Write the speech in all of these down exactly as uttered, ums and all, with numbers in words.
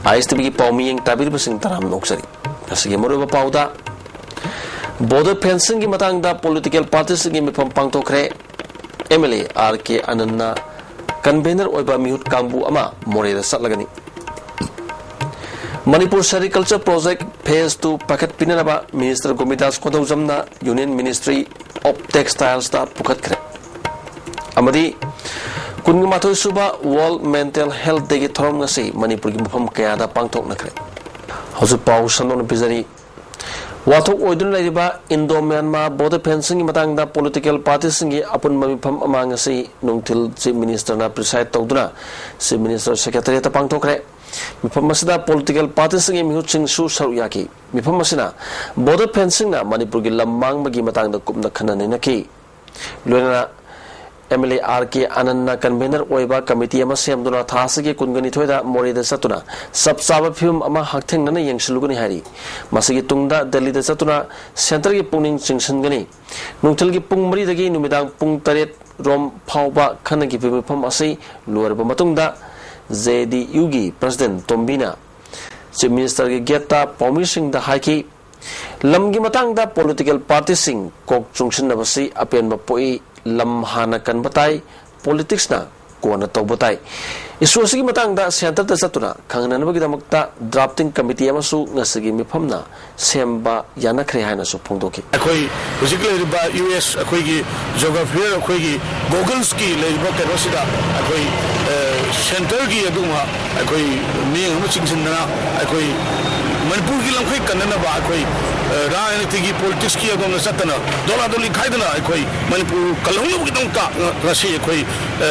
ꯑꯥꯏ ꯑꯦꯁ T ꯚꯤꯒꯤ ꯄꯥꯎꯃꯤꯌꯦꯡ ꯇꯥꯕꯤꯔꯤꯕꯁꯤꯡ ꯇꯔꯥꯝꯅ ꯑꯣꯛꯆꯔꯤ꯫ ꯉꯁꯤꯒꯤ ꯃꯔꯨꯑꯣꯏꯕ ꯄꯥꯎꯗ, ꯕꯣꯔꯗꯔ ꯐꯦꯟꯁꯤꯡꯒꯤ ꯃꯇꯥꯡꯗ ꯄꯣꯂꯤꯇꯤꯀꯦꯜ ꯄꯥꯔꯇꯤꯁꯤꯡꯒꯤ ꯃꯤꯐꯝ ꯄꯥꯡꯊꯣꯛꯈ꯭ꯔꯦ꯫ M L A R K ꯑꯅꯟꯅ ꯀꯟꯚꯦꯅꯔ ꯑꯣꯏꯕ ꯃꯤꯍꯨꯠ ꯀꯥꯡꯕꯨ ꯑꯃ ꯃꯣꯔꯦꯗ ꯆꯠꯂꯒꯅꯤ꯫ Manipur sericulture project phase two ꯄꯥꯏꯈꯠꯄꯤꯅꯅꯕ ꯃꯤꯅꯤꯁꯇꯔ ꯒꯣꯕꯤꯟꯗꯥꯁ ꯀꯣꯟꯊꯧꯖꯝꯅ ꯌꯨꯅꯤꯌꯟ ꯃꯤꯅꯤꯁꯇ꯭ꯔꯤ ꯑꯣꯐ ꯇꯦꯛꯁꯇꯥꯏꯜꯁꯇ ꯄꯨꯈꯠꯈ꯭ꯔꯦ꯫ ꯑꯃꯗꯤ ꯀꯨꯟꯃꯥꯊꯣꯏ ꯁꯨꯕ ꯋꯥꯔꯜꯗ ꯃꯦꯟꯇꯦꯜ ꯍꯦꯜꯊ ꯗꯦꯒꯤ ꯊꯧꯔꯝ ꯉꯁꯤ ꯃꯅꯤꯄꯨꯔꯒꯤ ꯃꯐꯝ ꯀꯌꯥꯗ ꯄꯥꯡꯊꯣꯛꯅꯈ꯭ꯔꯦ꯫ ꯍꯧꯖꯤꯛ ꯄꯥꯎ ꯁꯟꯗꯣꯛꯅ ꯄꯤꯖꯔꯤ꯫ ꯋꯥꯊꯣꯛ ꯑꯣꯏꯗꯨꯅ ꯂꯩꯔꯤꯕ ꯏꯟꯗꯣ ꯃ꯭ꯌꯥꯟꯃꯥꯔ ꯕꯣꯔꯗꯔ ꯐꯦꯟꯁꯤꯡꯒꯤ ꯃꯇꯥꯡꯗ ꯄꯣꯂꯤꯇꯤꯀꯦꯜ ꯄꯥꯔꯇꯤꯁꯤꯡꯒꯤ ꯑꯄꯨꯟꯕ ꯃꯤꯐꯝ ꯑꯃ ꯉꯁꯤ ꯅꯨꯡꯊꯤꯜ ꯆꯤꯐ ꯃꯤꯅꯤꯁꯇꯔꯅ ꯄ꯭ꯔꯤꯁꯥꯏꯗ ꯇꯧꯗꯨꯅ ꯆꯤꯐ ꯃꯤꯅꯤꯁꯇꯔ ꯁꯦꯀ꯭ꯔꯦꯇꯔꯤꯌꯦꯠꯇ ꯄꯥꯡꯊꯣꯛꯈ꯭ꯔꯦ꯫ ꯃꯤꯐꯝ ꯑꯁꯤꯗ ꯄꯣꯂꯤꯇꯤꯀꯦꯜ ꯄꯥꯔꯇꯤꯁꯤꯡꯒꯤ ꯃꯤꯍꯨꯠꯁꯤꯡꯁꯨ ꯁꯔꯨꯛ ꯌꯥꯈꯤ꯫ ꯃꯤꯐꯝ ꯑꯁꯤꯅ ꯕꯣꯔꯗꯔ ꯐꯦꯟꯁꯤꯡꯅ ꯃꯅꯤꯄꯨꯔꯒꯤ ꯂꯝ ꯃꯥꯡꯕꯒꯤ ꯃꯇꯥꯡꯗ ꯀꯨꯞꯅ ꯈꯟꯅ ꯅꯩꯅꯈꯤ꯫ ꯂꯣꯏꯅꯅ M L A R K ꯑꯅꯟꯅ ꯀꯟꯚꯦꯅꯔ ꯑꯣꯏꯕ ꯀꯃꯤꯇꯤ ꯑꯃ ꯁꯦꯝꯗꯨꯅ ꯊꯥ ꯑꯁꯤꯒꯤ ꯀꯨꯟꯒ ꯅꯤꯊꯣꯏꯗ ꯃꯣꯔꯦꯗ ꯆꯠꯇꯨꯅ ꯆꯞ ꯆꯥꯕ ꯐꯤꯕꯝ ꯑꯃ ꯍꯛꯊꯦꯡꯅꯅ ꯌꯦꯡꯁꯤꯜꯂꯨꯒꯅꯤ ꯍꯥꯏꯔꯤ꯫ ꯃꯁꯤꯒꯤ ꯇꯨꯡꯗ ꯗꯦꯜꯂꯤꯗ ꯆꯠꯇꯨꯅ ꯁꯦꯟꯇꯔꯒꯤ ꯄꯨꯛꯅꯤꯡ ꯆꯤꯡꯁꯤꯟꯒꯅꯤ꯫ ꯅꯨꯡꯊꯤꯜꯒꯤ ꯄꯨꯡ ꯃꯔꯤꯗꯒꯤ ꯅꯨꯃꯤꯗꯥꯡ ꯄꯨꯡ ꯇꯔꯦꯠ ꯔꯣꯝ ꯐꯥꯎꯕ ꯈꯟꯅꯈꯤꯕ ꯃꯤꯐꯝ ꯑꯁꯤ ꯂꯣꯏꯔꯕ ꯃꯇꯨꯡꯗ ꯖꯦ ꯗꯤ ꯌꯨꯒꯤ ꯄ꯭ꯔꯁꯤꯗꯦꯟ ꯇꯣꯝꯕꯤꯅ ꯆꯤꯐ ꯃꯤꯅꯤꯁꯇꯔꯒꯤ ꯒꯦꯠꯇ ꯄꯥꯎꯃꯤꯁꯤꯡꯗ ꯍꯥꯏꯈꯤ, ꯂꯝꯒꯤ ꯃꯇꯥꯡꯗ ꯄꯣꯂꯤꯇꯤꯀꯦꯜ ꯄꯥꯔꯇꯤꯁꯤꯡ ꯀꯣꯛ ꯆꯨꯡꯁꯤꯟꯅꯕꯁꯤ ꯑꯄꯦꯟꯕ ꯄꯣꯛꯏ꯫ ꯂꯝ ꯍꯥꯟꯅ ꯀꯟꯕ ꯇꯥꯏ, ꯄꯣꯂꯤꯇꯤꯛꯁꯅ ꯀꯣꯟꯅ ꯇꯧꯕ ꯇꯥꯏ꯫ ꯏꯁꯨ ꯑꯁꯤꯒꯤ ꯃꯇꯥꯡꯗ ꯁꯦꯟꯇꯔꯗ ꯆꯠꯇꯨꯅ ꯈꯪꯅꯅꯕꯒꯤꯗꯃꯛꯇ ꯗ꯭ꯔꯥꯐꯇꯤꯡ ꯀꯃꯤꯇꯤ ꯑꯃꯁꯨ ꯉꯁꯤꯒꯤ ꯃꯤꯐꯝꯅ ꯁꯦꯝꯕ ꯌꯥꯅꯈ꯭ꯔꯦ ꯍꯥꯏꯅꯁꯨ ꯐꯣꯡꯗꯣꯛꯈꯤ꯫ ꯑꯩꯈꯣꯏ ꯍꯧꯖꯤꯛ ꯂꯩꯔꯤꯕ ꯌꯨ ꯑꯦꯁ ꯑꯩꯈꯣꯏꯒꯤ ꯖꯣꯒ꯭ꯔꯥꯐꯤꯌꯔ ꯑꯩꯈꯣꯏꯒꯤ ꯒꯣꯒꯜꯁꯀꯤ ꯂꯩꯔꯤꯕ ꯀꯩꯅꯣꯁꯤꯗ ꯑꯩꯈꯣꯏ, ꯑ, ꯁꯦꯟꯇꯔꯒꯤ ꯑꯗꯨꯒꯨꯝꯕ ꯑꯩꯈꯣꯏ ꯃꯤꯠꯌꯦꯡ ꯑꯃ ꯆꯤꯡꯁꯤꯟꯗꯅ ꯑꯩꯈꯣꯏ ꯃꯅꯤꯄꯨꯔꯒꯤ ꯂꯝꯈꯩ ꯀꯟꯅꯅꯕ ꯑꯩꯈꯣꯏ, ꯑ, ꯔꯥꯖꯅꯤꯇꯤꯒꯤ ꯄꯣꯂꯤꯇꯤꯛꯁꯀꯤ ꯑꯗꯣꯝꯗ ꯆꯠꯇꯅ ꯗꯣꯂꯥ ꯗꯣꯂꯤ ꯈꯥꯏꯗꯅ ꯑꯩꯈꯣꯏ ꯃꯅꯤꯄꯨꯔ ꯀꯜꯍꯧꯅꯕꯒꯤꯗꯃꯛꯇ ꯉ-, ꯉꯁꯤ ꯑꯩꯈꯣꯏ, ꯑ,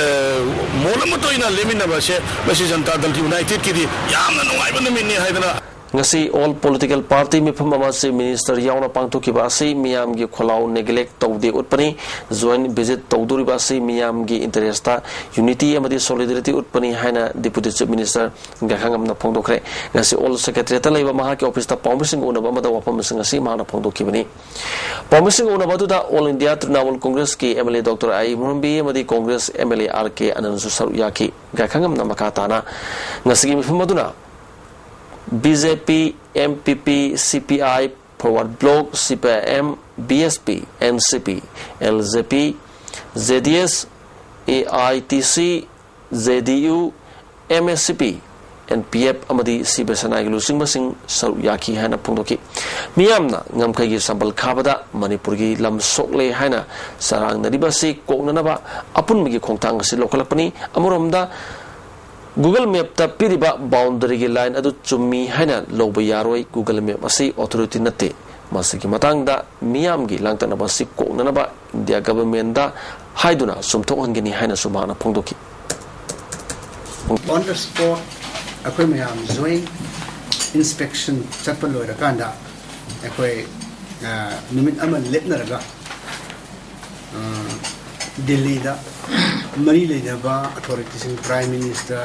ꯃꯣꯜ ꯑꯃꯠꯇ ꯑꯣꯏꯅ ꯂꯦꯞꯃꯤꯟꯅꯕ ꯑꯁꯦ ꯃꯁꯤ ꯖꯅꯇꯥ ꯗꯜ ꯌꯨꯅꯥꯏꯇꯦꯗꯀꯤꯗꯤ ꯌꯥꯝꯅ ꯅꯨꯡꯉꯥꯏꯕ ꯅꯨꯃꯤꯠꯅꯤ ꯍꯥꯏꯗꯅ ꯉꯁꯤ ꯑꯣꯜ ꯄꯣꯂꯤꯇꯤꯀꯦꯜ ꯄꯥꯔꯇꯤ ꯃꯤꯐꯝ ꯑꯃ ꯆꯤꯐ ꯃꯤꯅꯤꯁꯇꯔ ꯌꯥꯎꯅ ꯄꯥꯡꯊꯣꯛꯈꯤꯕ ꯑꯁꯤ ꯃꯤꯌꯥꯝꯒꯤ ꯈꯣꯜꯂꯥꯎ ꯅꯦꯒ꯭ꯂꯦꯛ ꯇꯧꯗꯦ ꯎꯠꯄꯅꯤ꯫ ꯖꯣꯏꯟ ꯚꯤꯖꯤꯠ ꯇꯧꯗꯣꯔꯤꯕ ꯑꯁꯤ ꯃꯤꯌꯥꯝꯒꯤ ꯏꯟꯇꯔꯦꯁꯇ ꯌꯨꯅꯤꯇꯤ ꯑꯃꯗꯤ ꯁꯣꯂꯤꯗꯔꯤꯇꯤ ꯎꯠꯄꯅꯤ ꯍꯥꯏꯅ ꯗꯤꯄꯨꯇꯤ ꯆꯤꯐ ꯃꯤꯅꯤꯁꯇꯔ ꯒꯥꯏꯈꯥꯉꯝꯅ ꯐꯣꯡꯗꯣꯛꯈ꯭ꯔꯦ꯫ ꯉꯁꯤ ꯑꯣꯜ ꯁꯦꯀ꯭ꯔꯦꯇꯔꯤꯌꯦꯠꯇ ꯂꯩꯕ ꯃꯍꯥꯛꯀꯤ ꯑꯣꯐꯤꯁꯇ ꯄꯥꯎꯃꯤꯁꯤꯡꯒ ꯎꯅꯕ ꯑꯃꯗ ꯋꯥꯐꯝꯁꯤꯡ ꯑꯁꯤ ꯃꯍꯥꯛꯅ ꯐꯣꯡꯗꯣꯛꯈꯤꯕꯅꯤ꯫ ꯄꯥꯎꯃꯤꯁꯤꯡꯒ ꯎꯅꯕ ꯑꯗꯨꯗ ꯑꯣꯜ ꯏꯟꯗꯤꯌꯥ ꯇ꯭ꯔꯤꯅꯥꯃꯨꯜ ꯀꯣꯡꯒ꯭ꯔꯦꯁꯀꯤ M L A doctor I Murambi ꯑꯃꯗꯤ Congress M L A R K ꯑꯅꯟꯁꯨ ꯁꯔꯨꯛ ꯌꯥꯈꯤ꯫ ꯒꯥꯏꯈꯥꯉꯝꯅ ꯃꯈꯥ ꯇꯥꯅ ꯉꯁꯤꯒꯤ ꯃꯤꯐꯝ ꯑꯗꯨꯅ B J P, M P P, C P I, Forward Bloc, C P I M, B S P, N C P, L J P, J D S, A I T C, J D U, M S C P, N P F ꯑꯃꯗꯤ ꯁꯤꯕ ꯁꯦꯅꯥꯒꯤ ꯂꯨꯆꯤꯡꯕꯁꯤꯡ ꯁꯔꯨꯛ ꯌꯥꯈꯤ ꯍꯥꯏꯅ ꯐꯣꯡꯗꯣꯛꯈꯤ꯫ ꯃꯤꯌꯥꯝꯅ ꯉꯝꯈꯩꯒꯤ ꯁꯝꯕꯜ ꯈꯥꯕꯗ ꯃꯅꯤꯄꯨꯔꯒꯤ ꯂꯝ ꯁꯣꯛꯂꯦ ꯍꯥꯏꯅ ꯆꯔꯥꯡꯅꯔꯤꯕ ꯑꯁꯤ ꯀꯣꯛꯅꯅꯕ ꯑꯄꯨꯟꯕꯒꯤ ꯈꯣꯡꯊꯥꯡ ꯑꯁꯤ ꯂꯧꯈꯠꯂꯛꯄꯅꯤ꯫ ꯑꯃꯔꯣꯝꯗ Google Map ꯇ ꯄꯤꯔꯤꯕ boundary ꯒꯤ line ꯑꯗꯨ ꯆꯨꯝꯃꯤ ꯍꯥꯏꯅ ꯂꯧꯕ ꯌꯥꯔꯣꯏ꯫ Google Map ꯑꯁꯤ authority ꯅꯠꯇꯦ꯫ ꯃꯁꯤꯒꯤ ꯃꯇꯥꯡꯗ ꯃꯤꯌꯥꯝꯒꯤ ꯂꯥꯡꯇꯛꯅꯕ ꯑꯁꯤ ꯀꯣꯛꯅꯅꯕ India government ꯗ ꯍꯥꯏꯗꯨꯅ ꯆꯨꯝꯊꯣꯛꯍꯟꯒꯅꯤ ꯍꯥꯏꯅꯁꯨ ꯃꯍꯥꯛꯅ ꯐꯣꯡꯗꯣꯛꯈꯤ꯫ On the spot ꯑꯩꯈꯣꯏ ꯃꯌꯥꯝ joint inspection ꯆꯠꯄ ꯂꯣꯏꯔꯀꯥꯟꯗ ꯑꯩꯈꯣꯏ ꯑ, ꯅꯨꯃꯤꯠ ꯑꯃ ꯂꯦꯞꯅꯔꯒ ꯑ, ꯗꯤꯜꯂꯤꯗ ꯃꯔꯤ ꯂꯩꯅꯕ authority ꯁꯤꯡ, Prime Minister,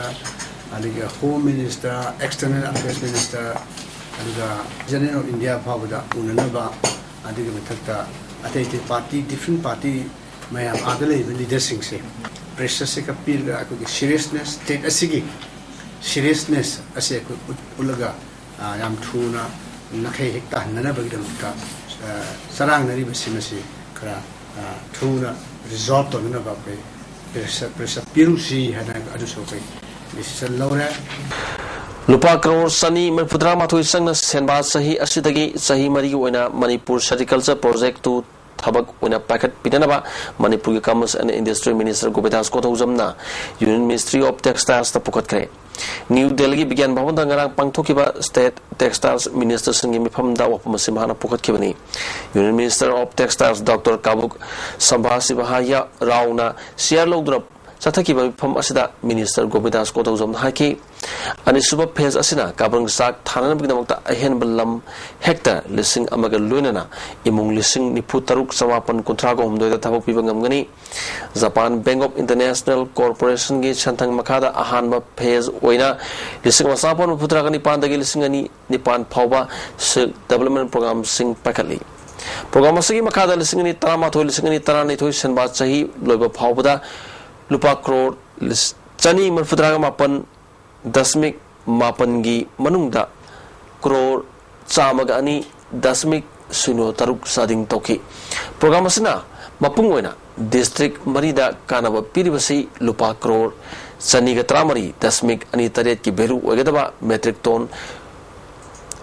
ꯑꯗꯒꯤ Home Minister, External Affairs Minister, ꯑꯗꯨꯒ President of India ꯐꯥꯎꯕꯗ ꯎꯅꯅꯕ, ꯑꯗꯨꯒꯤ ꯃꯊꯛꯇ ꯑꯇꯩ ꯑꯇꯩ party, different party ꯃꯌꯥꯝ, ꯑꯥꯗ ꯂꯩꯔꯤꯕ leader ꯁꯤꯡꯁꯦ pressure ꯁꯦ ꯈꯔ ꯄꯤꯔꯒ ꯑꯩꯈꯣꯏꯒꯤ seriousness, state ꯑꯁꯤꯒꯤ seriousness ꯑꯁꯤ ꯑꯩꯈꯣꯏ ꯎꯠ-, ꯎꯠꯂꯒ, ꯑ, ꯌꯥꯝ ꯊꯨꯅ ꯅꯥꯈꯩ ꯍꯦꯛ ꯇꯥꯍꯟꯅꯅꯕꯒꯤꯗꯃꯛꯇ, ꯑ, ꯆꯔꯥꯡꯅꯔꯤꯕꯁꯤꯡ ꯑꯁꯤ ꯈꯔ, ꯑ, ꯊꯨꯅ resolve ꯇꯧꯅꯅꯕ ꯑꯩꯈꯣꯏ pressure, pressure ꯄꯤꯔꯨꯁꯤ ꯍꯥꯏꯅ ꯑꯗꯨꯁꯨ ꯑꯩꯈꯣꯏ decision ꯂꯧꯔꯦ꯫ ꯂꯨꯄꯥ ꯀ꯭ꯔꯣꯔ ꯆꯅꯤ ꯃꯔꯤꯐꯨꯇꯔꯥ ꯃꯥꯊꯣꯏ ꯆꯪꯅ ꯁꯦꯟꯕꯥ ꯆꯍꯤ ꯑꯁꯤꯗꯒꯤ ꯆꯍꯤ ꯃꯔꯤꯒꯤ ꯑꯣꯏꯅ ꯃꯅꯤꯄꯨꯔ Sericulture Project ꯇꯨ ꯊꯕꯛ ꯑꯣꯏꯅ ꯄꯥꯏꯈꯠꯄꯤꯅꯅꯕ ꯃꯅꯤꯄꯨꯔꯒꯤ Commerce and Industry Minister ꯒꯣꯕꯤꯟꯗꯥꯁ ꯀꯣꯊꯧꯖꯝꯅ Union Ministry of Textiles ꯇ ꯄꯨꯈꯠꯈ꯭ꯔꯦ꯫ ꯅ꯭ꯌꯨ ꯗꯦꯜꯂꯤꯒꯤ ꯕꯤꯒ꯭ꯌꯥꯟ ꯚꯕꯟꯗ ꯉꯔꯥꯡ ꯄꯥꯡꯊꯣꯛꯈꯤꯕ State Textiles Minister ꯁꯤꯡꯒꯤ ꯃꯤꯐꯝꯗ ꯋꯥꯐꯝ ꯑꯁꯤ ꯃꯍꯥꯛꯅ ꯄꯨꯈꯠꯈꯤꯕꯅꯤ꯫ Union Minister of Textiles Doctor ꯀꯥꯕꯨꯛ ꯁꯝꯚꯥ ꯁꯤꯕꯍꯥꯌ ꯔꯥꯎꯅ chair ꯂꯧꯗꯨꯅ ꯆꯠꯊꯈꯤꯕ ꯃꯤꯐꯝ ꯑꯁꯤꯗ Minister ꯒꯣꯕꯤꯟꯗꯥꯁ ꯀꯣꯊꯧꯖꯝꯅ ꯍꯥꯏꯈꯤ, ꯑꯅꯤꯁꯨꯕ phase ꯑꯁꯤꯅ ꯀꯥꯕ꯭ꯔꯪ ꯆꯥꯛ ꯊꯥꯅꯅꯕꯒꯤꯗꯃꯛꯇ ꯑꯍꯦꯟꯕ ꯂꯝ hectare ꯂꯤꯁꯤꯡ ꯑꯃꯒ ꯂꯣꯏꯅꯅ ꯏꯃꯨꯡ ꯂꯤꯁꯤꯡ ꯅꯤꯐꯨ ꯇꯔꯨꯛ ꯆꯃꯥꯄꯟ ꯀꯨꯟꯊ꯭ꯔꯥꯒ ꯍꯨꯝꯗꯣꯏꯗ ꯊꯕꯛ ꯄꯤꯕ ꯉꯝꯒꯅꯤ꯫ Japan Bank of International Corporation ꯒꯤ ꯁꯦꯟꯊꯪ ꯃꯈꯥꯗ ꯑꯍꯥꯟꯕ phase ꯑꯣꯏꯅ ꯂꯤꯁꯤꯡ ꯑꯃ ꯆꯃꯥꯄꯟ ꯃꯔꯤꯐꯨꯇꯔꯥꯒ ꯅꯤꯄꯥꯟꯗꯒꯤ ꯂꯤꯁꯤꯡ ꯑꯅꯤ ꯅꯤꯄꯥꯟ ꯐꯥꯎꯕ Silk Development Program ꯁꯤꯡ ꯄꯥꯏꯈꯠꯂꯤ꯫ Program ꯑꯁꯤꯒꯤ ꯃꯈꯥꯗ ꯂꯤꯁꯤꯡ ꯑꯅꯤ ꯇꯔꯥꯃꯥꯊꯣꯏ, ꯂꯤꯁꯤꯡ ꯑꯅꯤ ꯇꯔꯥꯅꯤꯊꯣꯏ ꯁꯦꯟꯕꯥ ꯆꯍꯤ ꯂꯣꯏꯕ ꯐꯥꯎꯕꯗ ꯂꯨꯄꯥ ꯀ꯭ꯔꯣꯔ ꯆꯅꯤ ꯃꯔꯤꯐꯨꯇꯔꯥꯒ ꯃꯥꯄꯟ ꯗꯁꯃꯤꯛ ꯃꯥꯄꯟꯒꯤ ꯃꯅꯨꯡꯗ ꯀ꯭ꯔꯣꯔ ꯆꯥꯝꯃꯒ ꯑꯅꯤ ꯗꯁꯃꯤꯛ ꯁꯤꯅꯣ ꯇꯔꯨꯛ ꯆꯥꯗꯤꯡ ꯇꯧꯈꯤ꯫ ꯄ꯭ꯔꯣꯒ꯭ꯔꯥꯝ ꯑꯁꯤꯅ ꯃꯄꯨꯡ ꯑꯣꯏꯅ ꯗꯤꯁꯇ꯭ꯔꯤꯛ ꯃꯔꯤꯗ ꯀꯥꯟꯅꯕ ꯄꯤꯔꯤꯕꯁꯤ ꯂꯨꯄꯥ ꯀ꯭ꯔꯣꯔ ꯆꯅꯤꯒ ꯇꯔꯥꯃꯔꯤ ꯗꯁꯃꯤꯛ ꯑꯅꯤ ꯇꯔꯦꯠꯀꯤ ꯚꯦꯂꯨ ꯑꯣꯏꯒꯗꯕ ꯃꯦꯇ꯭ꯔꯤꯛ ꯇꯣꯟ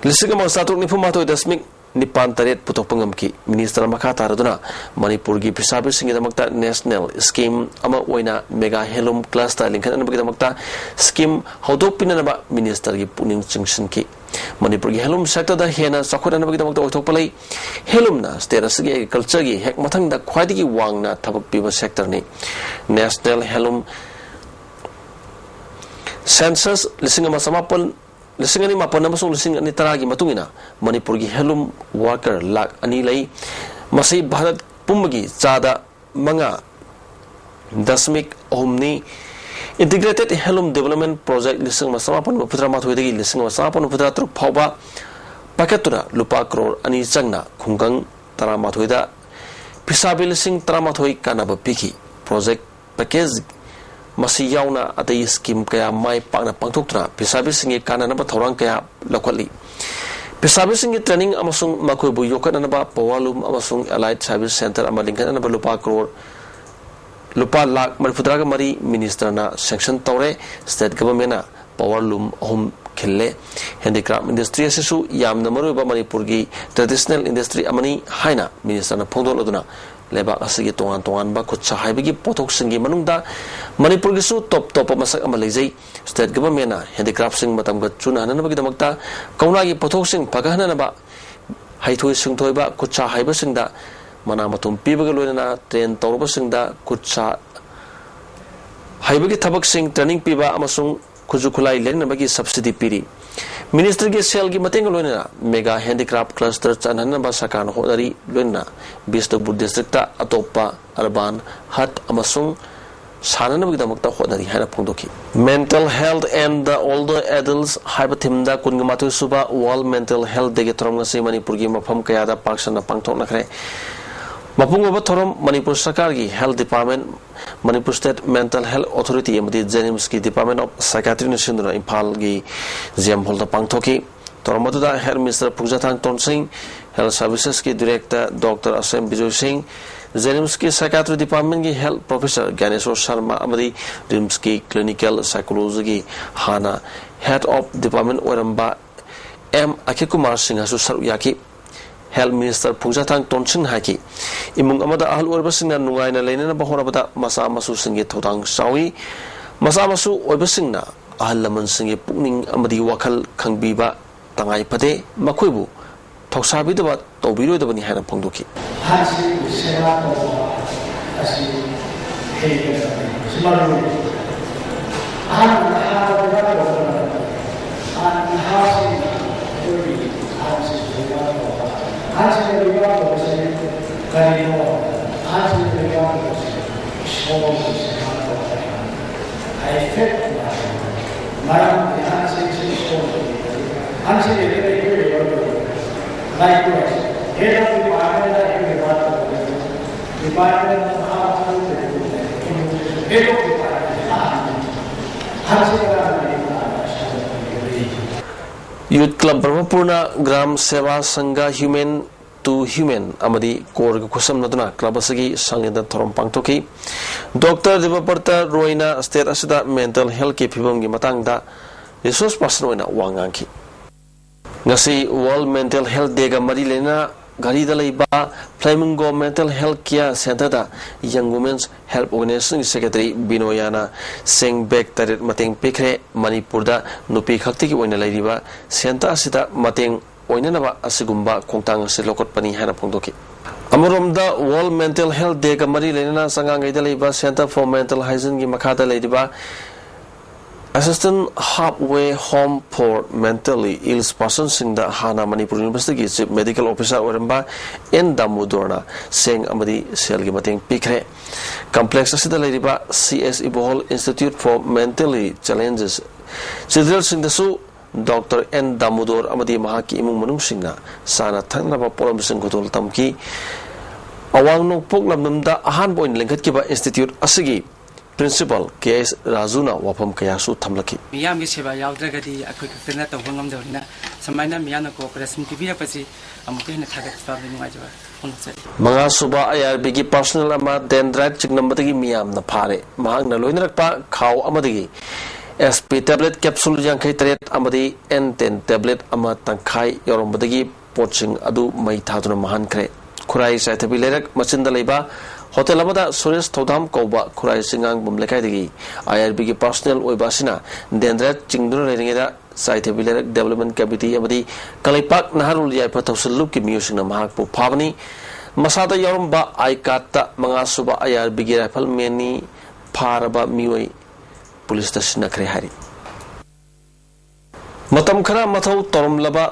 ꯂꯤꯁꯤꯡ ꯑꯃ ꯆꯥꯇ꯭ꯔꯨꯛ ꯅꯤꯐꯨ ꯃꯥꯊꯣꯏ ꯗꯁꯃꯤꯛ ꯅꯤꯄꯥꯟ ꯇꯔꯦꯠ ꯄꯨꯊꯣꯛꯄ ꯉꯝꯈꯤ꯫ ꯃꯤꯅꯤꯁꯇꯔ ꯃꯈꯥ ꯇꯥꯔꯗꯨꯅ ꯃꯅꯤꯄꯨꯔꯒꯤ ꯐꯤꯁꯥꯕꯤꯁꯤꯡꯒꯤꯗꯃꯛꯇ ꯅꯦꯁꯅꯦꯜ ꯁ꯭ꯀꯤꯝ ꯑꯃ ꯑꯣꯏꯅ ꯃꯦꯒꯥ ꯍꯦꯟꯂꯨꯝ ꯀ꯭ꯂꯁꯇꯔ ꯂꯤꯡꯈꯠꯅꯕꯒꯤꯗꯃꯛꯇ ꯁ꯭ꯀꯤꯝ ꯍꯧꯗꯣꯛꯄꯤꯅꯅꯕ ꯃꯤꯅꯤꯁꯇꯔꯒꯤ ꯄꯨꯛꯅꯤꯡ ꯆꯤꯡꯁꯤꯟꯈꯤ꯫ ꯃꯅꯤꯄꯨꯔꯒꯤ ꯍꯦꯟꯂꯨꯝ ꯁꯦꯛꯇꯔꯗ ꯍꯦꯟꯅ ꯆꯥꯎꯈꯠꯅꯅꯕꯒꯤꯗꯃꯛꯇ ꯑꯣꯏꯊꯣꯛꯄ ꯂꯩ꯫ ꯍꯦꯟꯂꯨꯝꯅ ꯁ꯭ꯇꯦꯠ ꯑꯁꯤꯒꯤ ꯑꯦꯒ꯭ꯔꯤꯀꯜꯆꯔꯒꯤ ꯍꯦꯛ ꯃꯊꯪꯗ ꯈ꯭ꯋꯥꯏꯗꯒꯤ ꯋꯥꯡꯅ ꯊꯕꯛ ꯄꯤꯕ ꯁꯦꯛꯇꯔꯅꯤ꯫ ꯅꯦꯁꯅꯦꯜ ꯍꯦꯟꯂꯨꯝ ꯁꯦꯟꯁꯁ ꯂꯤꯁꯤꯡ ꯑꯃ ꯆꯃꯥꯄꯟ ꯂꯤꯁꯤꯡ ꯑꯅꯤ ꯃꯥꯄꯟ ꯑꯃꯁꯨꯡ ꯂꯤꯁꯤꯡ ꯑꯅꯤ ꯇꯔꯥꯒꯤ ꯃꯇꯨꯡ ꯏꯟꯅ ꯃꯅꯤꯄꯨꯔꯒꯤ ꯍꯦꯟꯂꯨꯝ ꯋꯥꯔꯀꯔ ꯂꯥꯈ ꯑꯅꯤ ꯂꯩ꯫ ꯃꯁꯤ ꯚꯥꯔꯠ ꯄꯨꯝꯕꯒꯤ ꯆꯥꯗ ꯃꯉꯥ ꯗꯁꯃꯤꯛ ꯑꯍꯨꯝꯅꯤ꯫ ꯏꯟꯇꯤꯒ꯭ꯔꯦꯇꯦꯠ ꯍꯦꯟꯂꯨꯝ ꯗꯦꯕꯂꯞꯃꯦꯟ ꯄ꯭ꯔꯣꯖꯦꯛ ꯂꯤꯁꯤꯡ ꯑꯃ ꯆꯃꯥꯄꯟ ꯃꯔꯤꯐꯨꯇꯔꯥ ꯃꯥꯊꯣꯏꯗꯒꯤ ꯂꯤꯁꯤꯡ ꯑꯃ ꯆꯃꯥꯄꯟ ꯃꯔꯤꯐꯨꯇꯔꯥ ꯇꯔꯨꯛ ꯐꯥꯎꯕ ꯄꯥꯏꯈꯠꯇꯨꯅ ꯂꯨꯄꯥ ꯀ꯭ꯔꯣꯔ ꯑꯅꯤ ꯆꯪꯅ ꯈꯨꯡꯒꯪ ꯇꯔꯥꯃꯥꯊꯣꯏꯗ ꯐꯤꯁꯥꯕꯤ ꯂꯤꯁꯤꯡ ꯇꯔꯥꯃꯥꯊꯣꯏ ꯀꯥꯟꯅꯕ ꯄꯤꯈꯤ꯫ ꯄ꯭ꯔꯣꯖꯦꯛ ꯄꯦꯀꯦꯖ ꯃꯁꯤ ꯌꯥꯎꯅ ꯑꯇꯩ ꯁ꯭ꯀꯤꯝ ꯀꯌꯥ ꯃꯥꯏ ꯄꯥꯛꯅ ꯄꯥꯡꯊꯣꯛꯇꯨꯅ ꯐꯤꯁꯥꯕꯤꯁꯤꯡꯒꯤ ꯀꯥꯟꯅꯅꯕ ꯊꯧꯔꯥꯡ ꯀꯌꯥ ꯂꯧꯈꯠꯂꯤ꯫ ꯐꯤꯁꯥꯕꯤꯁꯤꯡꯒꯤ ꯇ꯭ꯔꯦꯅꯤꯡ ꯑꯃꯁꯨꯡ ꯃꯈꯣꯏꯕꯨ ꯌꯣꯛꯈꯠꯅꯅꯕ ꯄꯋꯥꯔ ꯂꯨꯝ ꯑꯃꯁꯨꯡ ꯑꯦꯂꯥꯏꯠ ꯁꯥꯔꯚꯤꯁ ꯁꯦꯟꯇꯔ ꯑꯃ ꯂꯤꯡꯈꯠꯅꯅꯕ ꯂꯨꯄꯥ ꯀ꯭ꯔꯣꯔ, ꯂꯨꯄꯥ ꯂꯥꯈ ꯃꯔꯤꯐꯨꯇꯔꯥꯒ ꯃꯔꯤ ꯃꯤꯅꯤꯁꯇꯔꯅ ꯁꯦꯡꯁꯟ ꯇꯧꯔꯦ꯫ ꯁ꯭ꯇꯦꯠ ꯒꯚꯔꯟꯃꯦꯟꯠꯅ ꯄꯋꯥꯔ ꯂꯨꯝ ꯑꯍꯨꯝ ꯈꯤꯜꯂꯦ꯫ ꯍꯦꯟꯗꯤꯀ꯭ꯔꯥꯐ ꯏꯟꯗꯁꯇ꯭ꯔꯤ ꯑꯁꯤꯁꯨ ꯌꯥꯝꯅ ꯃꯔꯨꯑꯣꯏꯕ ꯃꯅꯤꯄꯨꯔꯒꯤ ꯇ꯭ꯔꯦꯗꯤꯁꯅꯦꯜ ꯏꯟꯗꯁꯇ꯭ꯔꯤ ꯑꯃꯅꯤ ꯍꯥꯏꯅ ꯃꯤꯅꯤꯁꯇꯔꯅ ꯐꯣꯡꯗꯣꯛꯂꯗꯨꯅ ꯂꯩꯕꯥꯛ ꯑꯁꯤꯒꯤ ꯇꯣꯉꯥꯟ ꯇꯣꯉꯥꯟꯕ ꯈꯨꯠꯁꯥ ꯍꯩꯕꯒꯤ ꯄꯣꯠꯊꯣꯛꯁꯤꯡꯒꯤ ꯃꯅꯨꯡꯗ ꯃꯅꯤꯄꯨꯔꯒꯤꯁꯨ ꯇꯣꯞ ꯇꯣꯞꯄ ꯃꯁꯛ ꯑꯃ ꯂꯩꯖꯩ꯫ ꯁ꯭ꯇꯦꯠ ꯒꯚꯔꯟꯃꯦꯟꯠꯅ ꯍꯦꯟꯗꯤꯀ꯭ꯔꯥꯐꯁꯤꯡ ꯃꯇꯝꯒ ꯆꯨꯅꯍꯟꯅꯕꯒꯤꯗꯃꯛꯇ ꯀꯧꯅꯥꯒꯤ ꯄꯣꯠꯊꯣꯛꯁꯤꯡ ꯐꯒꯠꯍꯟꯅꯅꯕ ꯍꯩꯊꯣꯏ ꯁꯤꯡꯊꯣꯏꯕ ꯈꯨꯠꯁꯥ ꯍꯩꯕꯁꯤꯡꯗ ꯃꯅꯥ ꯃꯊꯨꯝ ꯄꯤꯕꯒ ꯂꯣꯏꯅꯅ ꯇ꯭ꯔꯦꯟ ꯇꯧꯔꯕꯁꯤꯡꯗ ꯈꯨꯠꯁꯥ ꯍꯩꯕꯒꯤ ꯊꯕꯛꯁꯤꯡ ꯇ꯭ꯔꯦꯅꯤꯡ ꯄꯤꯕ ꯑꯃꯁꯨꯡ ꯈꯨꯠꯁꯨ ꯈꯨꯠꯂꯥꯏ ꯂꯩꯅꯅꯕꯒꯤ ꯁꯕꯁꯤꯗꯤ ꯄꯤꯔꯤ꯫ ꯃꯤꯅꯤꯁꯇ꯭ꯔꯤꯒꯤ ꯁꯦꯜꯒꯤ ꯃꯇꯦꯡꯒ ꯂꯣꯏꯅꯅ ꯃꯦꯒꯥ ꯍꯦꯟꯗꯤꯀ꯭ꯔꯥꯐ ꯀ꯭ꯂꯁꯇꯔ ꯆꯠꯍꯟꯅꯕ ꯁꯔꯀꯥꯔꯅ ꯍꯣꯠꯅꯔꯤ꯫ ꯂꯣꯏꯅꯅ ꯕꯤꯁꯅꯨꯄꯨꯔ ꯗꯤꯁꯇ꯭ꯔꯤꯛꯇ ꯑꯇꯣꯞꯄ ꯑꯔꯕꯥꯟ ꯍꯠ ꯑꯃꯁꯨꯡ ꯁꯥꯟꯅꯅꯕꯒꯤꯗꯃꯛꯇ ꯍꯣꯠꯅꯔꯤ ꯍꯥꯏꯅ ꯐꯣꯡꯗꯣꯛꯈꯤ꯫ Mental Health and the Older Adults ꯍꯥꯏꯕ ꯊꯤꯝꯗ ꯀꯨꯟꯒ ꯃꯥꯊꯣꯏ ꯁꯨꯕ ꯋꯥꯔꯜꯗ ꯃꯦꯟꯇꯦꯜ ꯍꯦꯜꯊ ꯗꯦꯒꯤ ꯊꯧꯔꯝ ꯉꯁꯤ ꯃꯅꯤꯄꯨꯔꯒꯤ ꯃꯐꯝ ꯀꯌꯥꯗ ꯄꯥꯛ ꯁꯟꯅ ꯄꯥꯡꯊꯣꯛꯅꯈ꯭ꯔꯦ꯫ ꯃꯄꯨꯡ ꯑꯣꯏꯕ ꯊꯧꯔꯝ ꯃꯅꯤꯄꯨꯔ ꯁꯔꯀꯥꯔꯒꯤ Health Department, Manipur State Mental Health Authority ꯑꯃꯗꯤ JNIMSꯀꯤ Department of Psychiatryꯅ ꯁꯤꯟꯗꯨꯅ ꯏꯝꯐꯥꯜꯒꯤ GM Hallꯗ ꯄꯥꯡꯊꯣꯛꯈꯤ꯫ ꯊꯧꯔꯝ ꯑꯗꯨꯗ Health Minister ꯄꯨꯡꯖꯥꯊꯥꯡ ꯇꯣꯟꯁꯤꯡ, Health Servicesꯀꯤ Director Doctor ꯑꯁꯦꯝ Bijoy ꯁꯤꯡ, JNIMSꯀꯤ Psychiatry Departmentꯀꯤ Health Professor ꯒ꯭ꯌꯥꯅꯦꯁꯣꯔ ꯁꯔꯃ ꯑꯃꯗꯤ RIMSꯀꯤ Clinical Psychologyꯒꯤ ꯍꯥꯟꯅ Head of Department ꯑꯣꯏꯔꯝꯕ M ꯑꯈꯤꯜ ꯀꯨꯃꯥꯔ ꯁꯤꯡꯍꯁꯨ ꯁꯔꯨꯛ ꯌꯥꯈꯤ꯫ Health Minister ꯄꯨꯡꯖꯥꯊꯥꯡ ꯇꯣꯟꯁꯤꯡꯅ ꯍꯥꯏꯈꯤ, ꯏꯃꯨꯡ ꯑꯃꯗ ꯑꯍꯜ ꯑꯣꯏꯔꯕꯁꯤꯡꯅ ꯅꯨꯡꯉꯥꯏꯅ ꯂꯩꯅꯅꯕ ꯍꯣꯠꯅꯕꯗ ꯃꯆꯥ ꯃꯁꯨꯁꯤꯡꯒꯤ ꯊꯧꯗꯥꯡ ꯆꯥꯎꯏ꯫ ꯃꯆꯥ ꯃꯁꯨ ꯑꯣꯏꯕꯁꯤꯡꯅ ꯑꯍꯜ ꯂꯃꯟꯁꯤꯡꯒꯤ ꯄꯨꯛꯅꯤꯡ ꯑꯃꯗꯤ ꯋꯥꯈꯜ ꯈꯪꯕꯤꯕ ꯇꯉꯥꯏ ꯐꯗꯦ꯫ ꯃꯈꯣꯏꯕꯨ ꯊꯧꯁꯥꯕꯤꯗꯕ ꯇꯧꯕꯤꯔꯣꯏꯗꯕꯅꯤ ꯍꯥꯏꯅ ꯐꯣꯡꯗꯣꯛꯈꯤ꯫ ꯑꯍꯜꯁꯤꯡꯕꯨ ꯁꯦꯕꯥ ꯇꯧꯕ ꯑꯁꯤ ꯍꯩꯒꯗꯕꯅꯤ꯫ ꯃꯁꯤ ꯃꯔꯨ ꯑꯣꯏ꯫ ꯑꯍꯜ ꯅꯍꯥ ꯂꯩꯕꯥꯛ ꯇꯧꯕ ꯃꯇꯝꯗ ꯑꯍꯜ ꯅꯍꯥꯁꯤꯡꯅ ꯑꯩꯈꯣꯏꯒꯤ ꯑꯍꯜꯁꯤꯡꯕꯨ ꯂꯩꯕꯥꯛ ꯇꯧꯕ꯫ ꯑꯍꯜꯁꯤꯡꯅ ꯂꯩꯕꯥꯛ ꯇꯧꯕꯁꯤ ꯀꯔꯤꯅꯣ? ꯑꯍꯜꯁꯤꯡꯅ ꯂꯩꯕꯥꯛ ꯇꯧꯕꯁꯤ ꯏꯁꯣꯔꯕꯨ ꯁꯦꯕꯥ ꯇꯧꯕ꯫ ꯑꯩ ꯐꯦꯠ ꯃꯔꯝꯗꯤ ꯑꯍꯜꯁꯤꯡꯁꯤ ꯏꯁꯣꯔꯕꯨ ꯑꯍꯜꯁꯤꯡ ꯂꯩꯕꯥꯛ ꯇꯧꯕ꯫ Likewise, head of department ꯑꯩꯈꯣꯏꯒꯤ ꯂꯩꯕꯥꯛ ꯇꯧꯕ꯫ Department ꯃꯈꯥ ꯃꯊꯪ ꯂꯩꯕ ꯏꯃꯨꯡꯁꯤꯁꯨ head of department ꯑꯍꯜꯁꯤꯡ Youth Club ꯕ꯭ꯔꯍꯃꯄꯨꯔꯅ ꯒ꯭ꯔꯥꯝ ꯁꯦꯕꯥ ꯁꯪꯘ Human to Human ꯑꯃꯗꯤ ꯀꯣꯔꯒ ꯈꯨꯠꯁꯝꯅꯗꯨꯅ club ꯑꯁꯤꯒꯤ ꯁꯪꯂꯦꯟꯗ ꯊꯧꯔꯝ ꯄꯥꯡꯊꯣꯛꯈꯤ꯫ ꯗꯣꯛꯇꯔ ꯗꯤꯕꯄꯔꯇ ꯔꯣꯏꯅ state ꯑꯁꯤꯗ mental healthꯀꯤ ꯐꯤꯕꯝꯒꯤ ꯃꯇꯥꯡꯗ resource person ꯑꯣꯏꯅ ꯋꯥ ꯉꯥꯡꯈꯤ꯫ ꯉꯁꯤ World Mental Health Dayꯒ ꯃꯔꯤ ꯂꯩꯅꯅ ꯘꯔꯤꯗ ꯂꯩꯕ Flamingo Mental Health Care Centreꯗ Young Women's Help Organizationꯒꯤ Secretary ꯕꯤꯅꯣꯌꯥꯅ ꯁꯦꯡ bag ꯇꯔꯦꯠ ꯃꯇꯦꯡ ꯄꯤꯈ꯭ꯔꯦ꯫ ꯃꯅꯤꯄꯨꯔꯗ ꯅꯨꯄꯤ ꯈꯛꯇꯒꯤ ꯑꯣꯏꯅ ꯂꯩꯔꯤꯕ centre ꯑꯁꯤꯗ ꯃꯇꯦꯡ ꯑꯣꯏꯅꯅꯕ ꯑꯁꯤꯒꯨꯝꯕ ꯈꯣꯡꯊꯥꯡ ꯑꯁꯤ ꯂꯧꯈꯠꯄꯅꯤ ꯍꯥꯏꯅ ꯐꯣꯡꯗꯣꯛꯈꯤ꯫ ꯑꯃꯔꯣꯝꯗ World Mental Health Dayꯒ ꯃꯔꯤ ꯂꯩꯅꯅ ꯆꯉꯥꯡꯒꯩꯗ ꯂꯩꯕ Centre for Mental Hygieneꯒꯤ ꯃꯈꯥꯗ ꯂꯩꯔꯤꯕ Assistant Halfway Home for Mentally Ill Personꯁꯤꯡꯗ ꯍꯥꯟꯅ ꯃꯅꯤꯄꯨꯔ Universityꯒꯤ Chief Medical Officer ꯑꯣꯏꯔꯝꯕ ꯑꯦꯟ ꯗꯥꯃꯨꯗꯣꯔꯅ ꯁꯦꯡ ꯑꯃꯗꯤ ꯁꯦꯜꯒꯤ ꯃꯇꯦꯡ ꯄꯤꯈ꯭ꯔꯦ꯫ Complex ꯑꯁꯤꯗ ꯂꯩꯔꯤꯕ C S Ibohal Institute for Mentally Challenges Childrenꯁꯤꯡꯗꯁꯨ ꯗꯣꯛꯇꯔ ꯑꯦꯟ ꯗꯥꯃꯨꯗꯣꯔ ꯑꯃꯗꯤ ꯃꯍꯥꯛꯀꯤ ꯏꯃꯨꯡ ꯃꯅꯨꯡꯁꯤꯡꯅ ꯆꯥꯅ ꯊꯛꯅꯕ ꯄꯣꯠꯂꯝꯁꯤꯡ ꯈꯨꯗꯣꯜ ꯇꯝꯈꯤ꯫ ꯑꯋꯥꯡ ꯅꯣꯡꯄꯣꯛ ꯂꯝꯗꯝꯗ ꯑꯍꯥꯟꯕ ꯑꯣꯏꯅ ꯂꯤꯡꯈꯠꯈꯤꯕ ꯏꯟꯁꯇꯤꯇ꯭ꯌꯨꯠ ꯑꯁꯤꯒꯤ ꯄ꯭ꯔꯤꯟꯁꯤꯄꯥꯜ ꯀꯦ ꯑꯦꯁ ꯔꯥꯖꯨꯅ ꯋꯥꯐꯝ ꯀꯌꯥꯁꯨ ꯊꯝꯂꯛꯈꯤ꯫ ꯃꯤꯌꯥꯝꯒꯤ ꯁꯦꯕꯥ ꯌꯥꯎꯗ꯭ꯔꯒꯗꯤ ꯑꯩꯈꯣꯏ ꯈꯛꯇꯅ ꯇꯧꯕ ꯉꯝꯗꯕꯅꯤꯅ, ꯁꯨꯃꯥꯏꯅ ꯃꯤꯌꯥꯝꯅ ꯀꯣꯑꯣꯄꯔꯦꯁꯟ ꯄꯤꯕꯤꯔꯛꯄꯁꯤ ꯑꯃꯨꯛꯀ ꯍꯦꯟꯅ ꯊꯥꯒꯠꯄ ꯄꯥꯝꯖꯩ, ꯅꯨꯡꯉꯥꯏꯖꯕ ꯐꯣꯡꯗꯣꯛꯆꯔꯤ꯫ ꯃꯉꯥꯁꯨꯕ ꯑꯥꯏ ꯑꯥꯔ ꯕꯤꯒꯤ ꯄꯥꯔꯁꯣꯅꯦꯜ ꯑꯃ ꯗꯦꯟꯗ꯭ꯔꯥꯏꯠ ꯆꯤꯡꯂꯝꯕꯗꯒꯤ ꯃꯤꯌꯥꯝꯅ ꯐꯥꯔꯦ꯫ ꯃꯍꯥꯛꯅ ꯂꯣꯏꯅꯔꯛꯄ ꯈꯥꯎ ꯑꯃꯗꯒꯤ ꯑꯦꯁ ꯄꯤ ꯇꯦꯕ꯭ꯂꯦꯠ ꯀꯦꯞꯁꯨꯜ ꯌꯥꯡꯈꯩ ꯇꯔꯦꯠ ꯑꯃꯗꯤ ꯑꯦꯟ ꯇꯦꯟ ꯇꯦꯕ꯭ꯂꯦꯠ ꯑꯃ ꯇꯪꯈꯥꯏ ꯌꯥꯎꯔꯝꯕꯗꯒꯤ ꯄꯣꯠꯁꯤꯡ ꯑꯗꯨ ꯃꯩ ꯊꯥꯗꯨꯅ ꯃꯥꯡꯍꯟꯈ꯭ꯔꯦ꯫ ꯈꯨꯔꯥꯏ ꯆꯥꯏꯊꯕꯤ ꯂꯩꯔꯛ ꯃꯆꯤꯟꯗ ꯂꯩꯕ ꯍꯣꯇꯦꯜ ꯑꯃꯗ ꯁꯨꯔꯦꯁ ꯊꯧꯗꯥꯝ ꯀꯧꯕ ꯈꯨꯔꯥꯏ ꯆꯤꯡꯉꯥꯡꯕꯝ ꯂꯩꯀꯥꯏꯗꯒꯤ ꯑꯥꯏ ꯑꯥꯔ ꯕꯤꯒꯤ ꯄꯥꯔꯁꯣꯅꯦꯜ ꯑꯣꯏꯕ ꯑꯁꯤꯅ ꯗꯦꯟꯗ꯭ꯔꯥꯏꯠ ꯆꯤꯡꯗꯨꯅ ꯂꯩꯔꯤꯉꯩꯗ ꯆꯥꯏꯊꯕꯤ ꯂꯩꯔꯛ ꯗꯦꯕꯂꯞꯃꯦꯟ ꯀꯃꯤꯇꯤ ꯑꯃꯗꯤ ꯀꯪꯂꯩꯄꯥꯛ ꯅꯍꯥꯔꯣꯜ ꯌꯥꯏꯐ ꯊꯧꯁꯤꯜ ꯂꯨꯞꯀꯤ ꯃꯤꯑꯣꯏꯁꯤꯡꯅ ꯃꯍꯥꯛꯄꯨ ꯐꯥꯕꯅꯤ꯫ ꯃꯁꯥꯗ ꯌꯥꯎꯔꯝꯕ ꯑꯥꯏ ꯀꯥꯔꯠꯇ ꯃꯉꯥꯁꯨꯕ ꯑꯥꯏ ꯑꯥꯔ ꯕꯤꯒꯤ ꯔꯥꯏꯐꯜ ꯃꯦꯟꯅꯤ ꯐꯥꯔꯕ ꯃꯤꯑꯣꯏ ꯄꯨꯂꯤꯁꯇ ꯁꯤꯟꯅꯈ꯭ꯔꯦ ꯍꯥꯏꯔꯤ꯫ ꯃꯇꯝ ꯈꯔ ꯃꯊꯧ ꯇꯧꯔꯝꯂꯕ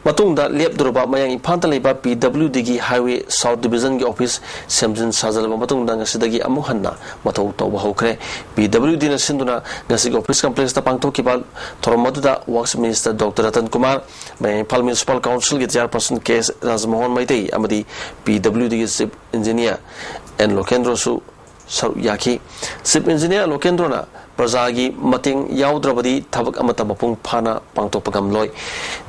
ꯃꯇꯨꯡꯗ ꯂꯦꯞꯂꯨꯔꯕ ꯃꯌꯥꯡ ꯏꯝꯐꯥꯜꯗ ꯂꯩꯕ ꯄꯤ ꯗꯕ꯭ꯂꯤꯎ ꯗꯤꯒꯤ ꯍꯥꯏꯋꯦ ꯁꯥꯎꯠ ꯗꯤꯕꯤꯖꯟꯒꯤ ꯑꯣꯐꯤꯁ ꯁꯦꯝꯖꯤꯟ ꯁꯥꯖꯤꯜꯂꯕ ꯃꯇꯨꯡꯗ ꯉꯁꯤꯗꯒꯤ ꯑꯃꯨꯛ ꯍꯟꯅ ꯃꯊꯧ ꯇꯧꯕ ꯍꯧꯈ꯭ꯔꯦ꯫ ꯄꯤ ꯗꯕ꯭ꯂꯤꯎ ꯗꯤꯅ ꯁꯤꯟꯗꯨꯅ ꯉꯁꯤꯒꯤ ꯑꯣꯐꯤꯁ ꯀꯝꯄ꯭ꯂꯦꯛꯁꯇ ꯄꯥꯡꯊꯣꯛꯈꯤꯕ ꯊꯧꯔꯝ ꯑꯗꯨꯗ ꯋꯥꯔꯛꯁ ꯃꯤꯅꯤꯁꯇꯔ ꯗꯣꯛꯇꯔ ꯔꯇꯟ ꯀꯨꯃꯥꯔ, ꯃꯌꯥꯡ ꯏꯝꯐꯥꯜ ꯃ꯭ꯌꯨꯅꯤꯁꯤꯄꯥꯜ ꯀꯥꯎꯟꯁꯤꯜꯒꯤ ꯆꯤꯌꯥꯔꯄꯔꯁꯟ ꯀꯦ ꯑꯦꯁ ꯔꯥꯖꯃꯣꯍꯟ ꯃꯩꯇꯩ ꯑꯃꯗꯤ ꯄꯤ ꯗꯕ꯭ꯂꯤꯎ ꯗꯤꯒꯤ ꯆꯤꯐ ꯏꯟꯖꯤꯅꯤꯌꯥꯔ ꯑꯦꯟ ꯂꯣꯀꯦꯟꯗ꯭ꯔꯣꯁꯨ ꯁꯔꯨꯛ ꯌꯥꯈꯤ꯫ ꯆꯤꯐ ꯏꯟꯖꯤꯅꯤꯌꯥꯔ ꯂꯣꯀꯦꯟꯗ꯭ꯔꯣꯅ ꯄ꯭ꯔꯖꯥꯒꯤ ꯃꯇꯦꯡ ꯌꯥꯎꯗ꯭ꯔꯕꯗꯤ ꯊꯕꯛ ꯑꯃꯠꯇ ꯃꯄꯨꯡ ꯐꯥꯅ ꯄꯥꯡꯊꯣꯛꯄ ꯉꯝꯂꯣꯏ꯫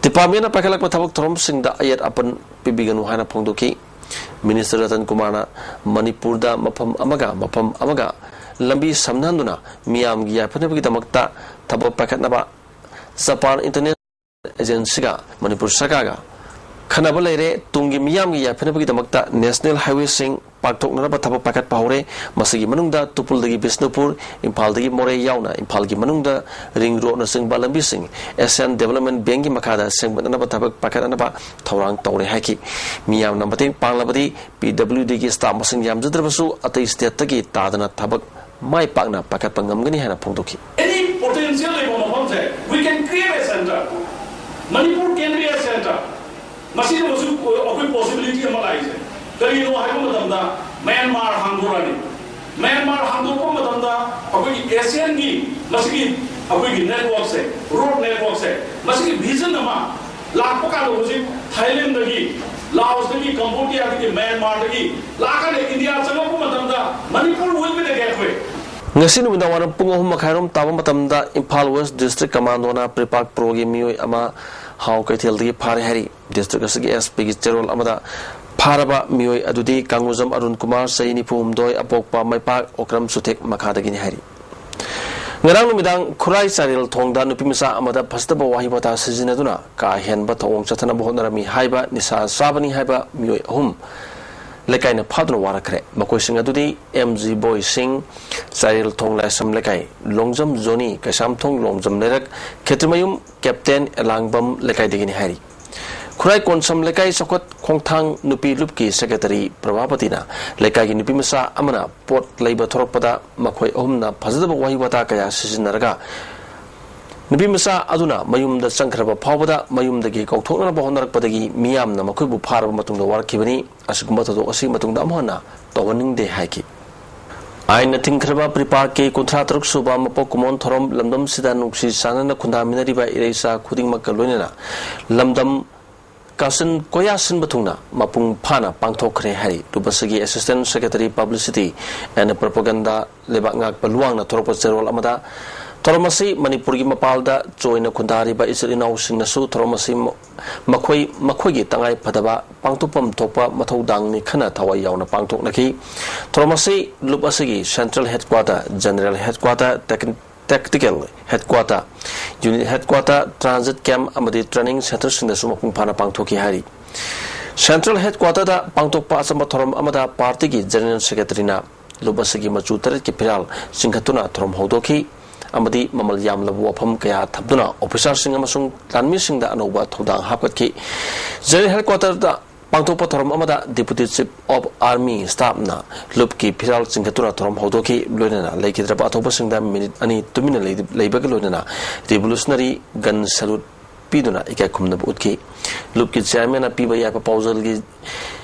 ꯗꯤꯄꯥꯔꯠꯃꯦꯟꯅ ꯄꯥꯏꯈꯠꯂꯛꯄ ꯊꯕꯛ ꯊꯧꯔꯝꯁꯤꯡꯗ ꯑꯌꯦꯠ ꯑꯄꯟ ꯄꯤꯕꯤꯒꯅꯨ ꯍꯥꯏꯅ ꯐꯣꯡꯗꯣꯛꯈꯤ꯫ ꯃꯤꯅꯤꯁꯇꯔ ꯔꯇꯟ ꯀꯨꯃꯥꯔꯅ ꯃꯅꯤꯄꯨꯔꯗ ꯃꯐꯝ ꯑꯃꯒ ꯃꯐꯝ ꯑꯃꯒ ꯂꯝꯕꯤ ꯁꯝꯅꯍꯟꯗꯨꯅ ꯃꯤꯌꯥꯝꯒꯤ ꯌꯥꯏꯐꯅꯕꯒꯤꯗꯃꯛꯇ ꯊꯕꯛ ꯄꯥꯏꯈꯠꯅꯕ ꯖꯄꯥꯟ ꯏꯟꯇꯔꯅꯦꯁꯅꯦꯜ ꯑꯦꯖꯦꯟꯁꯤꯒ ꯃꯅꯤꯄꯨꯔ ꯁꯔꯀꯥꯔꯒ ꯈꯟꯅꯕ ꯂꯩꯔꯦ꯫ ꯇꯨꯡꯒꯤ ꯃꯤꯌꯥꯝꯒꯤ ꯌꯥꯏꯐꯅꯕꯒꯤꯗꯃꯛꯇ ꯅꯦꯁꯅꯦꯜ ꯍꯥꯏꯋꯦꯁꯤꯡ ꯄꯥꯛꯊꯣꯛꯅꯅꯕ ꯊꯕꯛ ꯄꯥꯏꯈꯠꯄ ꯍꯧꯔꯦ꯫ ꯃꯁꯤꯒꯤ ꯃꯅꯨꯡꯗ ꯇꯨꯄꯨꯜꯗꯒꯤ ꯕꯤꯁꯅꯨꯄꯨꯔ, ꯏꯝꯐꯥꯜꯗꯒꯤ ꯃꯣꯔꯦ ꯌꯥꯎꯅ ꯏꯝꯐꯥꯜꯒꯤ ꯃꯅꯨꯡꯗ ꯔꯤꯡ ꯔꯣꯗꯅꯆꯤꯡꯕ ꯂꯝꯕꯤꯁꯤꯡ ꯑꯦꯁꯤꯌꯥꯟ ꯗꯦꯕꯂꯞꯃꯦꯟ ꯕꯦꯡꯒꯤ ꯃꯈꯥꯗ ꯁꯦꯝꯒꯠꯅꯅꯕ ꯊꯕꯛ ꯄꯥꯏꯈꯠꯅꯅꯕ ꯊꯧꯔꯥꯡ ꯇꯧꯔꯦ ꯍꯥꯏꯈꯤ꯫ ꯃꯤꯌꯥꯝꯅ ꯃꯇꯦꯡ ꯄꯥꯡꯂꯕꯗꯤ ꯄꯤ ꯗꯕ꯭ꯂꯤꯎ ꯗꯤꯒꯤ ꯁ꯭ꯇꯥꯐ ꯃꯁꯤꯡ ꯌꯥꯝꯖꯗ꯭ꯔꯕꯁꯨ ꯑꯇꯩ ꯁ꯭ꯇꯦꯠꯇꯒꯤ ꯇꯥꯗꯅ ꯊꯕꯛ ꯃꯥꯏ ꯄꯥꯛꯅ ꯄꯥꯏꯈꯠꯄ ꯉꯝꯒꯅꯤ ꯍꯥꯏꯅ ꯐꯣꯡꯗꯣꯛꯈꯤ꯫ Any potential ꯂꯩꯕ ꯃꯐꯝꯁꯦ, we can create a center. Manipur can be a center. ꯃꯁꯤꯗꯁꯨ ꯑꯩꯈꯣꯏ possibility ꯑꯃ ꯂꯥꯛꯏꯁꯦ ꯀꯔꯤꯅꯣ ꯍꯥꯏꯕ ꯃꯇꯝꯗ, ꯃ꯭ꯌꯥꯟꯃꯥꯔ ꯍꯥꯡꯗꯣꯔꯛꯑꯅꯤ꯫ ꯃ꯭ꯌꯥꯟꯃꯥꯔ ꯍꯥꯡꯗꯣꯛꯄ ꯃꯇꯝꯗ ꯑꯩꯈꯣꯏꯒꯤ ꯑꯦꯁꯤꯌꯥꯟꯒꯤ ꯃꯁꯤꯒꯤ ꯑꯩꯈꯣꯏꯒꯤ network ꯁꯦ, road network ꯁꯦ, ꯃꯁꯤꯒꯤ vision ꯑꯃ ꯂꯥꯛꯄ ꯀꯥꯟꯗ ꯍꯧꯖꯤꯛ ꯊꯥꯏꯂꯦꯟꯗꯒꯤ, ꯂꯥꯑꯣꯁꯇꯒꯤ, ꯀꯝꯕꯣꯗꯤꯌꯥꯗꯒꯤ, ꯃ꯭ꯌꯥꯟꯃꯥꯔꯗꯒꯤ ꯂꯥꯛꯑꯀꯥꯟꯗ ꯏꯟꯗꯤꯌꯥ ꯆꯪꯉꯛꯄ ꯃꯇꯝꯗ Manipur will be the gateway꯫ ꯉꯁꯤ ꯅꯨꯃꯤꯗꯥꯡ ꯋꯥꯏꯔꯝ ꯄꯨꯡ ꯑꯍꯨꯝ ꯃꯈꯥꯏꯔꯣꯝ ꯇꯥꯕ ꯃꯇꯝꯗ ꯏꯝꯐꯥꯜ ꯋꯦꯁ ꯗꯤꯁꯇ꯭ꯔꯤꯛ ꯀꯃꯥꯟꯗꯣꯅ ꯄ꯭ꯔꯤꯄꯥꯛ ꯄ꯭ꯔꯣꯒꯤ ꯃꯤꯑꯣꯏ ꯑꯃ ꯍꯥꯎ ꯀꯩꯊꯦꯜꯗꯒꯤ ꯐꯥꯔꯦ ꯍꯥꯏꯔꯤ꯫ ꯗꯤꯁꯇ꯭ꯔꯤꯛ ꯑꯁꯤꯒꯤ ꯑꯦꯁ ꯄꯤꯒꯤ ꯆꯦꯔꯣꯜ ꯑꯃꯗ ꯐꯥꯔꯕ ꯃꯤꯑꯣꯏ ꯑꯗꯨꯗꯤ ꯀꯥꯡꯉꯨꯖꯝ ꯑꯔꯨꯟ ꯀꯨꯃꯥꯔ, ꯆꯍꯤ ꯅꯤꯐꯨ ꯍꯨꯝꯗꯣꯏ, ꯑꯄꯣꯛꯄ ꯃꯩꯄꯥꯛ ꯑꯣꯀ꯭ꯔꯝ ꯆꯨꯊꯦꯛ ꯃꯈꯥꯗꯒꯤꯅꯤ ꯍꯥꯏꯔꯤ꯫ ꯉꯔꯥꯡ ꯅꯨꯃꯤꯗꯥꯡ ꯈꯨꯔꯥꯏ ꯆꯥꯏꯔꯦꯜ ꯊꯣꯡꯗ ꯅꯨꯄꯤ ꯃꯆꯥ ꯑꯃꯗ ꯐꯖꯗꯕ ꯋꯥꯍꯩ ꯋꯥꯇꯥ ꯁꯤꯖꯤꯟꯅꯗꯨꯅ ꯀꯥ ꯍꯦꯟꯕ ꯊꯧꯑꯣꯡ ꯆꯠꯊꯅꯕ ꯍꯣꯠꯅꯔꯝꯃꯤ ꯍꯥꯏꯕ ꯅꯤꯁꯥ ꯆꯥꯕꯅꯤ ꯍꯥꯏꯕ ꯃꯤꯑꯣꯏ ꯑꯍꯨꯝ ꯂꯩꯀꯥꯏꯅ ꯐꯥꯗꯨꯅ ꯋꯥꯔꯛꯈ꯭ꯔꯦ꯫ ꯃꯈꯣꯏꯁꯤꯡ ꯑꯗꯨꯗꯤ ꯑꯦꯝ ꯖꯤ ꯕꯣꯏ ꯁꯤꯡ, ꯆꯥꯏꯔꯦꯜ ꯊꯣꯡ ꯂꯥꯏꯁ꯭ꯔꯝ ꯂꯩꯀꯥꯏ, ꯂꯣꯡꯖꯝ ꯖꯣꯅꯤ, ꯀꯩꯁꯥꯝꯊꯣꯡ ꯂꯣꯡꯖꯝ ꯂꯩꯔꯛ, ꯈꯦꯇ꯭ꯔꯤꯃꯌꯨꯝ ꯀꯦꯞꯇꯦꯟ ꯑꯦꯂꯥꯡꯕꯝ ꯂꯩꯀꯥꯏꯗꯒꯤꯅꯤ ꯍꯥꯏꯔꯤ꯫ ꯈꯨꯔꯥꯏ ꯀꯣꯟꯁꯝ ꯂꯩꯀꯥꯏ ꯆꯥꯎꯈꯠ ꯈꯣꯡꯊꯥꯡ ꯅꯨꯄꯤ ꯂꯨꯞꯀꯤ ꯁꯦꯀ꯭ꯔꯦꯇꯔꯤ ꯄ꯭ꯔꯚꯥꯄꯇꯤꯅ ꯂꯩꯀꯥꯏꯒꯤ ꯅꯨꯄꯤ ꯃꯆꯥ ꯑꯃꯅ ꯄꯣꯠ ꯂꯩꯕ ꯊꯣꯔꯛꯄꯗ ꯃꯈꯣꯏ ꯑꯍꯨꯝꯅ ꯐꯖꯗꯕ ꯋꯥꯍꯩ ꯋꯥꯇꯥ ꯀꯌꯥ ꯁꯤꯖꯤꯟꯅꯔꯒ ꯅꯨꯄꯤ ꯃꯆꯥ ꯑꯗꯨꯅ ꯃꯌꯨꯝꯗ ꯆꯪꯈ꯭ꯔꯕ ꯐꯥꯎꯕꯗ ꯃꯌꯨꯝꯗꯒꯤ ꯀꯧꯊꯣꯛꯅꯅꯕ ꯍꯣꯠꯅꯔꯛꯄꯗꯒꯤ ꯃꯤꯌꯥꯝꯅ ꯃꯈꯣꯏꯕꯨ ꯐꯥꯔꯕ ꯃꯇꯨꯡꯗ ꯋꯥꯔꯛꯈꯤꯕꯅꯤ꯫ ꯑꯁꯤꯒꯨꯝꯕ ꯊꯧꯗꯣꯛ ꯑꯁꯤ ꯃꯇꯨꯡꯗ ꯑꯃꯨꯛ ꯍꯟꯅ ꯇꯧꯍꯟꯅꯤꯡꯗꯦ ꯍꯥꯏꯈꯤ꯫ ꯑꯥꯏꯟꯅ ꯊꯤꯡꯈ꯭ꯔꯕ ꯄ꯭ꯔꯤꯄꯥꯛꯀꯤ ꯀꯨꯟꯊ꯭ꯔꯥ ꯇꯔꯨꯛ ꯁꯨꯕ ꯃꯄꯣꯛ ꯀꯨꯝꯑꯣꯟ ꯊꯧꯔꯝ ꯂꯝꯗꯝꯁꯤꯗ ꯅꯨꯡꯁꯤ ꯆꯥꯟꯅꯅ ꯈꯨꯟꯗꯥꯃꯤꯟꯅꯔꯤꯕ ꯏꯔꯩꯆꯥ ꯈꯨꯗꯤꯡꯃꯛꯀ ꯂꯣꯏꯅꯅ ꯂꯝꯗꯝ ꯀꯥꯆꯤꯟ ꯀꯣꯏꯌꯥ ꯁꯤꯟꯕ ꯊꯨꯡꯅ ꯃꯄꯨꯡ ꯐꯥꯅ ꯄꯥꯡꯊꯣꯛꯈ꯭ꯔꯦ ꯍꯥꯏꯔꯤ꯫ ꯂꯨꯞ ꯑꯁꯤꯒꯤ Assistant Secretary Publicity and Propaganda ꯂꯩꯕꯥꯛ ꯉꯥꯛꯄ ꯂꯨꯋꯥꯡꯅ ꯊꯣꯔꯛꯄ ꯆꯦꯔꯣꯜ ꯑꯃꯗ ꯊꯧꯔꯝ ꯑꯁꯤ ꯃꯅꯤꯄꯨꯔꯒꯤ ꯃꯄꯥꯜꯗ ꯆꯣꯏꯅ ꯈꯨꯟꯗꯥꯔꯤꯕ ꯏꯆꯤꯜ ꯏꯅꯥꯎꯁꯤꯡꯅꯁꯨ ꯊꯧꯔꯝ ꯑꯁꯤ ꯃ-, ꯃꯈꯣꯏ ꯃꯈꯣꯏꯒꯤ ꯇꯉꯥꯏ ꯐꯗꯕ ꯄꯥꯡꯊꯣꯛꯐꯝ ꯊꯣꯛꯄ ꯃꯊꯧꯗꯥꯡꯅꯤ ꯈꯟꯅ ꯊꯋꯥꯏ ꯌꯥꯎꯅ ꯄꯥꯡꯊꯣꯛꯅꯈꯤ꯫ ꯊꯧꯔꯝ ꯑꯁꯤ ꯂꯨꯞ ꯑꯁꯤꯒꯤ Central Headquarter, General Headquarter, Techn-, Tactical Headquarter, Unit Headquarter, Transit Camp ꯑꯃꯗꯤ Training Centreꯁꯤꯡꯗꯁꯨ ꯃꯄꯨꯡ ꯐꯥꯅ ꯄꯥꯡꯊꯣꯛꯈꯤ ꯍꯥꯏꯔꯤ꯫ Central Headquarterꯗ ꯄꯥꯡꯊꯣꯛꯄ ꯑꯆꯝꯕ ꯊꯧꯔꯝ ꯑꯃꯗ ꯄꯥꯔꯇꯤꯒꯤ General Secretaryꯅ ꯂꯨꯞ ꯑꯁꯤꯒꯤ ꯃꯆꯨ ꯇꯔꯦꯠꯀꯤ ꯐꯤꯔꯥꯜ ꯆꯤꯡꯈꯠꯇꯨꯅ ꯊꯧꯔꯝ ꯍꯧꯗꯣꯛꯈꯤ ꯑꯃꯗꯤ ꯃꯃꯜ ꯌꯥꯝꯂꯕ ꯋꯥꯐꯝ ꯀꯌꯥ ꯊꯝꯗꯨꯅ ꯑꯣꯐꯤꯁꯥꯔꯁꯤꯡ ꯑꯃꯁꯨꯡ ꯂꯥꯟꯃꯤꯁꯤꯡꯗ ꯑꯅꯧꯕ ꯊꯧꯗꯥꯡ ꯍꯥꯞꯀꯠꯈꯤ꯫ General Headquarterꯗ ꯄꯥꯡꯊꯣꯛꯄ ꯊꯧꯔꯝ ꯑꯃꯗ Deputy Chief of Army Staffꯅ ꯂꯨꯞꯀꯤ ꯐꯤꯔꯥꯜ ꯆꯤꯡꯈꯠꯇꯨꯅ ꯊꯧꯔꯝ ꯍꯧꯗꯣꯛꯈꯤ꯫ ꯂꯣꯏꯅꯅ ꯂꯩꯈꯤꯗ꯭ꯔꯕ ꯑꯊꯧꯕꯁꯤꯡꯗ ꯃꯤꯅꯤꯠ ꯑꯅꯤ ꯇꯨꯃꯤꯟꯅ ꯂꯩ-, ꯂꯩꯕꯒ ꯂꯣꯏꯅꯅ Revolutionary Gun Salute ꯄꯤꯗꯨꯅ ꯏꯀꯥꯏ ꯈꯨꯝꯅꯕ ꯎꯠꯈꯤ꯫ ꯂꯨꯞꯀꯤ Chairmanꯅ ꯄꯤꯕ ꯌꯥꯏꯐ ꯄꯥꯎꯖꯦꯜꯒꯤ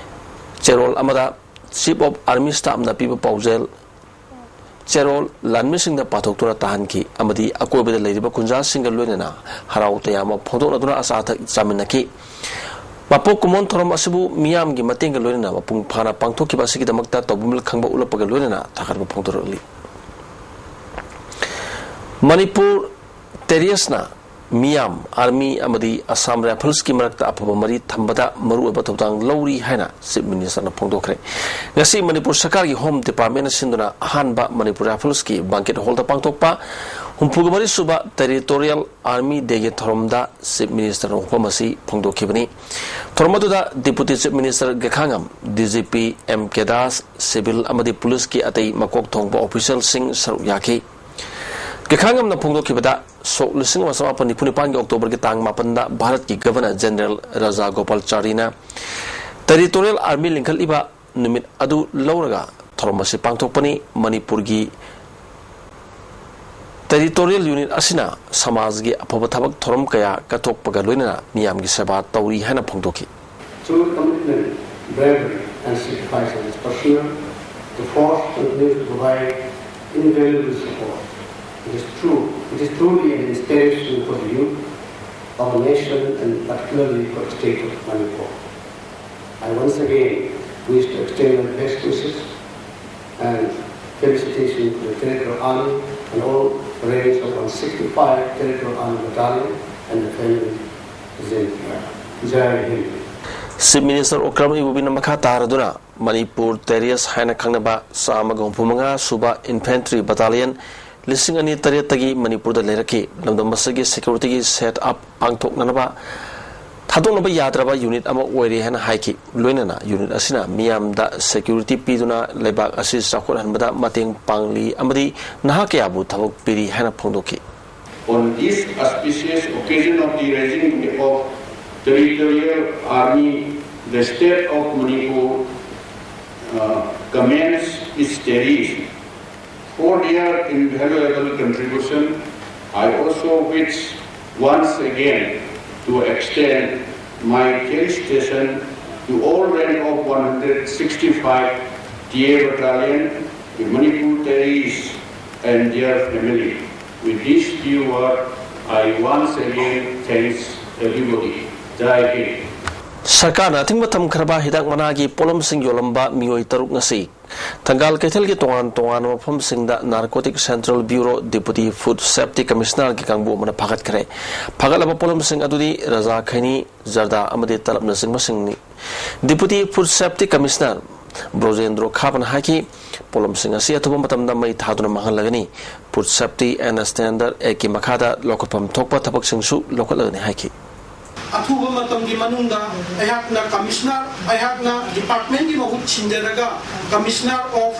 ꯆꯦꯔꯣꯜ ꯑꯃꯗ Chief of Army Staffꯅ ꯄꯤꯕ ꯄꯥꯎꯖꯦꯜ ꯆꯦꯔꯣꯜ ꯂꯥꯟꯃꯤꯁꯤꯡꯗ ꯄꯥꯊꯣꯛꯇꯨꯅ ꯇꯥꯍꯟꯈꯤ ꯑꯃꯗꯤ ꯑꯀꯣꯏꯕꯗ ꯂꯩꯔꯤꯕ ꯈꯨꯟꯖꯥꯁꯤꯡꯒ ꯂꯣꯏꯅꯅ ꯍꯔꯥꯎ ꯇꯌꯥꯝꯕ ꯐꯣꯡꯗꯣꯛꯅꯗꯨꯅ ꯑꯆꯥ ꯑꯊꯛ ꯆꯥꯃꯤꯟꯅꯈꯤ꯫ ꯃꯄꯣꯛ ꯀꯨꯝꯑꯣꯟ ꯊꯧꯔꯝ ꯑꯁꯤꯕꯨ ꯃꯤꯌꯥꯝꯒꯤ ꯃꯇꯦꯡꯒ ꯂꯣꯏꯅꯅ ꯃꯄꯨꯡ ꯐꯥꯅ ꯄꯥꯡꯊꯣꯛꯈꯤꯕ ꯑꯁꯤꯒꯤꯗꯃꯛꯇ ꯇꯧꯕꯤꯃꯜ ꯈꯪꯕ ꯎꯠꯂꯛꯄꯒ ꯂꯣꯏꯅꯅ ꯊꯥꯒꯠꯄ ꯐꯣꯡꯗꯣꯔꯛꯂꯤ꯫ ꯃꯅꯤꯄꯨꯔ ꯇꯦꯔꯤꯌꯁꯅ ꯃꯤꯌꯥꯝ, ꯑꯥꯔꯃꯤ ꯑꯃꯗꯤ ꯑꯁꯥꯝ ꯔꯥꯏꯐꯜꯁꯀꯤ ꯃꯔꯛꯇ ꯑꯐꯕ ꯃꯔꯤ ꯊꯝꯕꯗ ꯃꯔꯨꯑꯣꯏꯕ ꯊꯧꯗꯥꯡ ꯂꯧꯔꯤ ꯍꯥꯏꯅ ꯆꯤꯐ ꯃꯤꯅꯤꯁꯇꯔꯅ ꯐꯣꯡꯗꯣꯛꯈ꯭ꯔꯦ꯫ ꯉꯁꯤ ꯃꯅꯤꯄꯨꯔ ꯁꯔꯀꯥꯔꯒꯤ ꯍꯣꯝ ꯗꯤꯄꯥꯔꯠꯃꯦꯟꯅ ꯁꯤꯟꯗꯨꯅ ꯑꯍꯥꯟꯕ ꯃꯅꯤꯄꯨꯔ ꯔꯥꯏꯐꯜꯁꯀꯤ ꯕꯥꯡꯀꯦꯠ ꯍꯣꯜꯗ ꯄꯥꯡꯊꯣꯛꯄ ꯍꯨꯝꯐꯨꯒ ꯃꯔꯤ ꯁꯨꯕ ꯇꯦꯔꯤꯇꯣꯔꯤꯌꯦꯜ ꯑꯥꯔꯃꯤ ꯗꯦꯒꯤ ꯊꯧꯔꯝꯗ ꯆꯤꯐ ꯃꯤꯅꯤꯁꯇꯔꯅ ꯋꯥꯐꯝ ꯑꯁꯤ ꯐꯣꯡꯗꯣꯛꯈꯤꯕꯅꯤ꯫ ꯊꯧꯔꯝ ꯑꯗꯨꯗ deputy chief minister ꯒꯦꯈꯥꯉꯝ, D G P M ꯀꯦ ꯗꯥꯁ, ꯁꯤꯚꯤꯜ ꯑꯃꯗꯤ ꯄꯨꯂꯤꯁꯀꯤ ꯑꯇꯩ ꯃꯀꯣꯛ ꯊꯣꯡꯕ ꯑꯣꯐꯤꯁꯤꯌꯦꯜꯁꯤꯡ ꯁꯔꯨꯛ ꯌꯥꯈꯤ꯫ ꯒꯦꯈꯥꯉꯝꯅ ꯐꯣꯡꯗꯣꯛꯈꯤꯕꯗ, ꯁꯣꯛ ꯂꯤꯁꯤꯡ ꯑꯃ ꯆꯃꯥꯄꯟ ꯅꯤꯐꯨ ꯅꯤꯄꯥꯟꯒꯤ ꯑꯣꯛꯇꯣꯕꯔꯒꯤ ꯇꯥꯡ ꯃꯥꯄꯟꯗ ꯚꯥꯔꯠꯀꯤ ꯒꯚꯔꯅꯔ ꯖꯦꯅꯔꯦꯜ ꯔꯥꯖꯥ ꯒꯣꯄꯥꯜꯆꯥꯔꯤꯅ ꯇꯦꯔꯤꯇꯣꯔꯤꯌꯦꯜ ꯑꯥꯔꯃꯤ ꯂꯤꯡꯈꯠꯂꯤꯕ ꯅꯨꯃꯤꯠ ꯑꯗꯨ ꯂꯧꯔꯒ ꯊꯧꯔꯝ ꯑꯁꯤ ꯄꯥꯡꯊꯣꯛꯄꯅꯤ꯫ ꯃꯅꯤꯄꯨꯔꯒꯤ ꯇꯦꯔꯤꯇꯣꯔꯤꯌꯦꯜ ꯌꯨꯅꯤꯠ ꯑꯁꯤꯅ ꯁꯃꯥꯖꯒꯤ ꯑꯐꯕ ꯊꯕꯛ ꯊꯧꯔꯝ ꯀꯌꯥ ꯀꯠꯊꯣꯛꯄꯒ ꯂꯣꯏꯅꯅ ꯃꯤꯌꯥꯝꯒꯤ ꯁꯦꯕꯥ ꯇꯧꯔꯤ ꯍꯥꯏꯅ ꯐꯣꯡꯗꯣꯛꯈꯤ꯫ Through commitment, bravery, and sacrifice of its personnel, the force continues to provide invaluable support. It is true, it is truly an inspiration for the youth, our nation, and particularly for the state of Manipur. I once again wish to extend my best wishes and felicitation to the Territorial Army and all ranks of one sixty-five Territorial Army Battalion and the family. Jai Hind. Chief Minister Okram Ibobiana ꯃꯈꯥ ꯇꯥꯔꯗꯨꯅ, ꯃꯅꯤꯄꯨꯔ ꯇꯦꯔꯤꯌꯁ ꯍꯥꯏꯅ ꯈꯪꯅꯕ ꯆꯥꯝꯃꯒ ꯍꯨꯝꯐꯨ ꯃꯉꯥ ꯁꯨꯕ infantry ꯕꯇꯥꯂꯤꯌꯟ ꯂꯤꯁꯤꯡ ꯑꯅꯤ ꯇꯔꯦꯠꯇꯒꯤ ꯃꯅꯤꯄꯨꯔꯗ ꯂꯩꯔꯛꯈꯤ꯫ ꯂꯝꯗꯝ ꯑꯁꯤꯒꯤ ꯁꯦꯀ꯭ꯌꯨꯔꯤꯇꯤꯒꯤ ꯁꯦꯠ ꯑꯞ ꯄꯥꯡꯊꯣꯛꯅꯅꯕ ꯊꯥꯗꯣꯛꯅꯕ ꯌꯥꯗ꯭ꯔꯕ ꯌꯨꯅꯤꯠ ꯑꯃ ꯑꯣꯏꯔꯦ ꯍꯥꯏꯅ ꯍꯥꯏꯈꯤ꯫ ꯂꯣꯏꯅꯅ ꯌꯨꯅꯤꯠ ꯑꯁꯤꯅ ꯃꯤꯌꯥꯝꯗ ꯁꯦꯀ꯭ꯌꯨꯔꯤꯇꯤ ꯄꯤꯗꯨꯅ ꯂꯩꯕꯥꯛ ꯑꯁꯤ ꯆꯥꯎꯈꯠꯍꯟꯕꯗ ꯃꯇꯦꯡ ꯄꯥꯡꯂꯤ ꯑꯃꯗꯤ ꯅꯍꯥ ꯀꯌꯥꯕꯨ ꯊꯕꯛ ꯄꯤꯔꯤ ꯍꯥꯏꯅ ꯐꯣꯡꯗꯣꯛꯈꯤ꯫ On this auspicious occasion of the raising of Territorial Army, the State of Manipur uh, commends its terrees for their invaluable contribution. I also wish once again to extend my felicitation to all rank of one hundred sixty-five T A Battalion Manipur terrorists and their family. With this few words, I once again thanks everybody. Jai Hind. ꯁꯔꯀꯥꯔꯅ ꯑꯊꯤꯡꯕ ꯊꯝꯈ꯭ꯔꯕ ꯍꯤꯗꯥꯛ ꯃꯅꯥꯒꯤ ꯄꯣꯠꯂꯝꯁꯤꯡ ꯌꯣꯜꯂꯝꯕ ꯃꯤꯑꯣꯏ ꯇꯔꯨꯛ ꯉꯁꯤ ꯊꯪꯒꯥꯜ ꯀꯩꯊꯦꯜꯒꯤ ꯇꯣꯉꯥꯟ ꯇꯣꯉꯥꯟꯕ ꯃꯐꯝꯁꯤꯡꯗ Narcotic Central Bureau Deputy Food Safety Commissionerꯒꯤ ꯀꯥꯡꯕꯨ ꯑꯃꯅ ꯐꯥꯒꯠꯈ꯭ꯔꯦ꯫ ꯐꯥꯒꯠꯂꯕ ꯄꯣꯠꯂꯝꯁꯤꯡ ꯑꯗꯨꯗꯤ ꯔꯖꯥ ꯈꯩꯅꯤ, ꯖꯔꯗꯥ ꯑꯃꯗꯤ ꯇꯂꯞꯅꯆꯤꯡꯕꯁꯤꯡꯅꯤ꯫ Deputy Food Safety Commissioner ꯕ꯭ꯔꯣꯖꯦꯟꯗ꯭ꯔꯣ ꯈꯥꯕꯅ ꯍꯥꯏꯈꯤ, ꯄꯣꯠꯂꯝꯁꯤꯡ ꯑꯁꯤ ꯑꯊꯨꯕ ꯃꯇꯝꯗ ꯃꯩ ꯊꯥꯗꯨꯅ ꯃꯥꯡꯍꯜꯂꯒꯅꯤ꯫ Food Safety and Standard Actꯀꯤ ꯃꯈꯥꯗ ꯂꯧꯈꯠꯐꯝ ꯊꯣꯛꯄ ꯊꯕꯛꯁꯤꯡꯁꯨ ꯂꯧꯈꯠꯂꯒꯅꯤ ꯍꯥꯏꯈꯤ꯫ ꯑꯊꯨꯕ ꯃꯇꯝꯒꯤ ꯃꯅꯨꯡꯗ ꯑꯩꯍꯥꯛꯅ ꯀꯃꯤꯁꯅꯔ, ꯑꯩꯍꯥꯛꯅ ꯗꯤꯄꯥꯔꯠꯃꯦꯟꯒꯤ ꯃꯍꯨꯠ ꯁꯤꯟꯖꯔꯒ Commissioner of,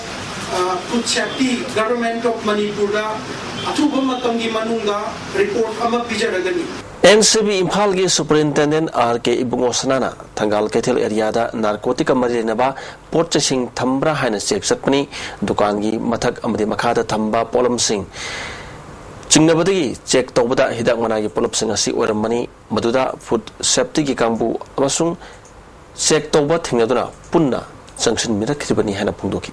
ꯑ, Food Safety, Government of ꯃꯅꯤꯄꯨꯔꯗ ꯑꯊꯨꯕ ꯃꯇꯝꯒꯤ ꯃꯅꯨꯡꯗ ꯔꯤꯄꯣꯔꯠ ꯑꯃ ꯄꯤꯖꯔꯒꯅꯤ꯫ ꯑꯦꯟ ꯁꯤ ꯕꯤ ꯏꯝꯐꯥꯜꯒꯤ ꯁꯨꯄꯔꯤꯟꯇꯦꯟꯗꯦꯟ ꯑꯥꯔ ꯀꯦ ꯏꯕꯨꯡꯉꯣ ꯁꯅꯥꯅ ꯊꯪꯒꯥꯜ ꯀꯩꯊꯦꯜ ꯑꯦꯔꯤꯌꯥꯗ ꯅꯥꯔꯀꯣꯇꯤꯛꯀ ꯃꯔꯤ ꯂꯩꯅꯕ ꯄꯣꯠ ꯆꯩꯁꯤꯡ ꯊꯝꯕ꯭ꯔꯥ ꯍꯥꯏꯅ ꯆꯦꯛ ꯆꯠꯄꯅꯤ꯫ ꯗꯨꯀꯥꯟꯒꯤ ꯃꯊꯛ ꯑꯃꯗꯤ ꯃꯈꯥꯗ ꯊꯝꯕ ꯄꯣꯠꯂꯝꯁꯤꯡ ꯆꯤꯡꯅꯕꯗꯒꯤ ꯆꯦꯛ ꯇꯧꯕꯗ ꯍꯤꯗꯥꯛ ꯃꯅꯥꯒꯤ ꯄꯣꯠꯂꯝꯁꯤꯡ ꯑꯁꯤ ꯑꯣꯏꯔꯝꯕꯅꯤ꯫ ꯃꯗꯨꯗ ꯐꯨꯗ ꯁꯦꯐꯇꯤꯒꯤ ꯀꯥꯡꯕꯨ ꯑꯃꯁꯨꯡ ꯆꯦꯛ ꯇꯧꯕ ꯊꯦꯡꯅꯗꯨꯅ ꯄꯨꯟꯅ ꯆꯪꯁꯤꯟꯃꯤꯟꯅꯈꯤꯕꯅꯤ ꯍꯥꯏꯅ ꯐꯣꯡꯗꯣꯛꯈꯤ꯫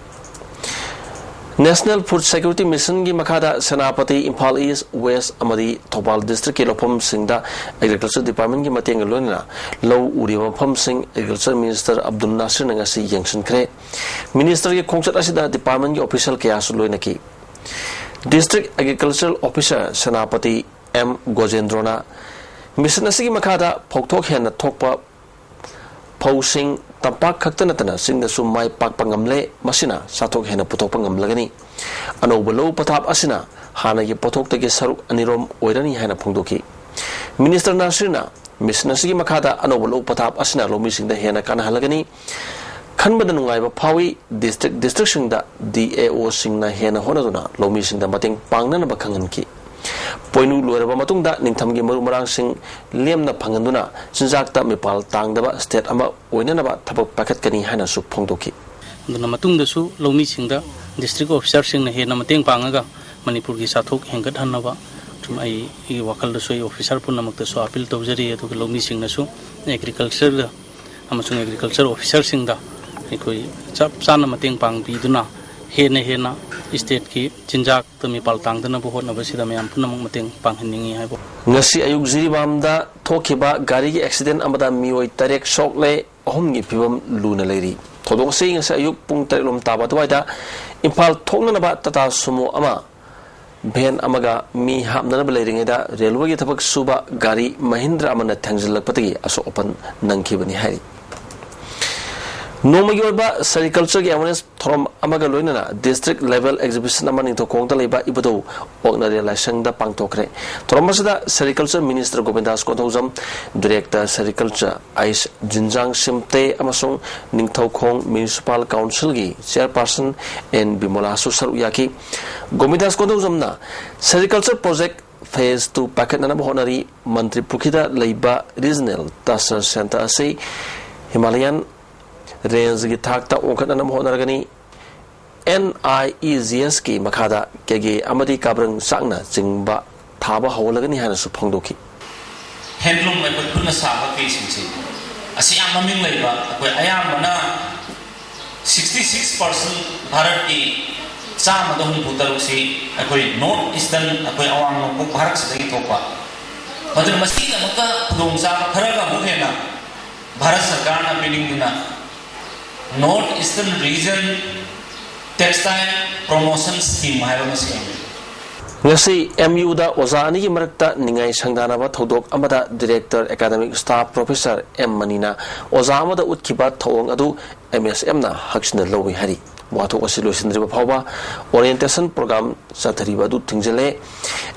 National Food Security Missionꯒꯤ ꯃꯈꯥꯗ ꯁꯦꯅꯥꯄꯇꯤ, ꯏꯝꯐꯥꯜ ꯏꯁ, ꯋꯦꯁ ꯑꯃꯗꯤ ꯊꯧꯕꯥꯜ ꯗꯤꯁꯇ꯭ꯔꯤꯛꯀꯤ ꯂꯧꯐꯝꯁꯤꯡꯗ Agriculture Departmentꯀꯤ ꯃꯇꯦꯡꯒ ꯂꯣꯏꯅꯅ ꯂꯧ ꯎꯔꯤꯕ ꯃꯐꯝꯁꯤꯡ Agriculture Minister ꯑꯕꯗꯨꯜ ꯅꯥꯁꯤꯔꯅ ꯉꯁꯤ ꯌꯦꯡꯁꯤꯟꯈ꯭ꯔꯦ꯫ Ministerꯒꯤ ꯈꯣꯡꯆꯠ ꯑꯁꯤꯗ departmentꯀꯤ official ꯀꯌꯥꯁꯨ ꯂꯣꯏꯅꯈꯤ꯫ District Agricultural Officer Senapati M ꯒꯣꯖꯦꯟꯗ꯭ꯔꯣꯅ mission ꯑꯁꯤꯒꯤ ꯃꯈꯥꯗ ꯐꯧꯊꯣꯛ ꯍꯦꯟꯅ ꯊꯣꯛꯄ ꯐꯧꯁꯤꯡ ꯇꯝꯄꯥꯛ ꯈꯛꯇ ꯅꯠꯇꯅ ꯆꯤꯡꯗꯁꯨ ꯃꯥꯏ ꯄꯥꯛꯄ ꯉꯝꯂꯦ꯫ ꯃꯁꯤꯅ ꯆꯥꯊꯣꯛ ꯍꯦꯟꯅ ꯄꯨꯊꯣꯛꯄ ꯉꯝꯂꯒꯅꯤ꯫ ꯑꯅꯧꯕ ꯂꯧ ꯄꯊꯥꯞ ꯑꯁꯤꯅ ꯍꯥꯟꯅꯒꯤ ꯄꯣꯠꯊꯣꯛꯇꯒꯤ ꯁꯔꯨꯛ ꯑꯅꯤꯔꯣꯝ ꯑꯣꯏꯔꯅꯤ ꯍꯥꯏꯅ ꯐꯣꯡꯗꯣꯛꯈꯤ꯫ Minister ꯅꯥꯁꯤꯔꯅ mission ꯑꯁꯤꯒꯤ ꯃꯈꯥꯗ ꯑꯅꯧꯕ ꯂꯧ ꯄꯊꯥꯞ ꯑꯁꯤꯅ ꯂꯧꯃꯤꯁꯤꯡꯗ ꯍꯦꯟꯅ ꯀꯥꯟꯅꯍꯜꯂꯒꯅꯤ꯫ ꯈꯟꯕꯗ ꯅꯨꯡꯉꯥꯏꯕ ꯐꯥꯎꯏ꯫ District districtꯁꯤꯡꯗ D A Oꯁꯤꯡꯅ ꯍꯦꯟꯅ ꯍꯣꯠꯅꯗꯨꯅ ꯂꯧꯃꯤꯁꯤꯡꯗ ꯃꯇꯦꯡ ꯄꯥꯡꯅꯅꯕ ꯈꯪꯍꯟꯈꯤ꯫ ꯄꯣꯏꯅꯨ ꯂꯣꯏꯔꯕ ꯃꯇꯨꯡꯗ ꯅꯤꯡꯊꯝꯒꯤ ꯃꯔꯨ ꯃꯔꯥꯡꯁꯤꯡ ꯂꯦꯝꯅ ꯐꯪꯍꯟꯗꯨꯅ ꯆꯤꯟꯖꯥꯛꯇ ꯃꯤꯄꯥꯜ ꯇꯥꯡꯗꯕ state ꯑꯃ ꯑꯣꯏꯅꯅꯕ ꯊꯕꯛ ꯄꯥꯏꯈꯠꯀꯅꯤ ꯍꯥꯏꯅꯁꯨ ꯐꯣꯡꯗꯣꯛꯈꯤ꯫ ꯑꯗꯨꯅ ꯃꯇꯨꯡꯗꯁꯨ ꯂꯧꯃꯤꯁꯤꯡꯗ district officerꯁꯤꯡꯅ ꯍꯦꯟꯅ ꯃꯇꯦꯡ ꯄꯥꯡꯉꯒ ꯃꯅꯤꯄꯨꯔꯒꯤ ꯆꯥꯊꯣꯛ ꯍꯦꯟꯒꯠꯍꯟꯅꯕ ꯁꯨꯝ ꯑꯩꯒꯤ ꯋꯥꯈꯜꯗꯁꯨ ꯑꯩ officer ꯄꯨꯝꯅꯃꯛꯇꯁꯨ appeal ꯇꯧꯖꯔꯤ꯫ ꯑꯗꯨꯒ ꯂꯧꯃꯤꯁꯤꯡꯅꯁꯨ agricultureꯗ ꯑꯃꯁꯨꯡ agriculture officerꯁꯤꯡꯗ ꯑꯩꯈꯣꯏ ꯆꯞ ꯆꯥꯅ ꯃꯇꯦꯡ ꯄꯥꯡꯕꯤꯗꯨꯅ ꯍꯦꯟꯅ ꯍꯦꯟꯅ stateꯀꯤ ꯆꯤꯟꯖꯥꯛꯇ ꯃꯤꯄꯥꯜ ꯇꯥꯡꯗꯅꯕ ꯍꯣꯠꯅꯕꯁꯤꯗ ꯃꯌꯥꯝ ꯄꯨꯝꯅꯃꯛ ꯃꯇꯦꯡ ꯄꯥꯡꯍꯟꯅꯤꯡꯏ ꯍꯥꯏꯕ꯫ ꯉꯁꯤ ꯑꯌꯨꯛ ꯖꯤꯔꯤꯕꯥꯝꯗ ꯊꯣꯛꯈꯤꯕ ꯒꯥꯔꯤꯒꯤ accident ꯑꯃꯗ ꯃꯤꯑꯣꯏ ꯇꯔꯦꯠ ꯁꯣꯛꯂꯦ, ꯑꯍꯨꯝꯒꯤ ꯐꯤꯕꯝ ꯂꯨꯅ ꯂꯩꯔꯤ꯫ ꯊꯧꯗꯣꯛ ꯑꯁꯤ ꯉꯁꯤ ꯑꯌꯨꯛ ꯄꯨꯡ ꯇꯔꯦꯠ ꯂꯣꯝ ꯇꯥꯕ ꯑꯗꯨꯋꯥꯏꯗ ꯏꯝꯐꯥꯜ ꯊꯣꯛꯅꯅꯕ ꯇꯥꯇꯥ ꯁꯨꯃꯣ ꯑꯃ ꯚꯦꯟ ꯑꯃꯒ ꯃꯤ ꯍꯥꯞꯅꯅꯕ ꯂꯩꯔꯤꯉꯩꯗ ꯔꯦꯜꯋꯦꯒꯤ ꯊꯕꯛ ꯁꯨꯕ ꯒꯥꯔꯤ ꯃꯍꯤꯟꯗ꯭ꯔ ꯑꯃꯅ ꯊꯦꯡꯖꯤꯜꯂꯛꯄꯗꯒꯤ ꯑꯁꯣꯛ ꯑꯄꯟ ꯅꯪꯈꯤꯕꯅꯤ ꯍꯥꯏꯔꯤ꯫ ꯅꯣꯡꯃꯒꯤ ꯑꯣꯏꯕ sericultureꯒꯤ awareness ꯊꯧꯔꯝ ꯑꯃꯒ ꯂꯣꯏꯅꯅ district level exhibition ꯑꯃ ꯅꯤꯡꯊꯧꯈꯣꯡꯗ ꯂꯩꯕ ꯏꯕꯨꯙꯧ ꯑꯣꯛꯅꯔꯤꯌꯥ ꯂꯥꯏꯁꯪꯗ ꯄꯥꯡꯊꯣꯛꯈ꯭ꯔꯦ꯫ ꯊꯧꯔꯝ ꯑꯁꯤꯗ sericulture minister ꯒꯣꯕꯤꯟꯗꯥꯁ Konthoujam, director sericulture ꯑꯩꯁ ꯖꯤꯟꯖꯥꯡ ꯁꯤꯝꯇꯦ ꯑꯃꯁꯨꯡ ꯅꯤꯡꯊꯧꯈꯣꯡ municipal councilꯒꯤ chairperson ꯑꯦꯟ ꯕꯤꯃꯣꯂꯥꯁꯨ ꯁꯔꯨꯛ ꯌꯥꯈꯤ꯫ ꯒꯣꯕꯤꯟꯗꯥꯁ ꯀꯣꯟꯊꯧꯖꯝꯅ sericulture project phase two ꯄꯥꯏꯈꯠꯅꯅꯕ ꯍꯣꯠꯅꯔꯤ꯫ ꯃꯟꯇ꯭ꯔꯤ ꯄꯨꯈ꯭ꯔꯤꯗ ꯂꯩꯕ regional ꯇꯁꯔ centre ꯑꯁꯤ Himalayan rangeꯒꯤ ꯊꯥꯛꯇ ꯑꯣꯟꯈꯠꯅꯅꯕ ꯍꯣꯠꯅꯔꯒꯅꯤ꯫ NIEGSꯀꯤ ꯃꯈꯥꯗ ꯀꯦꯒꯦ ꯑꯃꯗꯤ ꯀꯥꯕ꯭ꯔꯪ ꯆꯥꯛꯅ ꯆꯤꯡꯕ ꯊꯥꯕ ꯍꯧꯍꯜꯂꯒꯅꯤ ꯍꯥꯏꯅꯁꯨ ꯐꯣꯡꯗꯣꯛꯈꯤ꯫ Handloom ꯑꯩꯈꯣꯏ ꯈꯨꯠꯅ ꯁꯥꯕ ꯐꯤꯁꯤꯡꯁꯤ ꯑꯁꯤ ꯌꯥꯝ ꯃꯃꯤꯡ ꯂꯩꯕ, ꯑꯩꯈꯣꯏ ꯑꯌꯥꯝꯕꯅ sixty six percent ꯚꯥꯔꯠꯀꯤ ꯆꯥꯝꯃꯗ ꯍꯨꯝꯐꯨ ꯇꯔꯨꯛꯁꯤ ꯑꯩꯈꯣꯏ North Eastern, ꯑꯩꯈꯣꯏ ꯑꯋꯥꯡ ꯅꯣꯡꯄꯣꯛ ꯚꯥꯔꯠꯁꯤꯗꯒꯤ ꯊꯣꯛꯄ꯫ ꯃꯗꯨꯅ ꯃꯁꯤꯒꯤꯗꯃꯛꯇ ꯈꯨꯗꯣꯡꯆꯥꯕ ꯈꯔꯒ ꯑꯃꯨꯛ ꯍꯦꯟꯅ ꯚꯥꯔꯠ ꯁꯔꯀꯥꯔꯅ ꯄꯤꯅꯤꯡꯗꯨꯅ North Eastern Region Textile Promotion Scheme ꯍꯥꯏꯕ ꯑꯃ ꯁꯦꯝꯃꯤ꯫ ꯉꯁꯤ MUꯗ ꯑꯣꯖꯥ ꯑꯅꯤꯒꯤ ꯃꯔꯛꯇ ꯅꯤꯡꯉꯥꯏ ꯁꯪꯗꯥꯅꯕ ꯊꯧꯗꯣꯛ ꯑꯃꯗ director academic staff professor M ꯃꯅꯤꯅ ꯑꯣꯖꯥ ꯑꯃꯗ ꯎꯠꯈꯤꯕ ꯊꯧꯑꯣꯡ ꯑꯗꯨ MSFꯅ ꯍꯛꯆꯤꯟꯅ ꯂꯧꯏ ꯍꯥꯏꯔꯤ꯫ ꯋꯥꯊꯣꯛ ꯑꯁꯤ ꯂꯣꯏꯁꯤꯟꯗ꯭ꯔꯤꯕ ꯐꯥꯎꯕ orientation program ꯆꯠꯊꯔꯤꯕ ꯑꯗꯨ ꯊꯤꯡꯖꯤꯜꯂꯦ꯫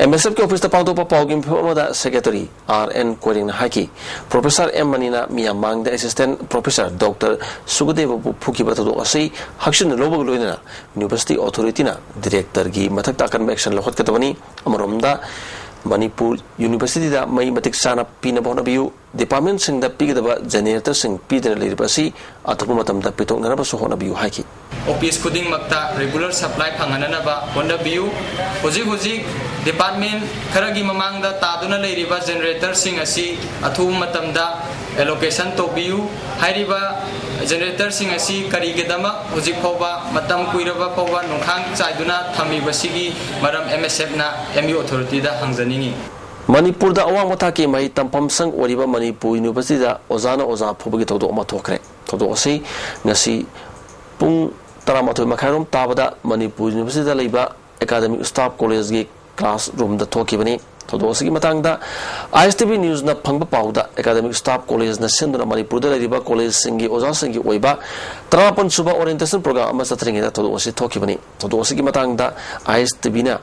MSFꯀꯤ officeꯇ ꯄꯥꯡꯊꯣꯛꯄ ꯄꯥꯎꯒꯤ ꯃꯤꯐꯝ ꯑꯃꯗ secretary ꯑꯥꯔ ꯑꯦꯟ ꯀꯣꯏꯔꯦꯡꯅ ꯍꯥꯏꯈꯤ, Professor ꯑꯦꯝ ꯃꯅꯤꯅ ꯃꯤꯌꯥꯝ ꯃꯥꯡꯗ assistant professor Doctor ꯁꯨꯒꯗꯦꯕꯕꯨ ꯐꯨꯈꯤꯕ ꯊꯧꯗꯣꯛ ꯑꯁꯤ ꯍꯛꯆꯤꯟꯅ ꯂꯧꯕꯒ ꯂꯣꯏꯅꯅ university authorityꯅ directorꯒꯤ ꯃꯊꯛꯇ ꯑꯀꯟꯕ action ꯂꯧꯈꯠꯀꯗꯕꯅꯤ꯫ ꯑꯃꯔꯣꯝꯗ ꯃꯅꯤꯄꯨꯔ universityꯗ ꯃꯩ ꯃꯇꯤꯛ ꯆꯥꯅ ꯄꯤꯅꯕ ꯍꯣꯠꯅꯕꯤꯌꯨ, departmentꯁꯤꯡꯗ ꯄꯤꯒꯗꯕ generatorꯁꯤꯡ ꯄꯤꯗꯅ ꯂꯩꯔꯤꯕ ꯑꯁꯤ ꯑꯊꯨꯕ ꯃꯇꯝꯗ ꯄꯤꯊꯣꯛꯅꯅꯕꯁꯨ ꯍꯣꯠꯅꯕꯤꯌꯨ ꯍꯥꯏꯈꯤ꯫ Office ꯈꯨꯗꯤꯡꯃꯛꯇ regular supply ꯐꯪꯍꯟꯅꯅꯕ ꯍꯣꯠꯅꯕꯤꯌꯨ꯫ ꯍꯧꯖꯤꯛ ꯍꯧꯖꯤꯛ department ꯈꯔꯒꯤ ꯃꯃꯥꯡꯗ ꯇꯥꯗꯨꯅ ꯂꯩꯔꯤꯕ generatorꯁꯤꯡ ꯑꯁꯤ ꯑꯊꯨꯕ ꯃꯇꯝꯗ ꯑꯦꯂꯣꯀꯦꯁꯟ ꯇꯧꯕꯤꯌꯨ꯫ ꯍꯥꯏꯔꯤꯕ ꯖꯦꯅꯦꯔꯦꯇꯔꯁꯤꯡ ꯑꯁꯤ ꯀꯔꯤꯒꯤꯗꯃꯛ ꯍꯧꯖꯤꯛ ꯐꯥꯎꯕ ꯃꯇꯝ ꯀꯨꯏꯔꯕ ꯐꯥꯎꯕ ꯅꯣꯡꯈꯥꯡ ꯆꯥꯏꯗꯨꯅ ꯊꯝꯃꯤꯕꯁꯤꯒꯤ ꯃꯔꯝ ꯑꯦꯝ ꯑꯦꯁ ꯑꯦꯐꯅ ꯑꯦꯝ ꯌꯨ ꯑꯣꯊꯣꯔꯤꯇꯤꯗ ꯍꯪꯖꯅꯤꯡꯏ꯫ ꯃꯅꯤꯄꯨꯔꯗ ꯑꯋꯥꯡꯕ ꯊꯥꯛꯀꯤ ꯃꯍꯩ ꯇꯝꯐꯝ ꯁꯪ ꯑꯣꯏꯔꯤꯕ ꯃꯅꯤꯄꯨꯔ ꯌꯨꯅꯤꯚꯔꯁꯤꯇꯤꯗ ꯑꯣꯖꯥꯅ ꯑꯣꯖꯥ ꯐꯨꯕꯒꯤ ꯊꯧꯗꯣꯛ ꯑꯃ ꯊꯣꯛꯈ꯭ꯔꯦ꯫ ꯊꯧꯗꯣꯛ ꯑꯁꯤ ꯉꯁꯤ ꯄꯨꯡ ꯇꯔꯥꯃꯥꯊꯣꯏ ꯃꯈꯥꯏꯔꯣꯝ ꯇꯥꯕꯗ ꯃꯅꯤꯄꯨꯔ ꯌꯨꯅꯤꯚꯔꯁꯤꯇꯤꯗ ꯂꯩꯕ ꯑꯦꯀꯥꯗꯃꯤꯛ ꯁ꯭ꯇꯥꯐ ꯀꯣꯂꯦꯖꯒꯤ ꯀ꯭ꯂꯥꯁ ꯔꯨꯝꯗ ꯊꯣꯛꯈꯤꯕꯅꯤ꯫ ꯊꯧꯗꯣꯛ ꯑꯁꯤꯒꯤ ꯃꯇꯥꯡꯗ ꯑꯥꯏ ꯑꯦꯁ ꯇꯤ ꯚꯤ ꯅ꯭ꯌꯨꯁꯅ ꯐꯪꯕ ꯄꯥꯎꯗ, ꯑꯦꯀꯥꯗꯃꯤꯛ ꯁ꯭ꯇꯥꯐ ꯀꯣꯂꯦꯖꯅ ꯁꯤꯟꯗꯨꯅ ꯃꯅꯤꯄꯨꯔꯗ ꯂꯩꯔꯤꯕ ꯀꯣꯂꯦꯖꯁꯤꯡꯒꯤ ꯑꯣꯖꯥꯁꯤꯡꯒꯤ ꯑꯣꯏꯕ ꯇꯔꯥꯃꯥꯄꯟ ꯁꯨꯕ ꯑꯣꯔꯤꯌꯦꯟꯇꯦꯁꯟ ꯄ꯭ꯔꯣꯒ꯭ꯔꯥꯝ ꯑꯃ ꯆꯠꯊꯔꯤꯉꯩꯗ ꯊꯧꯗꯣꯛ ꯑꯁꯤ ꯊꯣꯛꯈꯤꯕꯅꯤ꯫ ꯊꯧꯗꯣꯛ ꯑꯁꯤꯒꯤ ꯃꯇꯥꯡꯗ ꯑꯥꯏ ꯑꯦꯁ ꯇꯤ ꯚꯤꯅ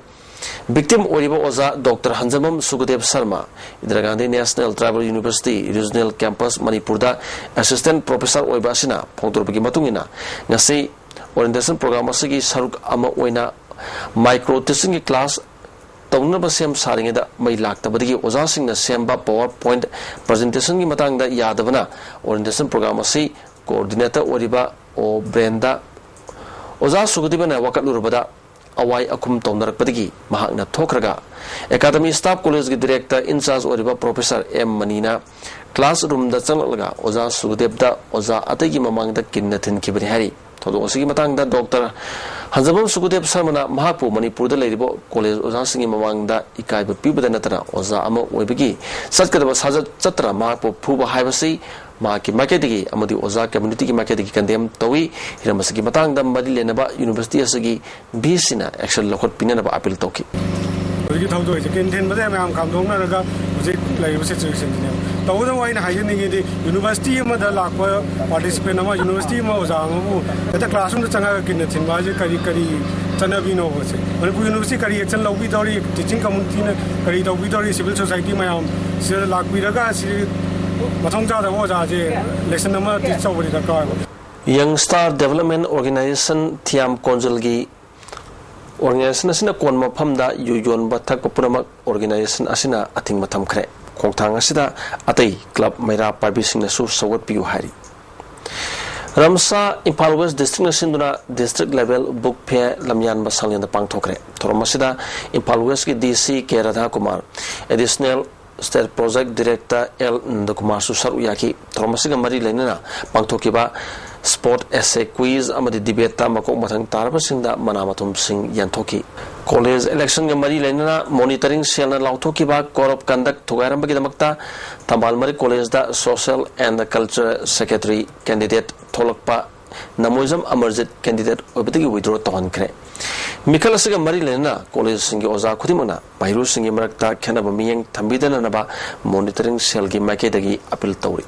ꯚꯤꯛꯇꯤꯝ ꯑꯣꯏꯔꯤꯕ ꯑꯣꯖꯥ doctor Hanjam Sukhdev Sharma, Indira Gandhi national tribal university regional campus ꯃꯅꯤꯄꯨꯔꯗ ꯑꯦꯁꯤꯁꯇꯦꯟꯠ ꯄ꯭ꯔꯣꯐꯦꯁꯔ ꯑꯣꯏꯕ ꯑꯁꯤꯅ ꯐꯣꯡꯗꯣꯔꯛꯄꯒꯤ ꯃꯇꯨꯡ ꯏꯟꯅ, ꯉꯁꯤ ꯑꯣꯔꯤꯌꯦꯟꯇꯦꯁꯟ ꯄ꯭ꯔꯣꯒ꯭ꯔꯥꯝ ꯑꯁꯤꯒꯤ ꯁꯔꯨꯛ ꯑꯃ ꯑꯣꯏꯅ ꯃꯥꯏꯀ꯭ꯔꯣ ꯇꯤꯆꯤꯡꯒꯤ ꯀ꯭ꯂꯥꯁ ꯇꯧꯅꯅꯕ ꯁꯦꯝ ꯁꯥꯔꯤꯉꯩꯗ ꯃꯩ ꯂꯥꯛꯇꯕꯗꯒꯤ ꯑꯣꯖꯥꯁꯤꯡꯅ ꯁꯦꯝꯕ ꯄꯥꯋꯔ ꯄꯣꯏꯟꯠ ꯄ꯭ꯔꯖꯦꯟꯇꯦꯁꯟꯒꯤ ꯃꯇꯥꯡꯗ ꯌꯥꯗꯕꯅ ꯑꯣꯔꯤꯌꯦꯟꯇꯦꯁꯟ ꯄ꯭ꯔꯣꯒ꯭ꯔꯥꯝ ꯑꯁꯤ ꯀꯣꯑꯣꯔꯗꯤꯅꯦꯇꯔ ꯑꯣꯏꯔꯤꯕ ꯑꯣ ꯕ꯭ꯔꯦꯟꯗ ꯑꯣꯖꯥ ꯁꯨꯒꯗꯤꯕꯅ ꯋꯥꯀꯠꯂꯨꯔꯕꯗ ꯑꯋꯥꯏ ꯑꯈꯨꯝ ꯇꯧꯅꯔꯛꯄꯗꯒꯤ ꯃꯍꯥꯛꯅ ꯊꯣꯛꯈ꯭ꯔꯒ ꯑꯦꯀꯥꯗꯃꯤ ꯁ꯭ꯇꯥꯐ ꯀꯣꯂꯦꯖꯀꯤ ꯗꯤꯔꯦꯛꯇꯔ ꯏꯟꯆꯥꯔꯖ ꯑꯣꯏꯔꯤꯕ ꯄ꯭ꯔꯣꯐꯦꯁꯔ ꯑꯦꯝ ꯃꯅꯤꯅ ꯀ꯭ꯂꯥꯁ ꯔꯨꯝꯗ ꯆꯪꯂꯛꯂꯒ ꯑꯣꯖꯥ ꯁꯨꯒꯗꯦꯕꯗ ꯑꯣꯖꯥ ꯑꯇꯩꯒꯤ ꯃꯃꯥꯡꯗ ꯀꯤꯟꯅ ꯊꯤꯟꯈꯤꯕꯅꯤ ꯍꯥꯏꯔꯤ꯫ ꯊꯧꯗꯣꯛ ꯑꯁꯤꯒꯤ ꯃꯇꯥꯡꯗ ꯗꯣꯛꯇꯔ ꯍꯟꯖꯕꯝ ꯁꯨꯒꯗꯦꯕ ꯁꯔꯃꯅ ꯃꯍꯥꯛꯄꯨ ꯃꯅꯤꯄꯨꯔꯗ ꯂꯩꯔꯤꯕ ꯀꯣꯂꯦꯖ ꯑꯣꯖꯥꯁꯤꯡꯒꯤ ꯃꯃꯥꯡꯗ ꯏꯀꯥꯏꯕ ꯄꯤꯕꯗ ꯅꯠꯇꯅ ꯑꯣꯖꯥ ꯑꯃ ꯑꯣꯏꯕꯒꯤ ꯆꯠꯀꯗꯕ ꯁꯥꯖꯠ ꯆꯠꯇꯅ ꯃꯍꯥꯛꯄꯨ ꯐꯨꯕ ꯍꯥꯏꯕꯁꯤ ꯃꯍꯥꯛꯀꯤ ꯃꯥꯏꯀꯩꯗꯒꯤ ꯑꯃꯗꯤ ꯑꯣꯖꯥ ꯀꯝꯃ꯭ꯌꯨꯅꯤꯇꯤꯒꯤ ꯃꯥꯏꯀꯩꯗꯒꯤ ꯀꯟꯗꯦꯝ ꯇꯧꯏ꯫ ꯍꯤꯔꯝ ꯑꯁꯤꯒꯤ ꯃꯇꯥꯡꯗ ꯃꯔꯤ ꯂꯩꯅꯕ ꯌꯨꯅꯤꯚꯔꯁꯤꯇꯤ ꯑꯁꯤꯒꯤ ꯚꯤ ꯁꯤꯅ ꯑꯦꯛꯁꯟ ꯂꯧꯈꯠꯄꯤꯅꯅꯕ ꯑꯥꯄꯤꯜ ꯇꯧꯈꯤ꯫ ꯍꯧꯖꯤꯛꯀꯤ ꯊꯧꯗꯣꯛ ꯑꯁꯤ ꯀꯤꯟ ꯊꯤꯟꯕꯗ ꯃꯌꯥꯝ ꯈꯥꯝꯗꯣꯛꯅꯔꯒ ꯍꯧꯖꯤꯛ ꯂꯩꯔꯤꯕ ꯁꯤꯆꯨꯋꯦꯁꯟꯁꯤꯅꯦꯕ꯫ ꯇꯧꯕꯇꯕꯨ ꯑꯩꯅ ꯍꯥꯏꯖꯅꯤꯡꯉꯤꯗꯤ ꯌꯨꯅꯤꯚꯔꯁꯤꯇꯤ ꯑꯃꯗ ꯂꯥꯛꯄ ꯄꯥꯔꯇꯤꯁꯤꯄꯦꯟ ꯑꯃ, ꯌꯨꯅꯤꯚꯔꯁꯤꯇꯤ ꯑꯃ ꯑꯣꯖꯥ ꯑꯃꯕꯨ ꯍꯦꯛꯇ ꯀ꯭ꯂꯥꯁꯔꯨꯝꯗ ꯆꯪꯉꯒ ꯀꯤꯟꯅ ꯊꯤꯟꯕ ꯍꯥꯏꯁꯦ ꯀꯔꯤ, ꯀꯔꯤ ꯆꯠꯅꯕꯤꯅꯣꯕ ꯁꯦ? ꯃꯅꯤꯄꯨꯔ ꯌꯨꯅꯤꯚꯔꯁꯤꯇꯤ ꯀꯔꯤ ꯑꯦꯛꯁꯟ ꯂꯧꯕꯤꯗꯧꯔꯤ? ꯇꯤꯆꯤꯡ ꯀꯝꯃ꯭ꯌꯨꯅꯤꯇꯤꯅ ꯀꯔꯤ ꯇꯧꯕꯤꯗꯧꯔꯤ? ꯁꯤꯚꯤꯜ ꯁꯣꯁꯥꯏꯇꯤ ꯃꯌꯥꯝ ꯁꯤꯗ ꯂꯥꯛꯄꯤꯔꯒ ꯁꯤ ꯃꯊꯣꯡ ꯆꯥꯗꯕ ꯑꯣꯖꯥꯁꯦ ꯂꯦꯁꯟ ꯑꯃ ꯇꯤꯆ ꯇꯧꯕꯗꯤ ꯗꯔꯀꯥꯔ ꯑꯣꯏꯕ꯫ ꯌꯪ ꯁ꯭ꯇꯥꯔ ꯗꯦꯕꯂꯞꯃꯦꯟ ꯑꯣꯔꯒꯅꯥꯏꯖꯦꯁꯟ ꯊꯤꯌꯥꯝ ꯀꯣꯟꯖꯜꯒꯤ ꯑꯣꯔꯒꯅꯥꯏꯖꯦꯁꯟ ꯑꯁꯤꯅ ꯀꯣꯟꯕ ꯃꯐꯝꯗ ꯌꯨ ꯌꯣꯟꯕ ꯊꯛꯄ ꯄꯨꯝꯅꯃꯛ ꯑꯣꯔꯒꯅꯥꯏꯖꯦꯁꯟ ꯑꯁꯤꯅ ꯑꯊꯤꯡꯕ ꯊꯝꯈ꯭ꯔꯦ꯫ ꯈꯣꯡꯊꯥꯡ ꯑꯁꯤꯗ ꯑꯇꯩ ꯀ꯭ꯂꯕ ꯃꯩꯔꯥ ꯄꯥꯏꯕꯤꯁꯤꯡꯅꯁꯨ ꯁꯧꯒꯠꯄꯤꯌꯨ ꯍꯥꯏꯔꯤ꯫ ꯔꯝꯁꯥ ꯏꯝꯐꯥꯜ ꯋꯦꯁ ꯗꯤꯁꯇ꯭ꯔꯤꯛꯅ ꯁꯤꯟꯗꯨꯅ ꯗꯤꯁꯇ꯭ꯔꯤꯛ ꯂꯦꯚꯦꯜ ꯕꯨꯛ ꯐꯤꯌꯔ ꯂꯝꯌꯥꯟꯕ ꯁꯪꯂꯦꯟꯗ ꯄꯥꯡꯊꯣꯛꯈ꯭ꯔꯦ꯫ ꯊꯧꯔꯝ ꯑꯁꯤꯗ ꯏꯝꯐꯥꯜ ꯋꯦꯁꯀꯤ D C K Radhakumar, additional State Project Director L ꯅꯟꯗꯀꯨꯃꯥꯔꯁꯨ ꯁꯔꯨꯛ ꯌꯥꯈꯤ꯫ ꯊꯧꯔꯝ ꯑꯁꯤꯒ ꯃꯔꯤ ꯂꯩꯅꯅ ꯄꯥꯡꯊꯣꯛꯈꯤꯕ Spot Essay Quiz ꯑꯃꯗꯤ Debate ꯇ ꯃꯀꯣꯛ ꯃꯊꯪ ꯇꯥꯔꯕꯁꯤꯡꯗ ꯃꯅꯥ ꯃꯊꯨꯝꯁꯤꯡ ꯌꯦꯟꯊꯣꯛꯈꯤ꯫ College election ꯒ ꯃꯔꯤ ꯂꯩꯅꯅ monitoring cell ꯅ ꯂꯥꯎꯊꯣꯛꯈꯤꯕ Code of Conduct ꯊꯨꯒꯥꯏꯔꯝꯕꯒꯤꯗꯃꯛꯇ ꯊꯝꯕꯥꯜ ꯃꯔꯤꯛ College the Social and Culture Secretary candidate ꯊꯣꯛꯂꯛꯄ ꯅꯃꯣꯏꯖꯝ ꯑꯃꯔꯖꯤꯠ candidate ꯑꯣꯏꯕꯗꯒꯤ withdraw ꯇꯧꯍꯟꯈ꯭ꯔꯦ꯫ ꯃꯤꯈꯜ ꯑꯁꯤꯒ ꯃꯔꯤ ꯂꯩꯅꯅ college ꯁꯤꯡꯒꯤ ꯑꯣꯖꯥ ꯈꯨꯗꯤꯡꯃꯛꯅ ꯃꯍꯩꯔꯣꯏꯁꯤꯡꯒꯤ ꯃꯔꯛꯇ ꯈꯦꯠꯅꯕ ꯃꯤꯠꯌꯦꯡ ꯊꯝꯕꯤꯗꯅꯅꯕ monitoring cell ꯒꯤ ꯃꯥꯏꯀꯩꯗꯒꯤ appeal ꯇꯧꯔꯤ꯫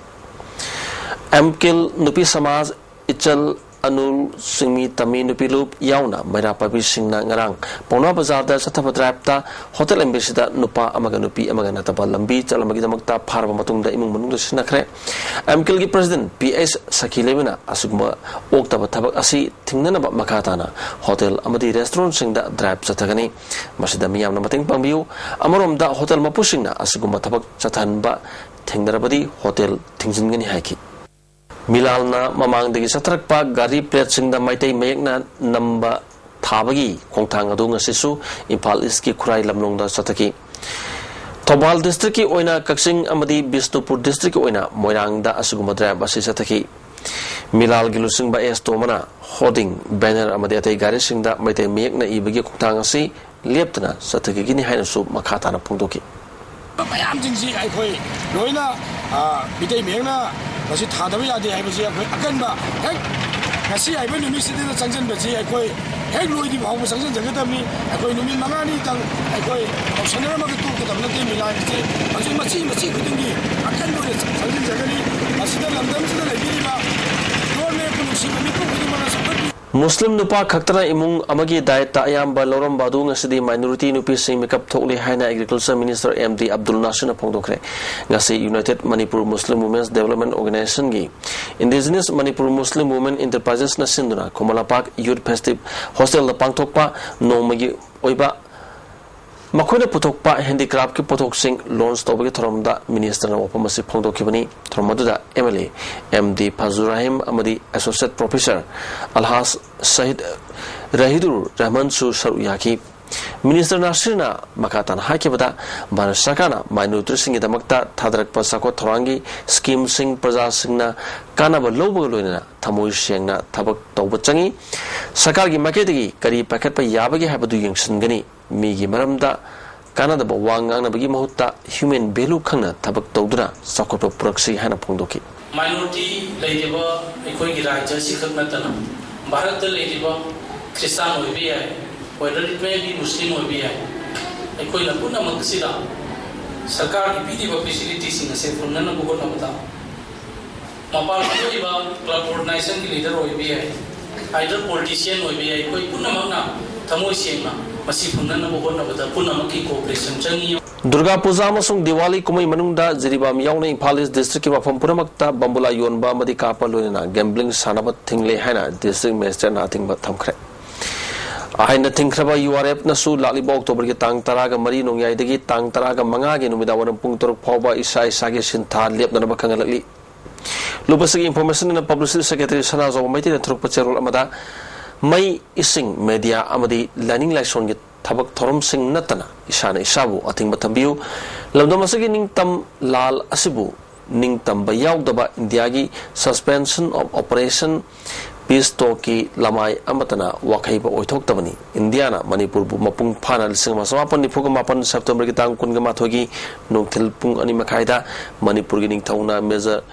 ꯑꯦꯝ ꯀꯤꯜ ꯅꯨꯄꯤ ꯁꯃꯥꯖ, ꯏꯆꯜ, ꯑꯅꯨꯜ, ꯆꯤꯡꯃꯤ ꯇꯝꯃꯤ ꯅꯨꯄꯤ ꯂꯨꯞ ꯌꯥꯎꯅ ꯃꯩꯔꯥ ꯄꯥꯏꯕꯤꯁꯤꯡꯅ ꯉꯔꯥꯡ ꯄꯥꯎꯅꯥ ꯕꯖꯥꯔꯗ ꯆꯠꯊꯕ drive ꯇ Hotel Embassy ꯗ ꯅꯨꯄꯥ ꯑꯃꯒ ꯅꯨꯄꯤ ꯑꯃꯒ ꯅꯠꯇꯕ ꯂꯝꯕꯤ ꯆꯠꯂꯝꯕꯒꯤꯗꯃꯛꯇ ꯐꯥꯔꯕ ꯃꯇꯨꯡꯗ ꯏꯃꯨꯡ ꯃꯅꯨꯡꯗ ꯁꯤꯟꯅꯈ꯭ꯔꯦ꯫ ꯑꯦꯝ ꯀꯤꯜ ꯒꯤ president ꯄꯤ ꯑꯩꯆ ꯁꯈꯤ ꯂꯩꯃꯅ ꯑꯁꯤꯒꯨꯝꯕ ꯑꯣꯛꯇꯕ ꯊꯕꯛ ꯑꯁꯤ ꯊꯤꯡꯅꯅꯕ ꯃꯈꯥ ꯇꯥꯅ hotel ꯑꯃꯗꯤ restaurant ꯁꯤꯡꯗ drive ꯆꯠꯊꯒꯅꯤ꯫ ꯃꯁꯤꯗ ꯃꯤꯌꯥꯝꯅ ꯃꯇꯦꯡ ꯄꯥꯡꯕꯤꯌꯨ꯫ ꯑꯃꯔꯣꯝꯗ hotel ꯃꯄꯨꯁꯤꯡꯅ ꯑꯁꯤꯒꯨꯝꯕ ꯊꯕꯛ ꯆꯠꯊꯍꯟꯕ ꯊꯦꯡꯅꯔꯕꯗꯤ hotel ꯊꯤꯡꯖꯤꯟꯒꯅꯤ ꯍꯥꯏꯈꯤ꯫ ꯃꯤꯂꯥꯜꯅ ꯃꯃꯥꯡꯗꯒꯤ ꯆꯠꯊꯔꯛꯄ ꯒꯥꯔꯤ plate ꯁꯤꯡꯗ ꯃꯩꯇꯩ ꯃꯌꯦꯛꯅ ꯅꯝꯕ ꯊꯥꯕꯒꯤ ꯈꯣꯡꯊꯥꯡ ꯑꯗꯨ ꯉꯁꯤꯁꯨ ꯏꯝꯐꯥꯜ East ꯀꯤ ꯈꯨꯔꯥꯏ ꯂꯝꯂꯣꯡꯗ ꯆꯠꯊꯈꯤ꯫ ꯊꯧꯕꯥꯜ district ꯀꯤ ꯑꯣꯏꯅ ꯀꯛꯆꯤꯡ ꯑꯃꯗꯤ ꯕꯤꯁꯅꯨꯄꯨꯔ district ꯀꯤ ꯑꯣꯏꯅ ꯃꯣꯏꯔꯥꯡꯗ ꯑꯁꯤꯒꯨꯝꯕ drive ꯑꯁꯤ ꯆꯠꯊꯈꯤ꯫ ꯃꯤꯂꯥꯜꯒꯤ ꯂꯨꯆꯤꯡꯕ ꯑꯦꯁ ꯇꯣꯝꯕꯅ hoarding, banner ꯑꯃꯗꯤ ꯑꯇꯩ ꯒꯥꯔꯤꯁꯤꯡꯗ ꯃꯩꯇꯩ ꯃꯌꯦꯛꯅ ꯏꯕꯒꯤ ꯈꯣꯡꯊꯥꯡ ꯑꯁꯤ ꯂꯦꯞꯇꯅ ꯆꯠꯊꯈꯤꯒꯅꯤ ꯍꯥꯏꯅꯁꯨ ꯃꯈꯥ ꯇꯥꯅ ꯐꯣꯡꯗꯣꯛꯈꯤ꯫ ꯃꯌꯥꯝꯁꯤꯡꯁꯤ ꯑꯩꯈꯣꯏ ꯂꯣꯏꯅ, ꯑ, ꯃꯤꯇꯩ ꯃꯌꯦꯛꯅ ꯃꯁꯤ ꯊꯥꯗꯕ ꯌꯥꯗꯦ ꯍꯥꯏꯕꯁꯤ ꯑꯩꯈꯣꯏ ꯑꯀꯟꯕ, ꯍꯦꯛ ꯉꯁꯤ ꯍꯥꯏꯕ ꯅꯨꯃꯤꯠꯁꯤꯗ ꯆꯪꯁꯤꯟꯕꯁꯤ ꯑꯩꯈꯣꯏ ꯍꯦꯛ ꯂꯣꯏꯗ꯭ꯔꯤꯕ ꯐꯥꯎꯕ ꯆꯪꯁꯤꯟꯖꯒꯗꯕꯅꯤ꯫ ꯑꯩꯈꯣꯏ ꯅꯨꯃꯤꯠ ꯃꯉꯥꯅꯤꯇꯪ ꯑꯩꯈꯣꯏ ꯇꯧꯁꯟꯅꯔꯝꯃꯒ ꯇꯣꯛꯀꯗꯕ ꯅꯠꯇꯦ꯫ ꯃꯤꯂꯥꯜꯒꯤꯁꯦ ꯍꯧꯖꯤꯛ ꯃꯆꯤ ꯃꯆꯤ ꯈꯨꯗꯤꯡꯒꯤ ꯑꯀꯟꯕ ꯑꯣꯏꯅ ꯆꯪꯁꯤꯟꯖꯒꯅꯤ꯫ ꯃꯁꯤꯗ ꯂꯝꯗꯝꯁꯤꯗ ꯂꯩꯕꯤꯔꯤꯕ ꯂꯣꯟ ꯃꯌꯦꯛꯄꯨ ꯅꯨꯡꯁꯤꯕ ꯃꯤꯄꯨꯝ ꯈꯨꯗꯤꯡꯃꯛꯅ ꯆꯥꯎꯈꯠꯄꯤ꯫ ꯃꯨꯁꯂꯤꯝ ꯅꯨꯄꯥ ꯈꯛꯇꯅ ꯏꯃꯨꯡ ꯑꯃꯒꯤ ꯗꯥꯌꯤꯠꯇ ꯑꯌꯥꯝꯕ ꯂꯧꯔꯝꯕ ꯑꯗꯨ ꯉꯁꯤꯗꯤ minority ꯅꯨꯄꯤꯁꯤꯡ ꯃꯤꯀꯞ ꯊꯣꯛꯂꯤ ꯍꯥꯏꯅ Agriculture Minister M D Abdul ꯅꯥꯁꯤꯔꯅ ꯐꯣꯡꯗꯣꯛꯈ꯭ꯔꯦ꯫ ꯉꯁꯤ United Manipur Muslim Women's Development Organization ꯒꯤ Indigenous Manipur Muslim Women Enterprises ꯅ ꯁꯤꯟꯗꯨꯅ Khuman Lampak Youth Festival Hostel ꯗ ꯄꯥꯡꯊꯣꯛꯄ ꯅꯣꯡꯃꯒꯤ ꯑꯣꯏꯕ ꯃꯈꯣꯏꯅ ꯄꯨꯊꯣꯛꯄ handicraft ꯀꯤ ꯄꯣꯠꯊꯣꯛꯁꯤꯡ launch ꯇꯧꯕꯒꯤ ꯊꯧꯔꯝꯗ minister ꯅ ꯋꯥꯐꯝ ꯑꯁꯤ ꯐꯣꯡꯗꯣꯛꯈꯤꯕꯅꯤ꯫ ꯊꯧꯔꯝ ꯑꯗꯨꯗ M L A M D Fajur Rahim ꯑꯃꯗꯤ Associate Professor ꯑꯜꯍꯥꯖ ꯁꯍꯤꯗ ꯔꯍꯤꯗꯨꯔ ꯔꯍꯃꯟꯁꯨ ꯁꯔꯨꯛ ꯌꯥꯈꯤ꯫ ꯃꯤꯅꯤꯁꯇꯔ ꯅꯥꯁꯤꯔꯅ ꯃꯈꯥ ꯇꯥꯅ ꯍꯥꯏꯈꯤꯕꯗ, ꯚꯥꯔꯠ ꯁꯔꯀꯥꯔꯅ ꯃꯥꯏꯅꯣꯔꯤꯇꯤꯁꯤꯡꯒꯤꯗꯃꯛꯇ ꯊꯥꯗꯔꯛꯄ ꯆꯥꯎꯈꯠ ꯊꯧꯔꯥꯡꯒꯤ ꯁ꯭ꯀꯤꯝꯁꯤꯡ ꯄ꯭ꯔꯖꯥꯁꯤꯡꯅ ꯀꯥꯟꯅꯕ ꯂꯧꯕꯒ ꯂꯣꯏꯅꯅ ꯊꯃꯣꯏ ꯁꯦꯡꯅ ꯊꯕꯛ ꯇꯧꯕ ꯆꯪꯏ꯫ ꯁꯔꯀꯥꯔꯒꯤ ꯃꯥꯏꯀꯩꯗꯒꯤ ꯀꯔꯤ ꯄꯥꯏꯈꯠꯄ ꯌꯥꯕꯒꯦ ꯍꯥꯏꯕꯗꯨ ꯌꯦꯡꯁꯤꯟꯒꯅꯤ꯫ ꯃꯤꯒꯤ ꯃꯔꯝꯗ ꯀꯥꯟꯅꯗꯕ ꯋꯥ ꯉꯥꯡꯅꯕꯒꯤ ꯃꯍꯨꯠꯇ human value ꯈꯪꯅ ꯊꯕꯛ ꯇꯧꯗꯨꯅ ꯆꯥꯎꯈꯠꯄ ꯄꯨꯔꯛꯁꯤ ꯍꯥꯏꯅ ꯐꯣꯡꯗꯣꯛꯈꯤ꯫ ꯃꯥꯏꯅꯣꯔꯤꯇꯤ ꯂꯩꯔꯤꯕ ꯑꯩꯈꯣꯏꯒꯤ ꯔꯥꯖ꯭ꯌ ꯑꯁꯤꯈꯛ ꯅꯠꯇꯅ ꯚꯥꯔꯠꯇ ꯂꯩꯔꯤꯕ ꯈ꯭ꯔꯤꯁꯇꯥꯟ ꯑꯣꯏꯕ ꯌꯥꯏ, whether it may be Muslim ꯑꯣꯏꯕ ꯌꯥꯏ, ꯑꯩꯈꯣꯏꯅ ꯄꯨꯝꯅꯃꯛ ꯑꯁꯤꯗ ꯁꯔꯀꯥꯔꯒꯤ ꯄꯤꯔꯤꯕ ꯐꯦꯁꯤꯂꯤꯇꯤꯁꯤꯡ ꯑꯁꯦ ꯐꯪꯅꯅꯕ ꯍꯣꯠꯅꯕꯗ ꯃꯄꯥꯟ ꯊꯣꯛꯏꯕ ꯀ꯭ꯂꯕ ꯑꯣꯔꯒꯅꯥꯏꯖꯦꯁꯟꯒꯤ ꯂꯤꯗꯔ ꯑꯣꯏꯕ ꯌꯥꯏ, ꯑꯥꯏꯗꯔ ꯄꯣꯂꯤꯇꯤꯁꯤꯌꯟ ꯑꯣꯏꯕ ꯌꯥꯏ, ꯑꯩꯈꯣꯏ ꯄꯨꯝꯅꯃꯛꯅ ꯊꯃꯣꯏ ꯁꯦꯡꯅ ꯃꯁꯤ ꯐꯪꯅꯅꯕ ꯍꯣꯠꯅꯕꯗ ꯄꯨꯝꯅꯃꯛꯀꯤ ꯀꯣꯑꯣꯄꯔꯦꯁꯟ ꯆꯪꯏ꯫ ꯗꯨꯔꯒꯥ ꯄꯨꯖꯥ ꯑꯃꯁꯨꯡ ꯗꯤꯋꯥꯂꯤ ꯀꯨꯝꯍꯩ ꯃꯅꯨꯡꯗ ꯖꯤꯔꯤꯕꯥꯝ ꯌꯥꯎꯅ ꯏꯝꯐꯥꯜ ꯏꯁ ꯗꯤꯁꯇ꯭ꯔꯤꯛꯀꯤ ꯃꯐꯝ ꯄꯨꯝꯅꯃꯛꯇ ꯕꯝꯕꯨꯂꯥ ꯌꯣꯟꯕ ꯑꯃꯗꯤ ꯀꯥꯞꯄ ꯂꯣꯏꯅꯅ ꯒꯦꯝꯕ꯭ꯂꯤꯡ ꯁꯥꯟꯅꯕ ꯊꯤꯡꯂꯦ ꯍꯥꯏꯅ ꯗꯤꯁꯇ꯭ꯔꯤꯛ ꯃꯦꯖꯤꯁꯇ꯭ꯔꯦꯠꯅ ꯑꯊꯤꯡꯕ ꯊꯝꯈ꯭ꯔꯦ꯫ ꯑꯥꯏꯟꯅ ꯊꯤꯡꯈ꯭ꯔꯕ ꯌꯨ ꯑꯥꯔ ꯑꯦꯐꯅꯁꯨ ꯂꯥꯛꯂꯤꯕ ꯑꯣꯛꯇꯣꯕꯔꯒꯤ ꯇꯥꯡ ꯇꯔꯥꯒ ꯃꯔꯤ ꯅꯣꯡꯌꯥꯏꯗꯒꯤ ꯇꯥꯡ ꯇꯔꯥꯒ ꯃꯉꯥꯒꯤ ꯅꯨꯃꯤꯗꯥꯡ ꯋꯥꯏꯔꯝ ꯄꯨꯡ ꯇꯔꯨꯛ ꯐꯥꯎꯕ ꯏꯁꯥ ꯏꯁꯥꯒꯤ ꯁꯤꯟꯊꯥ ꯂꯦꯞꯅꯅꯕ ꯈꯪꯍꯜꯂꯛꯂꯤ꯫ ꯂꯨꯞ ꯑꯁꯤꯒꯤ Information and Publicity Secretary ꯁꯅꯥꯖꯥꯎꯕ ꯃꯩꯇꯩꯅ ꯊꯣꯔꯛꯄ ꯆꯦꯔꯣꯜ ꯑꯃꯗ, ꯃꯩ, ꯏꯁꯤꯡ, ꯃꯦꯗꯤꯌꯥ ꯑꯃꯗꯤ ꯂꯥꯏꯅꯤꯡ ꯂꯥꯏꯁꯣꯟꯒꯤ ꯊꯕꯛ ꯊꯧꯔꯝꯁꯤꯡ ꯅꯠꯇꯅ ꯏꯁꯥꯅ ꯏꯁꯥꯕꯨ ꯑꯊꯤꯡꯕ ꯊꯝꯕꯤꯌꯨ꯫ ꯂꯝꯗꯝ ꯑꯁꯤꯒꯤ ꯅꯤꯡꯇꯝ ꯂꯥꯜ ꯑꯁꯤꯕꯨ ꯅꯤꯡꯇꯝꯕ ꯌꯥꯎꯗꯕ ꯏꯟꯗꯤꯌꯥꯒꯤ Suspension of Operation, ꯄꯤꯁ ꯇꯣꯛꯀꯤ ꯂꯃꯥꯏ ꯑꯃꯠꯇꯅ ꯋꯥꯈꯩꯕ ꯑꯣꯏꯊꯣꯛꯇꯕꯅꯤ꯫ ꯏꯟꯗꯤꯌꯥꯅ ꯃꯅꯤꯄꯨꯔꯕꯨ ꯃꯄꯨꯡ ꯐꯥꯅ ꯂꯤꯁꯤꯡ ꯑꯃ ꯆꯃꯥꯄꯟ ꯅꯤꯐꯨꯒ ꯃꯥꯄꯟ ꯁꯦꯞꯇꯦꯝꯕꯔꯒꯤ ꯇꯥꯡ ꯀꯨꯟꯒ ꯃꯥꯊꯣꯏꯒꯤ ꯅꯨꯡꯊꯤꯜ ꯄꯨꯡ ꯑꯅꯤ ꯃꯈꯥꯏꯗ ꯃꯅꯤꯄꯨꯔꯒꯤ ꯅꯤꯡꯊꯧꯅ ꯃꯦꯖꯔ,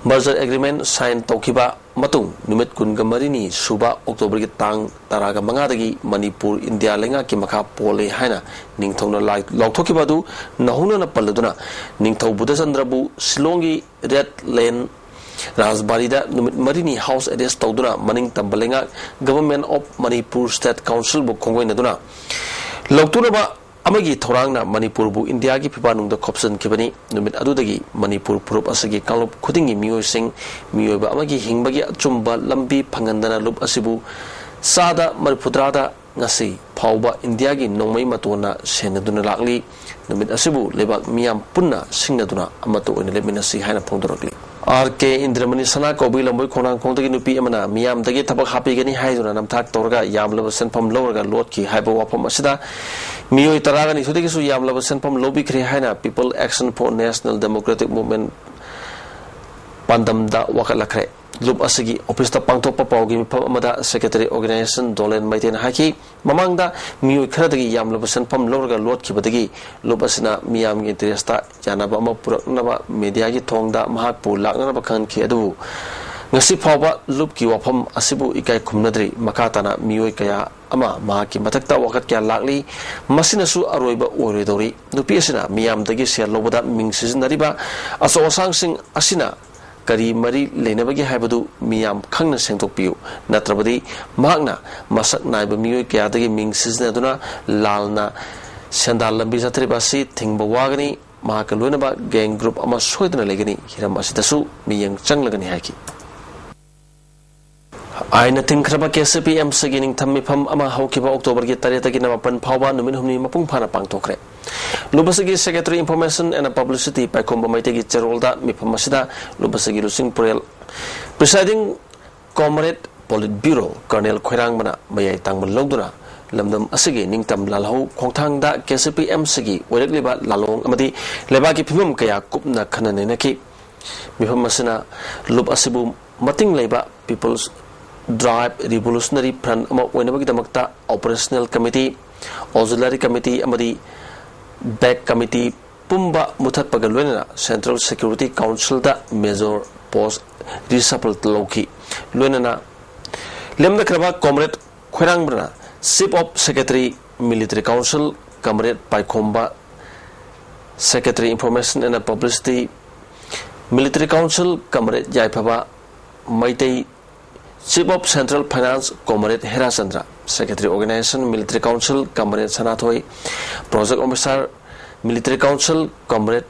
merger agreement sign ꯇꯧꯈꯤꯕ ꯃꯇꯨꯡ ꯅꯨꯃꯤꯠ ꯀꯨꯟꯒ ꯃꯔꯤꯅꯤ ꯁꯨꯕ ꯑꯣꯛꯇꯣꯕꯔꯒꯤ ꯇꯥꯡ ꯇꯔꯥꯒ ꯃꯉꯥꯗꯒꯤ ꯃꯅꯤꯄꯨꯔ ꯏꯟꯗꯤꯌꯥ ꯂꯩꯉꯥꯛꯀꯤ ꯃꯈꯥ ꯄꯣꯜꯂꯦ ꯍꯥꯏꯅ ꯅꯤꯡꯊꯧꯅ ꯂꯥꯏ-, ꯂꯥꯎꯊꯣꯛꯈꯤꯕ ꯑꯗꯨ ꯅꯧꯍꯧꯅꯅ ꯄꯜꯂꯗꯨꯅ, ꯅꯤꯡꯊꯧ ꯕꯨꯙꯆꯟꯗ꯭ꯔꯕꯨ ꯁꯤꯂꯣꯡꯒꯤ ꯔꯦꯗ ꯂꯦꯟ ꯔꯥꯖꯕꯥꯔꯤꯗ ꯅꯨꯃꯤꯠ ꯃꯔꯤꯅꯤ house arrest ꯇꯧꯗꯨꯅ ꯃꯅꯤꯡ ꯇꯝꯕ ꯂꯩꯉꯥꯛ Government of Manipur State Councilꯕꯨ ꯈꯣꯡꯒꯣꯏꯅꯗꯨꯅ ꯂꯧꯊꯣꯛꯅꯕ ꯑꯃꯒꯤ ꯊꯧꯔꯥꯡꯅ ꯃꯅꯤꯄꯨꯔꯕꯨ ꯏꯟꯗꯤꯌꯥꯒꯤ ꯐꯤꯕꯥꯟꯅꯨꯡꯗ ꯈꯣꯞꯆꯤꯟꯈꯤꯕꯅꯤ꯫ ꯅꯨꯃꯤꯠ ꯑꯗꯨꯗꯒꯤ ꯃꯅꯤꯄꯨꯔ ꯐꯨꯔꯨꯞ ꯑꯁꯤꯒꯤ ꯀꯥꯡꯂꯨꯞ ꯈꯨꯗꯤꯡꯒꯤ ꯃꯤꯑꯣꯏꯁꯤꯡ, ꯃꯤꯑꯣꯏꯕ ꯑꯃꯒꯤ ꯍꯤꯡꯕꯒꯤ ꯑꯆꯨꯝꯕ ꯂꯝꯕꯤ ꯐꯪꯍꯟꯗꯅ ꯂꯨꯞ ꯑꯁꯤꯕꯨ ꯆꯥꯗ ꯃꯔꯤꯐꯨꯇꯔꯥꯗ ꯉꯁꯤ ꯐꯥꯎꯕ ꯏꯟꯗꯤꯌꯥꯒꯤ ꯅꯣꯡꯃꯩ ꯃꯇꯣꯟꯅ ꯁꯦꯟꯅꯗꯨꯅ ꯂꯥꯛꯂꯤ꯫ ꯅꯨꯃꯤꯠ ꯑꯁꯤꯕꯨ ꯂꯩꯕꯥꯛ ꯃꯤꯌꯥꯝ ꯄꯨꯟꯅ ꯁꯤꯡꯅꯗꯨꯅ ꯑꯃꯠꯇ ꯑꯣꯏꯅ ꯂꯦꯞꯃꯤꯟꯅꯁꯤ ꯍꯥꯏꯅ ꯐꯣꯡꯗꯣꯔꯛꯂꯤ꯫ ꯑꯥꯔ ꯀꯦ ꯏꯟꯗ꯭ꯔꯃꯅꯤ ꯁꯅꯥ ꯀꯧꯕꯤ ꯂꯝꯕꯣꯏ ꯈꯣꯡꯅꯥꯡꯈꯣꯡꯗꯒꯤ ꯅꯨꯄꯤ ꯑꯃꯅ ꯃꯤꯌꯥꯝꯗꯒꯤ ꯊꯕꯛ ꯍꯥꯞꯄꯤꯒꯅꯤ ꯍꯥꯏꯗꯨꯅ ꯅꯝꯊꯥꯛ ꯇꯧꯔꯒ ꯌꯥꯝꯂꯕ ꯁꯦꯟꯐꯝ ꯂꯧꯔꯒ ꯂꯣꯠꯈꯤ ꯍꯥꯏꯕ ꯋꯥꯐꯝ ꯑꯁꯤꯗ ꯃꯤꯑꯣꯏ ꯇꯔꯥꯒ ꯅꯤꯊꯣꯏꯗꯒꯤꯁꯨ ꯌꯥꯝꯂꯕ ꯁꯦꯟꯐꯝ ꯂꯧꯕꯤꯈ꯭ꯔꯦ ꯍꯥꯏꯅ People Action for National Democratic Movement ꯄꯥꯟꯗꯝꯗ ꯋꯥꯀꯠꯂꯛꯈ꯭ꯔꯦ꯫ ꯂꯨꯞ ꯑꯁꯤꯒꯤ ꯑꯣꯐꯤꯁꯇ ꯄꯥꯡꯊꯣꯛꯄ ꯄꯥꯎꯒꯤ ꯃꯤꯐꯝ ꯑꯃꯗ ꯁꯦꯀ꯭ꯔꯦꯇꯔꯤ ꯑꯣꯔꯒꯅꯥꯏꯖꯦꯁꯟ ꯗꯣꯂꯦꯟ ꯃꯩꯇꯩꯅ ꯍꯥꯏꯈꯤ, ꯃꯃꯥꯡꯗ ꯃꯤꯑꯣꯏ ꯈꯔꯗꯒꯤ ꯌꯥꯝꯂꯕ ꯁꯦꯟꯐꯝ ꯂꯧꯔꯒ ꯂꯣꯠꯈꯤꯕꯗꯒꯤ ꯂꯨꯞ ꯑꯁꯤꯅ ꯃꯤꯌꯥꯝꯒꯤ ꯏꯟꯇꯔꯦꯁꯇ ꯌꯥꯅꯕ ꯑꯃ ꯄꯨꯔꯛꯅꯕ ꯃꯦꯗꯤꯌꯥꯒꯤ ꯊꯣꯡꯗ ꯃꯍꯥꯛꯄꯨ ꯂꯥꯛꯅꯅꯕ ꯈꯪꯍꯟꯈꯤ꯫ ꯑꯗꯨꯕꯨ ꯉꯁꯤ ꯐꯥꯎꯕ ꯂꯨꯞꯀꯤ ꯋꯥꯐꯝ ꯑꯁꯤꯕꯨ ꯏꯀꯥꯏ ꯈꯨꯝꯅꯗ꯭ꯔꯤ꯫ ꯃꯈꯥ ꯇꯥꯅ ꯃꯤꯑꯣꯏ ꯀꯌꯥ ꯑꯃ ꯃꯍꯥꯛꯀꯤ ꯃꯊꯛꯇ ꯋꯥꯀꯠ ꯀꯌꯥ ꯂꯥꯛꯂꯤ꯫ ꯃꯁꯤꯅꯁꯨ ꯑꯔꯣꯏꯕ ꯑꯣꯏꯔꯣꯏꯗꯧꯔꯤ꯫ ꯅꯨꯄꯤ ꯑꯁꯤꯅ ꯃꯤꯌꯥꯝꯗꯒꯤ ꯁꯦꯜ ꯂꯧꯕꯗ ꯃꯤꯡ ꯁꯤꯖꯤꯟꯅꯔꯤꯕ ꯑꯆꯧ ꯑꯁꯥꯡꯁꯤꯡ ꯑꯁꯤꯅ ꯀꯔꯤ ꯃꯔꯤ ꯂꯩꯅꯕꯒꯦ ꯍꯥꯏꯕꯗꯨ ꯃꯤꯌꯥꯝ ꯈꯪꯅ ꯁꯦꯡꯗꯣꯛꯄꯤꯌꯨ, ꯅꯠꯇ꯭ꯔꯕꯗꯤ ꯃꯍꯥꯛꯅ ꯃꯁꯛ ꯅꯥꯏꯕ ꯃꯤꯑꯣꯏ ꯀꯌꯥꯗꯒꯤ ꯃꯤꯡ ꯁꯤꯖꯤꯟꯅꯗꯨꯅ ꯂꯥꯜꯅ ꯁꯦꯟꯗꯥꯟ ꯂꯝꯕꯤ ꯆꯠꯊꯔꯤꯕ ꯑꯁꯤ ꯊꯤꯡꯕ ꯋꯥꯒꯅꯤ꯫ ꯃꯍꯥꯛꯀ ꯂꯣꯏꯅꯕ ꯒꯦꯡ ꯒ꯭ꯔꯨꯞ ꯑꯃ ꯁꯣꯏꯗꯅ ꯂꯩꯒꯅꯤ꯫ ꯍꯤꯔꯝ ꯑꯁꯤꯗꯁꯨ ꯃꯤꯠꯌꯦꯡ ꯆꯪꯂꯒꯅꯤ ꯍꯥꯏꯈꯤ꯫ ꯑꯥꯏꯟꯅ ꯊꯤꯡꯈ꯭ꯔꯕ ꯀꯦ ꯁꯤ ꯄꯤ ꯑꯦꯝ ꯁꯤꯒꯤ ꯅꯤꯡꯊꯝ ꯃꯤꯐꯝ ꯑꯃ ꯍꯧꯈꯤꯕ ꯑꯣꯛꯇꯣꯕꯔꯒꯤ ꯇꯔꯦꯠꯇꯒꯤꯅ ꯃꯥꯄꯟ ꯐꯥꯎꯕ ꯅꯨꯃꯤꯠ ꯍꯨꯝꯅꯤ ꯃꯄꯨꯡ ꯐꯥꯅ ꯄꯥꯡꯊꯣꯛꯈ꯭ꯔꯦ꯫ ꯂꯨꯞ ꯑꯁꯤꯒꯤ Secretary Information and Publicity ꯄꯥꯏꯈꯣꯝꯕ ꯃꯩꯇꯩꯒꯤ ꯆꯦꯔꯣꯜꯗ ꯃꯤꯐꯝ ꯑꯁꯤꯗ ꯂꯨꯞ ꯑꯁꯤꯒꯤ ꯂꯨꯆꯤꯡ ꯄꯨꯔꯦꯜ Presiding Comrade Politburo Colonel ꯈꯣꯏꯔꯥꯡꯕꯅ ꯃꯌꯥꯏ ꯇꯥꯡꯕ ꯂꯧꯗꯨꯅ ꯂꯝꯗꯝ ꯑꯁꯤꯒꯤ ꯅꯤꯡꯇꯝ ꯂꯥꯜꯍꯧ ꯈꯣꯡꯊꯥꯡꯗ ꯀꯦ ꯁꯤ ꯄꯤ ꯑꯦꯝ ꯁꯤꯒꯤ ꯑꯣꯏꯔꯛꯂꯤꯕ ꯂꯥꯜꯂꯣꯡ ꯑꯃꯗꯤ ꯂꯩꯕꯥꯛꯀꯤ ꯐꯤꯕꯝ ꯀꯌꯥ ꯀꯨꯞꯅ ꯈꯟꯅ ꯅꯩꯅꯈꯤ꯫ ꯃꯤꯐꯝ ꯑꯁꯤꯅ ꯂꯨꯞ ꯑꯁꯤꯕꯨ ꯃꯇꯤꯡ ꯂꯩꯕ People's Drive Revolutionary Front ꯑꯃ ꯑꯣꯏꯅꯕꯒꯤꯗꯃꯛꯇ Operational Committee, Auxiliary Committee ꯑꯃꯗꯤ Back Committee ꯄꯨꯝꯕ ꯃꯨꯊꯠꯄꯒ ꯂꯣꯏꯅꯅ Central Security Councilꯗ major post reshuffle ꯂꯧꯈꯤ꯫ ꯂꯣꯏꯅꯅ ꯂꯦꯝꯅꯈ꯭ꯔꯕ Comrade ꯈꯣꯏꯔꯥꯡꯕꯅ Chief of Secretary Military Council, Comrade ꯄꯥꯏꯈꯣꯝꯕ Secretary Information and Publicity, Military Council, Comrade ꯌꯥꯏꯐꯕ Meitei, Chief of Central Finance, Comrade ꯍꯦꯔꯥꯆꯟꯗ꯭ꯔ, Secretary Organization, Military Council, Comrade Sanathoi, Project Officer, Military Council, Comrade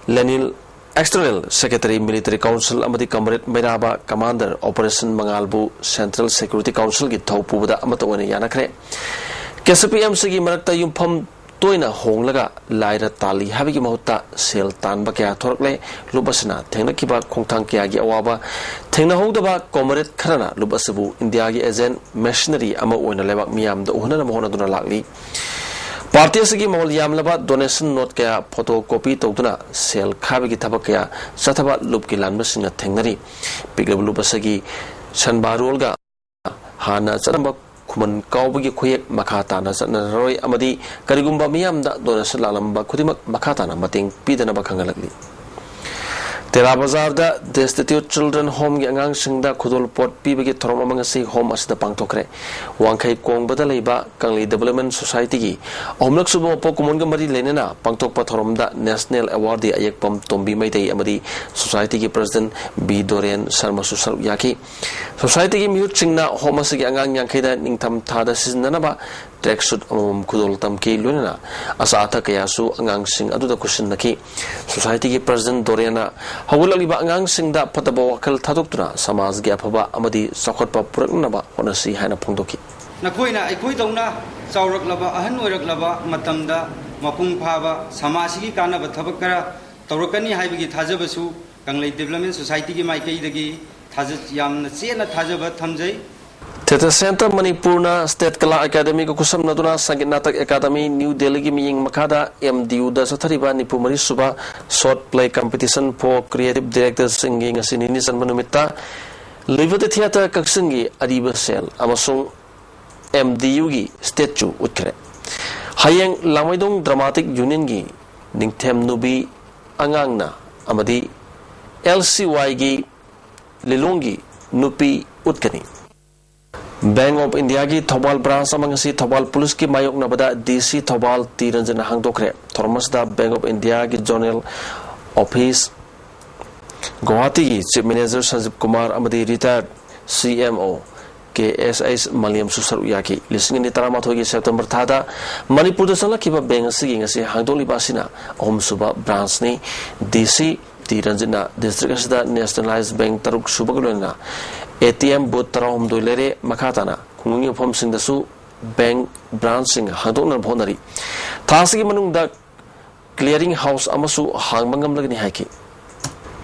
ꯂꯦꯅꯤꯜ, External Secretary, Military Council ꯑꯃꯗꯤ Comrade ꯃꯩꯔꯥꯕ, Commander Operation ꯃꯉꯥꯜꯕꯨ Central Security Councilꯒꯤ ꯊꯧ ꯄꯨꯕꯗ ꯑꯃꯠꯇ ꯑꯣꯏꯅ ꯌꯥꯅꯈ꯭ꯔꯦ꯫ K C P M ꯁꯤꯒꯤ ꯃꯔꯛꯇ ꯌꯨꯝꯐꯝ ꯇꯣꯏꯅ ꯍꯣꯡꯂꯒ ꯂꯥꯏꯔ ꯇꯥꯜꯂꯤ ꯍꯥꯏꯕꯒꯤ ꯃꯍꯨꯠꯇ ꯁꯦꯜ ꯇꯥꯟꯕ ꯀꯌꯥ ꯊꯣꯔꯛꯂꯦ꯫ ꯂꯨꯞ ꯑꯁꯤꯅ ꯊꯦꯡꯅꯈꯤꯕ ꯈꯣꯡꯊꯥꯡ ꯀꯌꯥꯒꯤ ꯑꯋꯥꯕ ꯊꯦꯡꯅꯍꯧꯗꯕ ꯀꯣꯃꯔꯦꯗ ꯈꯔꯅ ꯂꯨꯞ ꯑꯁꯤꯕꯨ ꯏꯟꯗꯤꯌꯥꯒꯤ ꯑꯦꯖꯦꯟ ꯃꯦꯁꯤꯅꯔꯤ ꯑꯃ ꯑꯣꯏꯅ ꯂꯩꯕꯥꯛ ꯃꯤꯌꯥꯝꯗ ꯎꯍꯟꯅꯅꯕ ꯍꯣꯠꯅꯗꯨꯅ ꯂꯥꯛꯂꯤ꯫ ꯄꯥꯔꯇꯤ ꯑꯁꯤꯒꯤ ꯃꯃꯜ ꯌꯥꯝꯂꯕ ꯗꯣꯅꯦꯁꯟ ꯅꯣꯠ ꯀꯌꯥ ꯐꯣꯇꯣ ꯀꯣꯄꯤ ꯇꯧꯗꯨꯅ ꯁꯦꯜ ꯈꯥꯏꯕꯒꯤ ꯊꯕꯛ ꯀꯌꯥ ꯆꯠꯊꯕ ꯂꯨꯞꯀꯤ ꯂꯥꯟꯕꯁꯤꯡꯅ ꯊꯦꯡꯅꯔꯤ꯫ ꯄꯤꯛꯂꯕ ꯂꯨꯞ ꯑꯁꯤꯒꯤ ꯁꯟꯕꯥꯔꯣꯜꯒ ꯍꯥꯟꯅ ꯆꯠꯂꯝꯕ ꯈꯨꯃꯟ ꯀꯥꯎꯕꯒꯤ ꯈꯨꯌꯦꯛ ꯃꯈꯥ ꯇꯥꯅ ꯆꯠꯅꯔꯔꯣꯏ ꯑꯃꯗꯤ ꯀꯔꯤꯒꯨꯝꯕ ꯃꯤꯌꯥꯝꯗ ꯗꯣꯅꯦꯁꯟ ꯂꯥꯛꯂꯝꯕ ꯈꯨꯗꯤꯡꯃꯛ ꯃꯈꯥ ꯇꯥꯅ ꯃꯇꯦꯡ ꯄꯤꯗꯅꯕ ꯈꯪꯍꯜꯂꯛꯂꯤ꯫ ꯇꯦꯔꯥ ꯕꯖꯥꯔꯗ ꯗꯦꯁꯇꯤꯇ꯭ꯌꯨꯠ ꯆꯤꯜꯗ꯭ꯔꯦꯟ ꯍꯣꯝꯒꯤ ꯑꯉꯥꯡꯁꯤꯡꯗ ꯈꯨꯗꯣꯜꯄꯣꯠ ꯄꯤꯕꯒꯤ ꯊꯧꯔꯝ ꯑꯃ ꯉꯁꯤ ꯍꯣꯝ ꯑꯁꯤꯗ ꯄꯥꯡꯊꯣꯛꯈ꯭ꯔꯦ꯫ ꯋꯥꯡꯈꯩ ꯀꯣꯡꯕꯗ ꯂꯩꯕ ꯀꯪꯂꯩ ꯗꯤꯕꯂꯞꯃꯦꯟ ꯁꯣꯁꯥꯏꯇꯤꯒꯤ ꯑꯍꯨꯝꯂꯛ ꯁꯨꯕ ꯃꯄꯣꯛ ꯀꯨꯝꯑꯣꯟꯒ ꯃꯔꯤ ꯂꯩꯅꯅ ꯄꯥꯡꯊꯣꯛꯄ ꯊꯧꯔꯝꯗ ꯅꯦꯁꯅꯦꯜ ꯑꯦꯋꯥꯔꯗꯤ ꯑꯌꯦꯛꯄꯝ ꯇꯣꯝꯕꯤ ꯃꯩꯇꯩ ꯑꯃꯗꯤ ꯁꯣꯁꯥꯏꯇꯤꯒꯤ ꯄ꯭ꯔꯁꯤꯗꯦꯟ ꯕꯤ ꯗꯣꯔꯦꯟ ꯁꯔꯃꯁꯨ ꯁꯔꯨꯛ ꯌꯥꯈꯤ꯫ ꯁꯣꯁꯥꯏꯇꯤꯒꯤ ꯃꯤꯍꯨꯠꯁꯤꯡꯅ ꯍꯣꯝ ꯑꯁꯤꯒꯤ ꯑꯉꯥꯡ ꯌꯥꯡꯈꯩꯗ ꯅꯤꯡꯊꯝ ꯊꯥꯗ ꯁꯤꯖꯤꯟꯅꯅꯕ ꯇ꯭ꯔꯦꯛ ꯁꯨꯠ ꯑꯃꯃꯝ ꯈꯨꯗꯣꯜ ꯇꯝꯈꯤ꯫ ꯂꯣꯏꯅꯅ ꯑꯆꯥ ꯑꯊꯛ ꯀꯌꯥꯁꯨ ꯑꯉꯥꯡꯁꯤꯡ ꯑꯗꯨꯗ ꯈꯨꯠꯁꯤꯟꯅꯈꯤ꯫ ꯁꯣꯁꯥꯏꯇꯤꯒꯤ ꯄ꯭ꯔꯁꯤꯗꯦꯟ ꯗꯣꯔꯦꯟꯅ ꯍꯧꯒꯠꯂꯛꯂꯤꯕ ꯑꯉꯥꯡꯁꯤꯡꯗ ꯐꯠꯇꯕ ꯋꯥꯈꯜ ꯊꯥꯗꯣꯛꯇꯨꯅ ꯁꯃꯥꯖꯒꯤ ꯑꯐꯕ ꯑꯃꯗꯤ ꯆꯥꯎꯈꯠꯄ ꯄꯨꯔꯛꯅꯅꯕ ꯍꯣꯠꯅꯁꯤ ꯍꯥꯏꯅ ꯐꯣꯡꯗꯣꯛꯈꯤ꯫ ꯅꯈꯣꯏꯅ ꯑꯩꯈꯣꯏꯗꯧꯅ ꯆꯥꯎꯔꯛꯂꯕ, ꯑꯍꯟ ꯑꯣꯏꯔꯛꯂꯕ ꯃꯇꯝꯗ ꯃꯄꯨꯡ ꯐꯥꯕ ꯁꯃꯥꯖꯁꯤꯒꯤ ꯀꯥꯟꯅꯕ ꯊꯕꯛ ꯈꯔ ꯇꯧꯔꯛꯀꯅꯤ ꯍꯥꯏꯕꯒꯤ ꯊꯥꯖꯕꯁꯨ ꯀꯪꯂꯩ ꯗꯤꯕꯂꯞꯃꯦꯟ ꯁꯣꯁꯥꯏꯇꯤꯒꯤ ꯃꯥꯏꯀꯩꯗꯒꯤ ꯊꯥꯖ-, ꯌꯥꯝꯅ ꯆꯦꯠꯅ ꯊꯥꯖꯕ ꯊꯝꯖꯩ꯫ ꯊꯤꯌꯦꯇꯔ ꯁꯦꯟꯇꯔ ꯃꯅꯤꯄꯨꯔꯅ ꯁ꯭ꯇꯦꯠ ꯀꯂꯥ ꯑꯦꯀꯥꯗꯃꯤꯒ ꯈꯨꯠꯁꯝꯅꯗꯨꯅ ꯁꯪꯒꯤꯠ ꯅꯥꯇꯛ ꯑꯦꯀꯥꯗꯃꯤ ꯅ꯭ꯌꯨ ꯗꯦꯜꯂꯤꯒꯤ ꯃꯤꯠꯌꯦꯡ ꯃꯈꯥꯗ ꯑꯦꯝ ꯗꯤ ꯌꯨꯗ ꯆꯠꯊꯔꯤꯕ ꯅꯤꯐꯨ ꯃꯔꯤ ꯁꯨꯕ Short Play Competition for Creative Directorsꯁꯤꯡꯒꯤ ꯉꯁꯤ ꯅꯤꯅꯤ ꯆꯟꯕ ꯅꯨꯃꯤꯠꯇ Liberty Theatre ꯀꯛꯆꯤꯡꯒꯤ ꯑꯔꯤꯕ ꯁꯦꯜ ꯑꯃꯁꯨꯡ ꯑꯦꯝ ꯗꯤ ꯌꯨꯒꯤ ꯁ꯭ꯇꯦꯆꯨ ꯎꯠꯈ꯭ꯔꯦ꯫ ꯍꯌꯦꯡ ꯂꯥꯡꯃꯩꯗꯣꯡ ꯗ꯭ꯔꯃꯥꯇꯤꯛ ꯌꯨꯅꯤꯌꯟꯒꯤ ꯅꯤꯡꯊꯦꯝ ꯅꯨꯕꯤ ꯑꯉꯥꯡꯅ ꯑꯃꯗꯤ ꯑꯦꯜ ꯁꯤ ꯋꯥꯏꯒꯤ ꯂꯤꯂꯣꯡꯒꯤ ꯅꯨꯄꯤ ꯎꯠꯀꯅꯤ꯫ ꯕꯦꯡꯛ ꯑꯣꯐ ꯏꯟꯗꯤꯌꯥꯒꯤ ꯊꯧꯕꯥꯜ ꯕ꯭ꯔꯥꯟꯆ ꯑꯃ ꯉꯁꯤ ꯊꯧꯕꯥꯜ ꯄꯨꯂꯤꯁꯀꯤ ꯃꯥꯌꯣꯛꯅꯕꯗ ꯗꯤ ꯁꯤ ꯊꯧꯕꯥꯜ ꯇꯤ ꯔꯟꯖꯟꯅ ꯍꯥꯡꯗꯣꯛꯈ꯭ꯔꯦ꯫ ꯊꯧꯔꯝ ꯑꯁꯤꯗ ꯕꯦꯡꯛ ꯑꯣꯐ ꯏꯟꯗꯤꯌꯥꯒꯤ ꯖꯣꯅꯦꯜ ꯑꯣꯐꯤꯁ ꯒꯨꯋꯥꯍꯥꯇꯤꯒꯤ ꯆꯤꯐ ꯃꯦꯅꯦꯖꯔ ꯁꯟꯖꯤꯕ ꯀꯨꯃꯥꯔ ꯑꯃꯗꯤ ꯔꯤꯇꯥꯌꯔꯗ ꯁꯤ ꯑꯦꯝ ꯑꯣ ꯀꯦ ꯑꯦꯁ ꯑꯩꯆ ꯃꯥꯂꯦꯝꯁꯨ ꯁꯔꯨꯛ ꯌꯥꯈꯤ꯫ ꯂꯤꯁꯤꯡ ꯑꯅꯤ ꯇꯔꯥꯃꯥꯊꯣꯏꯒꯤ ꯁꯦꯞꯇꯦꯝꯕꯔ ꯊꯥꯗ ꯃꯅꯤꯄꯨꯔꯗ ꯆꯪꯂꯛꯈꯤꯕ ꯕꯦꯡꯛ ꯑꯁꯤꯒꯤ ꯉꯁꯤ ꯍꯥꯡꯗꯣꯛꯂꯤꯕ ꯑꯁꯤꯅ ꯑꯍꯨꯝꯁꯨꯕ ꯕ꯭ꯔꯥꯟꯆꯅꯤ꯫ ꯗꯤ ꯁꯤ ꯇꯤ ꯔꯟꯖꯤꯠꯅ ꯗꯤꯁꯇ꯭ꯔꯤꯛ ꯑꯁꯤꯗ ꯅꯦꯁꯅꯦꯂꯥꯏꯖ ꯕꯦꯡꯛ ꯇꯔꯨꯛ ꯁꯨꯕꯒ ꯂꯣꯏꯅꯅ ꯑꯦ ꯇꯤ ꯑꯦꯝ ꯕꯨꯊ ꯇꯔꯥꯍꯨꯝꯗꯣꯏ ꯂꯩꯔꯦ꯫ ꯃꯈꯥ ꯇꯥꯅ ꯈꯨꯡꯒꯪꯒꯤ ꯃꯐꯝꯁꯤꯡꯗꯁꯨ ꯕꯦꯡꯛ ꯕ꯭ꯔꯥꯟꯆꯁꯤꯡ ꯍꯥꯡꯗꯣꯛꯅꯕ ꯍꯣꯠꯅꯔꯤ꯫ ꯊꯥ ꯑꯁꯤꯒꯤ ꯃꯅꯨꯡꯗ clearing house ꯑꯃꯁꯨ ꯍꯥꯡꯕ ꯉꯝꯂꯒꯅꯤ ꯍꯥꯏꯈꯤ꯫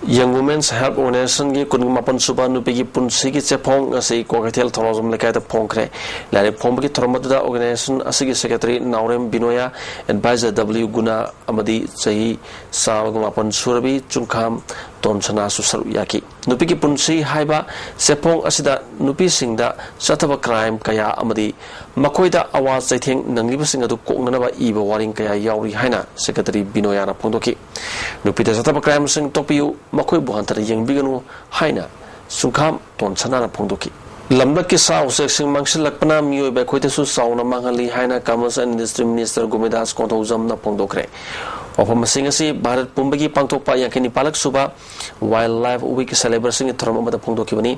Young Women's Help Organizationꯒꯤ ꯀꯨꯟꯃꯥꯄꯟ ꯁꯨꯕ ꯅꯨꯄꯤꯒꯤ ꯄꯨꯟꯁꯤꯒꯤ ꯆꯦꯐꯣꯡ ꯑꯁꯤ ꯀ꯭ꯋꯥꯀꯩꯊꯦꯜ ꯊꯧꯔꯥꯖꯝ ꯂꯩꯀꯥꯏꯗ ꯐꯣꯡꯈ꯭ꯔꯦ꯫ ꯂꯥꯏꯔꯤꯛ ꯐꯣꯡꯕꯒꯤ ꯊꯧꯔꯝ ꯑꯗꯨꯗ organization ꯑꯁꯤꯒꯤ secretary ꯅꯥꯎꯔꯦꯝ ꯕꯤꯅꯣꯌꯥ, advisor W ꯒꯨꯅꯥ ꯑꯃꯗꯤ ꯆꯍꯤ ꯆꯥꯝꯃꯒ ꯃꯥꯄꯟ ꯁꯨꯔꯕꯤ ꯆꯨꯡꯈꯥꯝ ꯇꯣꯟꯁꯅꯥꯁꯨ ꯁꯔꯨꯛ ꯌꯥꯈꯤ꯫ ꯅꯨꯄꯤꯒꯤ ꯄꯨꯟꯁꯤ ꯍꯥꯏꯕ ꯆꯦꯐꯣꯡ ꯑꯁꯤꯗ ꯅꯨꯄꯤꯁꯤꯡꯗ ꯆꯠꯊꯕ crime ꯀꯌꯥ ꯑꯃꯗꯤ ꯃꯈꯣꯏꯗ ꯑꯋꯥ ꯆꯩꯊꯦꯡ ꯅꯪꯂꯤꯕꯁꯤꯡ ꯑꯗꯨ ꯀꯣꯛꯅꯅꯕ ꯏꯕ ꯋꯥꯔꯦꯡ ꯀꯌꯥ ꯌꯥꯎꯔꯤ ꯍꯥꯏꯅ secretary ꯕꯤꯅꯣꯌꯥꯅ ꯐꯣꯡꯗꯣꯛꯈꯤ꯫ ꯅꯨꯄꯤꯗ ꯆꯠꯊꯕ crimeꯁꯤꯡ ꯇꯣꯛꯄꯤꯌꯨ, ꯃꯈꯣꯏꯕꯨ ꯍꯟꯊꯅ ꯌꯦꯡꯕꯤꯒꯅꯨ ꯍꯥꯏꯅ ꯆꯨꯡꯈꯥꯝ ꯇꯣꯟꯁꯅꯥꯅ ꯐꯣꯡꯗꯣꯛꯈꯤ꯫ ꯂꯝꯂꯛꯀꯤ ꯁꯥ ꯎꯆꯦꯛꯁꯤꯡ ꯃꯥꯡꯁꯤꯜꯂꯛꯄꯅ ꯃꯤꯑꯣꯏꯕ ꯑꯩꯈꯣꯏꯗꯁꯨ ꯆꯥꯎꯅ ꯃꯥꯡꯍꯜꯂꯤ ꯍꯥꯏꯅ Commerce and Industry Minister ꯒꯣꯃꯤꯗꯥꯁ ꯀꯣꯟꯊꯧꯖꯝꯅ ꯐꯣꯡꯗꯣꯛꯈ꯭ꯔꯦ꯫ ꯋꯥꯐꯝꯁꯤꯡ ꯑꯁꯤ ꯚꯥꯔꯠ ꯄꯨꯝꯕꯒꯤ ꯄꯥꯡꯊꯣꯛꯄ ꯌꯥꯡꯈꯩ ꯅꯤꯄꯥꯜꯂꯛ ꯁꯨꯕ Wildlife Week celebrationꯒꯤ ꯊꯧꯔꯝ ꯑꯃꯗ ꯐꯣꯡꯗꯣꯛꯈꯤꯕꯅꯤ꯫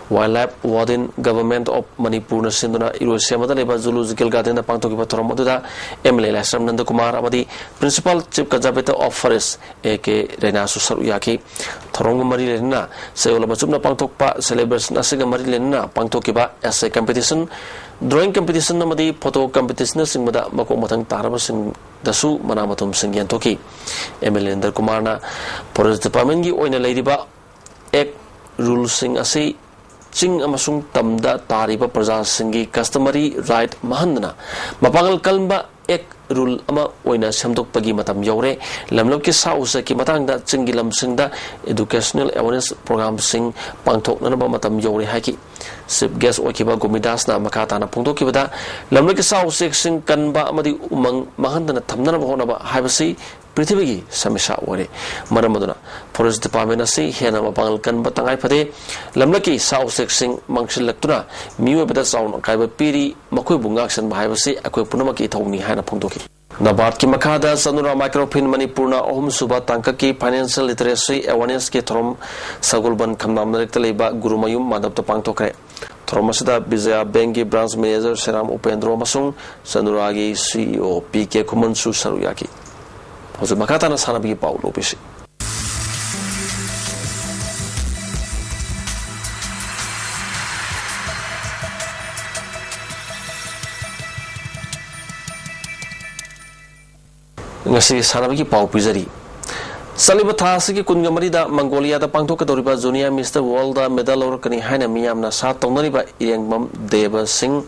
Wildlife Warden, Government of Manipurꯅ ꯁꯤꯟꯗꯨꯅ ꯏꯔꯣꯏꯁꯦꯝꯕꯗ ꯂꯩꯕ Zoological Gardenꯗ ꯄꯥꯡꯊꯣꯛꯈꯤꯕ ꯊꯧꯔꯝ ꯑꯗꯨꯗ MLA ꯂꯥꯏꯁ꯭ꯔꯝ ꯅꯟꯗꯀꯨꯃꯥꯔ ꯑꯃꯗꯤ Principal Chief Conservator of Forest A K ꯔꯦꯅꯥꯁꯨ ꯁꯔꯨꯛ ꯌꯥꯈꯤ꯫ ꯊꯧꯔꯝꯒ ꯃꯔꯤ ꯂꯩꯅꯅ ꯆꯌꯣꯜ ꯑꯃ ꯆꯨꯞꯅ ꯄꯥꯡꯊꯣꯛꯄ celebration ꯑꯁꯤꯒ ꯃꯔꯤ ꯂꯩꯅꯅ ꯄꯥꯡꯊꯣꯛꯈꯤꯕ essay competition, drawing competition ꯑꯃꯗꯤ photo competitionꯅꯆꯤꯡꯕꯗ ꯃꯀꯣꯛ ꯃꯊꯪ ꯇꯥꯔꯕꯁꯤꯡꯗꯁꯨ ꯃꯅꯥ ꯃꯊꯨꯝꯁꯤꯡ ꯌꯦꯟꯊꯣꯛꯈꯤ꯫ MLA ꯅꯟꯗꯀꯨꯃꯥꯔꯅ Forest Departmentꯒꯤ ꯑꯣꯏꯅ ꯂꯩꯔꯤꯕ Act ruleꯁꯤꯡ ꯑꯁꯤ ꯆꯤꯡ ꯑꯃꯁꯨꯡ ꯇꯝꯗ ꯇꯥꯔꯤꯕ ꯄ꯭ꯔꯖꯥꯁꯤꯡꯒꯤ customary right ꯃꯥꯡꯍꯟꯗꯅ ꯃꯄꯥꯡꯒꯜ ꯀꯟꯕ Act rule ꯑꯃ ꯑꯣꯏꯅ ꯁꯦꯝꯗꯣꯛꯄꯒꯤ ꯃꯇꯝ ꯌꯧꯔꯦ꯫ ꯂꯝꯂꯛꯀꯤ ꯁꯥ ꯎꯆꯦꯛꯀꯤ ꯃꯇꯥꯡꯗ ꯆꯤꯡꯒꯤ ꯂꯝꯁꯤꯡꯗ educational awareness programꯁꯤꯡ ꯄꯥꯡꯊꯣꯛꯅꯅꯕ ꯃꯇꯝ ꯌꯧꯔꯦ ꯍꯥꯏꯈꯤ꯫ Chief guest ꯑꯣꯏꯈꯤꯕ ꯒꯣꯃꯤꯗꯥꯁꯅ ꯃꯈꯥ ꯇꯥꯅ ꯐꯣꯡꯗꯣꯛꯈꯤꯕꯗ, ꯂꯝꯂꯛꯀꯤ ꯁꯥ ꯎꯆꯦꯛꯁꯤꯡ ꯀꯟꯕ ꯑꯃꯗꯤ ꯎꯃꯪ ꯃꯥꯡꯍꯟꯗꯅ ꯊꯝꯅꯅꯕ ꯍꯣꯠꯅꯕ ꯍꯥꯏꯕꯁꯤ ꯄ꯭ꯔꯤꯊꯤꯕꯤꯒꯤ ꯁꯃꯁ꯭ꯌꯥ ꯑꯣꯏꯔꯦ꯫ ꯃꯔꯝ ꯑꯗꯨꯅ Forest Department ꯑꯁꯤ ꯍꯦꯟꯅ ꯃꯄꯥꯡꯒꯜ ꯀꯟꯕ ꯇꯉꯥꯏ ꯐꯗꯦ꯫ ꯂꯝꯂꯛꯀꯤ ꯁꯥ ꯎꯆꯦꯛꯁꯤꯡ ꯃꯥꯡꯁꯤꯜꯂꯛꯇꯨꯅ ꯃꯤꯑꯣꯏꯕꯗ ꯆꯥꯎꯅ ꯑꯀꯥꯏꯕ ꯄꯤꯔꯤ꯫ ꯃꯈꯣꯏꯕꯨ ꯉꯥꯛ ꯁꯦꯟꯕ ꯍꯥꯏꯕꯁꯤ ꯑꯩꯈꯣꯏ ꯄꯨꯝꯅꯃꯛꯀꯤ ꯏꯊꯧꯅꯤ ꯍꯥꯏꯅ ꯐꯣꯡꯗꯣꯛꯈꯤ꯫ NABARDꯀꯤ ꯃꯈꯥꯗ ꯆꯅꯨꯔꯥ Microfinance ꯃꯅꯤꯄꯨꯔꯅ ꯑꯍꯨꯝꯁꯨꯕ ꯇꯥꯡꯀꯛꯀꯤ Financial Literacy Awarenessꯀꯤ ꯊꯧꯔꯝ ꯁꯒꯣꯜꯕꯟ ꯈꯝꯅꯥꯝ ꯂꯩꯔꯛꯇ ꯂꯩꯕ ꯒꯨꯔꯨꯃꯌꯨꯝ ꯃꯟꯗꯞꯇ ꯄꯥꯡꯊꯣꯛꯈ꯭ꯔꯦ꯫ ꯊꯧꯔꯝ ꯑꯁꯤꯗ ꯕꯤꯖꯌꯥ ꯕꯦꯡꯛꯀꯤ branch manager ꯁꯦꯔꯥꯝ ꯎꯄꯦꯟꯗ꯭ꯔꯣ ꯑꯃꯁꯨꯡ ꯆꯅꯨꯔꯥꯒꯤ CEO ꯄꯤ ꯀꯦ ꯈꯨꯃꯟꯁꯨ ꯁꯔꯨꯛ ꯌꯥꯈꯤ꯫ ꯍꯧꯖꯤꯛ ꯃꯈꯥ ꯇꯥꯅ ꯁꯥꯟꯅꯕꯒꯤ ꯄꯥꯎ ꯂꯧꯕꯤꯁꯤ꯫ ꯉꯁꯤꯒꯤ ꯁꯥꯟꯅꯕꯒꯤ ꯄꯥꯎ ꯄꯤꯖꯔꯤ꯫ ꯆꯠꯂꯤꯕ ꯊꯥ ꯑꯁꯤꯒꯤ ꯀꯨꯟꯒ ꯃꯔꯤꯗ ꯃꯪꯒꯣꯂꯤꯌꯥꯗ ꯄꯥꯡꯊꯣꯛꯀꯗꯧꯔꯤꯕ ꯖꯨꯅꯤꯌꯔ ꯃꯤꯁꯇꯔ ꯋꯥꯔꯜꯗ ꯃꯦꯗꯜ ꯂꯧꯔꯛꯀꯅꯤ ꯍꯥꯏꯅ ꯃꯤꯌꯥꯝꯅ ꯑꯥꯁꯥ ꯇꯧꯅꯔꯤꯕ ꯏꯔꯦꯡꯕꯝ ꯗꯦꯕ ꯁꯤꯡ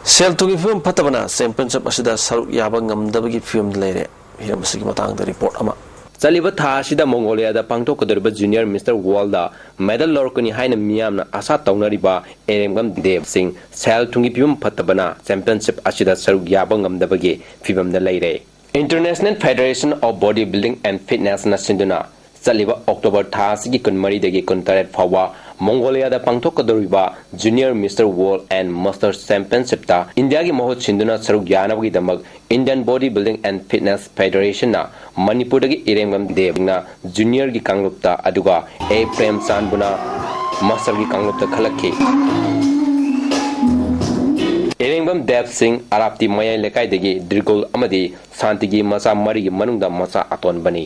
ꯁꯦꯜ ꯊꯨꯝꯒꯤ ꯐꯤꯕꯝ ꯐꯠꯇꯕꯅ ꯆꯦꯝꯄꯤꯌꯟꯁꯤꯞ ꯑꯁꯤꯗ ꯁꯔꯨꯛ ꯌꯥꯕ ꯉꯝꯗꯕꯒꯤ ꯐꯤꯕꯝꯗ ꯂꯩꯔꯦ꯫ ꯍꯤꯔꯝ ꯑꯁꯤꯒꯤ ꯃꯇꯥꯡꯗ ꯔꯤꯄꯣꯔꯠ ꯑꯃ꯫ ꯆꯠꯂꯤꯕ ꯊꯥ ꯑꯁꯤꯗ ꯃꯪꯒꯣꯂꯤꯌꯥꯗ ꯄꯥꯡꯊꯣꯛꯀꯗꯧꯔꯤꯕ ꯖꯨꯅꯤꯌꯔ ꯃꯤꯁꯇꯔ ꯋꯥꯔꯜꯗ ꯃꯦꯗꯜ ꯂꯧꯔꯛꯀꯅꯤ ꯍꯥꯏꯅ ꯃꯤꯌꯥꯝꯅ ꯑꯥꯁꯥ ꯇꯧꯅꯔꯤꯕ ꯏꯔꯦꯡꯕꯝ ꯗꯦꯕ ꯁꯤꯡ ꯁꯦꯜ ꯊꯨꯝꯒꯤ ꯐꯤꯕꯝ ꯐꯠꯇꯕꯅ ꯆꯦꯝꯄꯤꯌꯟꯁꯤꯞ ꯑꯁꯤꯗ ꯁꯔꯨꯛ ꯌꯥꯕ ꯉꯝꯗꯕꯒꯤ ꯐꯤꯕꯝꯗ ꯂꯩꯔꯦ꯫ International Federation of Body Building and Fitnessꯅ ꯁꯤꯟꯗꯨꯅ ꯆꯠꯂꯤꯕ ꯑꯣꯛꯇꯣꯕꯔ ꯊꯥ ꯑꯁꯤꯒꯤ ꯀꯨꯟꯃꯔꯤꯗꯒꯤ ꯀꯨꯟꯇꯔꯦꯠ ꯐꯥꯎꯕ ꯃꯣꯡꯒꯣꯂꯤꯌꯥꯗ ꯄꯥꯡꯊꯣꯛꯀꯗꯧꯔꯤꯕ Junior Mister World and Master Championshipꯇ ꯏꯟꯗꯤꯌꯥꯒꯤ ꯃꯍꯨꯠ ꯁꯤꯟꯗꯨꯅ ꯁꯔꯨꯛ ꯌꯥꯅꯕꯒꯤꯗꯃꯛ Indian Body Building and Fitness Federationꯅ ꯃꯅꯤꯄꯨꯔꯗꯒꯤ ꯏꯔꯦꯡꯕꯝ ꯗꯦꯕꯅ ꯖꯨꯅꯤꯌꯔꯒꯤ ꯀꯥꯡꯂꯨꯞꯇ, ꯑꯗꯨꯒ ꯑꯦ ꯄ꯭ꯔꯦꯝꯆꯥꯟꯕꯨꯅ ꯃꯥꯁꯇꯔꯒꯤ ꯀꯥꯡꯂꯨꯞꯇ ꯈꯜꯂꯛꯈꯤ꯫ ꯏꯔꯦꯡꯕꯝ ꯗꯦꯕ ꯁꯤꯡ ꯑꯔꯥꯞꯇꯤ ꯃꯌꯥꯏ ꯂꯩꯀꯥꯏꯗꯒꯤ ꯗ꯭ꯔꯤꯒꯨꯜ ꯑꯃꯗꯤ ꯁꯥꯟꯇꯤꯒꯤ ꯃꯆꯥ ꯃꯔꯤꯒꯤ ꯃꯅꯨꯡꯗ ꯃꯆꯥ ꯑꯇꯣꯟꯕꯅꯤ꯫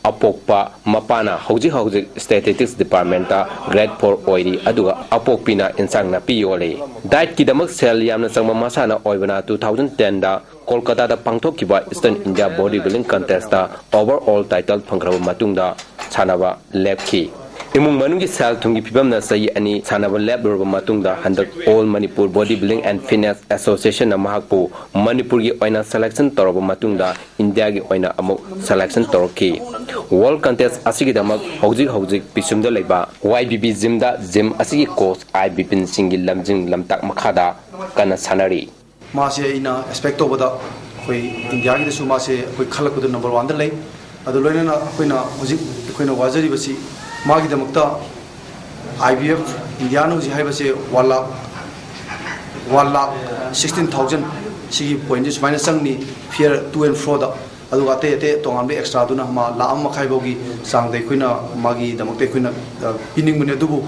ꯑꯄꯣꯛꯄ ꯃꯄꯥꯅ ꯍꯧꯖꯤꯛ ꯍꯧꯖꯤꯛ Statistics Departmentꯇ Grade four ꯑꯣꯏꯔꯤ, ꯑꯗꯨꯒ ꯑꯄꯣꯛꯄꯤꯅ ꯏꯟꯁꯥꯡ ꯅꯥꯄꯤ ꯌꯣꯜꯂꯤ꯫ Dietꯀꯤꯗꯃꯛ ꯁꯦꯜ ꯌꯥꯝꯅ ꯆꯪꯕ ꯃꯁꯥꯟꯅ ꯑꯣꯏꯕꯅ two thousand tenꯗ ꯀꯣꯜꯀꯇꯥꯗ ꯄꯥꯡꯊꯣꯛꯈꯤꯕ Eastern India Body Building Contestꯇ overall title ꯐꯪꯈ꯭ꯔꯕ ꯃꯇꯨꯡꯗ ꯁꯥꯟꯅꯕ ꯂꯦꯞꯈꯤ꯫ ꯏꯃꯨꯡ ꯃꯅꯨꯡꯒꯤ ꯁꯦꯜ ꯊꯨꯝꯒꯤ ꯐꯤꯕꯝꯅ ꯆꯍꯤ ꯑꯅꯤ ꯁꯥꯟꯅꯕ ꯂꯦꯞꯂꯨꯔꯕ ꯃꯇꯨꯡꯗ ꯍꯟꯗꯛ All Manipur Body Building and Fitness Associationꯅ ꯃꯍꯥꯛꯄꯨ ꯃꯅꯤꯄꯨꯔꯒꯤ ꯑꯣꯏꯅ selection ꯇꯧꯔꯕ ꯃꯇꯨꯡꯗ ꯏꯟꯗꯤꯌꯥꯒꯤ ꯑꯣꯏꯅ ꯑꯃꯨꯛ selection ꯇꯧꯔꯛꯈꯤ꯫ World Contest ꯑꯁꯤꯒꯤꯗꯃꯛ ꯍꯧꯖꯤꯛ ꯍꯧꯖꯤꯛ ꯄꯤꯁꯨꯝꯗ ꯂꯩꯕ Y B B Gymꯗ gym ꯑꯁꯤꯒꯤ coach I ꯕꯤꯄꯤꯟ ꯁꯤꯡꯒꯤ ꯂꯝꯖꯤꯡ ꯂꯝꯇꯥꯛ ꯃꯈꯥꯗ ꯀꯟꯅ ꯁꯥꯟꯅꯔꯤ꯫ ꯃꯥꯁꯦ ꯑꯩꯅ expect ꯇꯧꯕꯗ ꯑꯩꯈꯣꯏ ꯏꯟꯗꯤꯌꯥꯒꯤꯗꯁꯨ ꯃꯥꯁꯦ ꯑꯩꯈꯣꯏ ꯈꯜꯂꯛꯄꯗ number oneꯗ ꯂꯩ꯫ ꯑꯗꯨ ꯂꯣꯏꯅꯅ ꯑꯩꯈꯣꯏꯅ ꯍꯧꯖꯤꯛ ꯑꯩꯈꯣꯏꯅ ꯋꯥꯖꯔꯤꯕꯁꯤ ꯃꯥꯒꯤꯗꯃꯛꯇ I B F ꯏꯟꯗꯤꯌꯥꯅ ꯍꯧꯖꯤꯛ ꯍꯥꯏꯕꯁꯦ one lakh, one lakh sixteen thousand ꯁꯤꯒꯤ pointꯁꯦ ꯁꯨꯃꯥꯏꯅ ꯆꯪꯅꯤ fare to and froꯗ꯫ ꯑꯗꯨꯒ ꯑꯇꯩ ꯑꯇꯩ ꯇꯣꯉꯥꯟꯕ extraꯗꯨꯅ ꯃꯥ ꯂꯥꯈ ꯑꯃ ꯃꯈꯥꯏ ꯐꯥꯎꯒꯤ ꯆꯥꯡꯗ ꯑꯩꯈꯣꯏꯅ ꯃꯥꯒꯤꯗꯃꯛꯇ ꯑꯩꯈꯣꯏꯅ, ꯑ, ꯄꯤꯅꯤꯡꯕꯅꯤ꯫ ꯑꯗꯨꯕꯨ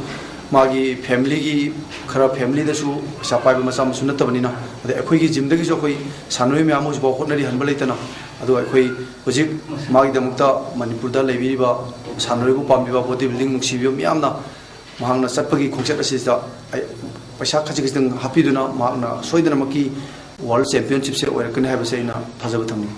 ꯃꯥꯒꯤ familyꯒꯤ ꯈꯔ familyꯗꯁꯨ ꯄꯩꯁꯥ ꯄꯥꯏꯕ ꯃꯆꯥ ꯃꯁꯨ ꯅꯠꯇꯕꯅꯤꯅ, ꯑꯗꯩ ꯑꯩꯈꯣꯏꯒꯤ gymꯗꯒꯤꯁꯨ ꯑꯩꯈꯣꯏ ꯁꯥꯟꯅꯔꯣꯏ ꯃꯌꯥꯝ ꯍꯧꯖꯤꯛꯐꯥꯎ ꯍꯣꯠꯅꯔꯤ ꯍꯟꯕ ꯂꯩꯇꯅ꯫ ꯑꯗꯨꯒ ꯑꯩꯈꯣꯏ ꯍꯧꯖꯤꯛ ꯃꯥꯒꯤꯗꯃꯛꯇ ꯃꯅꯤꯄꯨꯔꯗ ꯂꯩꯕꯤꯔꯤꯕ ꯁꯥꯟꯅꯔꯣꯏꯕꯨ ꯄꯥꯝꯕꯤꯕ, body building ꯅꯨꯡꯁꯤꯕꯤꯕ ꯃꯤꯌꯥꯝꯅ ꯃꯍꯥꯛꯅ ꯆꯠꯄꯒꯤ ꯈꯣꯡꯆꯠ ꯑꯁꯤꯗ ꯑꯩ ꯄꯩꯁꯥ ꯈꯖꯤꯛ ꯈꯖꯤꯛꯇꯪ ꯍꯥꯞꯄꯤꯗꯨꯅ ꯃꯍꯥꯛꯅ ꯁꯣꯏꯗꯅꯃꯛꯀꯤ World Championshipꯁꯦ ꯑꯣꯏꯔꯛꯀꯅꯤ ꯍꯥꯏꯕꯁꯦ ꯑꯩꯅ ꯊꯥꯖꯕ ꯊꯝꯃꯤ꯫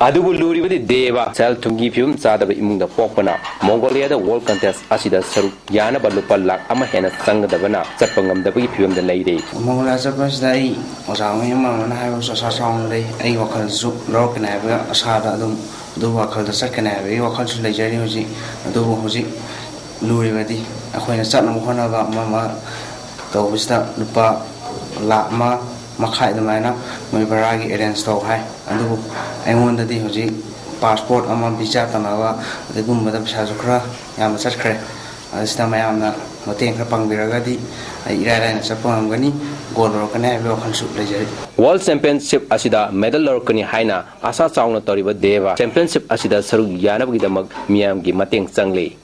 ꯑꯗꯨꯕꯨ ꯂꯨꯔꯤꯕꯗꯤ ꯗꯦꯕ ꯁꯦꯜ ꯊꯨꯝꯒꯤ ꯐꯤꯕꯝ ꯆꯥꯗꯕ ꯏꯃꯨꯡꯗ ꯄꯣꯛꯄꯅ ꯃꯣꯡꯒꯣꯂꯤꯌꯥꯗ ꯋꯥꯔꯜ ꯀꯟꯇꯦꯁ ꯑꯁꯤꯗ ꯁꯔꯨꯛ ꯌꯥꯅꯕ ꯂꯨꯄꯥ ꯂꯥꯈ ꯑꯃ ꯍꯦꯟꯅ ꯆꯪꯒꯗꯕꯅ ꯆꯠꯄ ꯉꯝꯗꯕꯒꯤ ꯐꯤꯕꯝꯗ ꯂꯩꯔꯦ꯫ ꯃꯣꯡꯒꯣꯂꯤꯌꯥ ꯆꯠꯄꯁꯤꯗ ꯑꯩ ꯑꯣꯖꯥ ꯃꯌꯥꯝ ꯑꯃꯅ ꯍꯥꯏꯕꯁꯨ ꯑꯁꯥ ꯆꯥꯎꯅ ꯂꯩ꯫ ꯑꯩ ꯋꯥꯈꯜꯁꯨ ꯂꯧꯔꯛꯀꯅꯤ ꯍꯥꯏꯕꯒꯤ ꯑꯁꯥꯗ ꯑꯗꯨꯝ ꯑꯗꯨ ꯋꯥꯈꯜꯗ ꯆꯠꯀꯅꯤ ꯍꯥꯏꯕꯒꯤ ꯋꯥꯈꯜꯁꯨ ꯂꯩꯖꯔꯤ ꯍꯧꯖꯤꯛ꯫ ꯑꯗꯨꯕꯨ ꯍꯧꯖꯤꯛ ꯂꯨꯔꯤꯕꯗꯤ ꯑꯩꯈꯣꯏꯅ ꯆꯠꯅꯕ ꯍꯣꯠꯅꯕ ꯑꯃ ꯑꯃ ꯇꯧꯕꯁꯤꯗ ꯂꯨꯄꯥ ꯂꯥꯈ ꯑꯃ ꯃꯈꯥꯏ ꯑꯗꯨꯃꯥꯏꯅ ꯃꯣꯏ ꯚꯔꯥꯒꯤ ꯑꯦꯔꯦꯟꯖ ꯇꯧ ꯍꯥꯏ꯫ ꯑꯗꯨꯕꯨ ꯑꯩꯉꯣꯟꯗꯗꯤ ꯍꯧꯖꯤꯛ ꯄꯥꯁꯄꯣꯔꯠ ꯑꯃ, ꯚꯤꯖꯥ ꯇꯧꯅꯕ ꯑꯗꯨꯒꯨꯝꯕꯗ ꯄꯩꯁꯥꯁꯨ ꯈꯔ ꯌꯥꯝꯅ ꯆꯠꯈ꯭ꯔꯦ꯫ ꯑꯁꯤꯗ ꯃꯌꯥꯝꯅ ꯃꯇꯦꯡ ꯈꯔ ꯄꯥꯡꯕꯤꯔꯒꯗꯤ ꯑꯩ ꯏꯔꯥꯏ ꯂꯥꯏꯅ ꯆꯠꯄ ꯉꯝꯒꯅꯤ, ꯒꯣꯜ ꯂꯧꯔꯛꯀꯅꯤ ꯍꯥꯏꯕꯒꯤ ꯋꯥꯈꯜꯁꯨ ꯂꯩꯖꯔꯤ꯫ ꯋꯥꯔꯜ ꯆꯦꯝꯄꯤꯌꯟꯁꯤꯞ ꯑꯁꯤꯗ ꯃꯦꯗꯜ ꯂꯧꯔꯛꯀꯅꯤ ꯍꯥꯏꯅ ꯑꯁꯥ ꯆꯥꯎꯅ ꯇꯧꯔꯤꯕ ꯗꯦꯕ ꯆꯦꯝꯄꯤꯌꯟꯁꯤꯞ ꯑꯁꯤꯗ ꯁꯔꯨꯛ ꯌꯥꯅꯕꯒꯤꯗꯃꯛ ꯃꯤꯌꯥꯝꯒꯤ ꯃꯇꯦꯡ ꯆꯪꯂꯤ꯫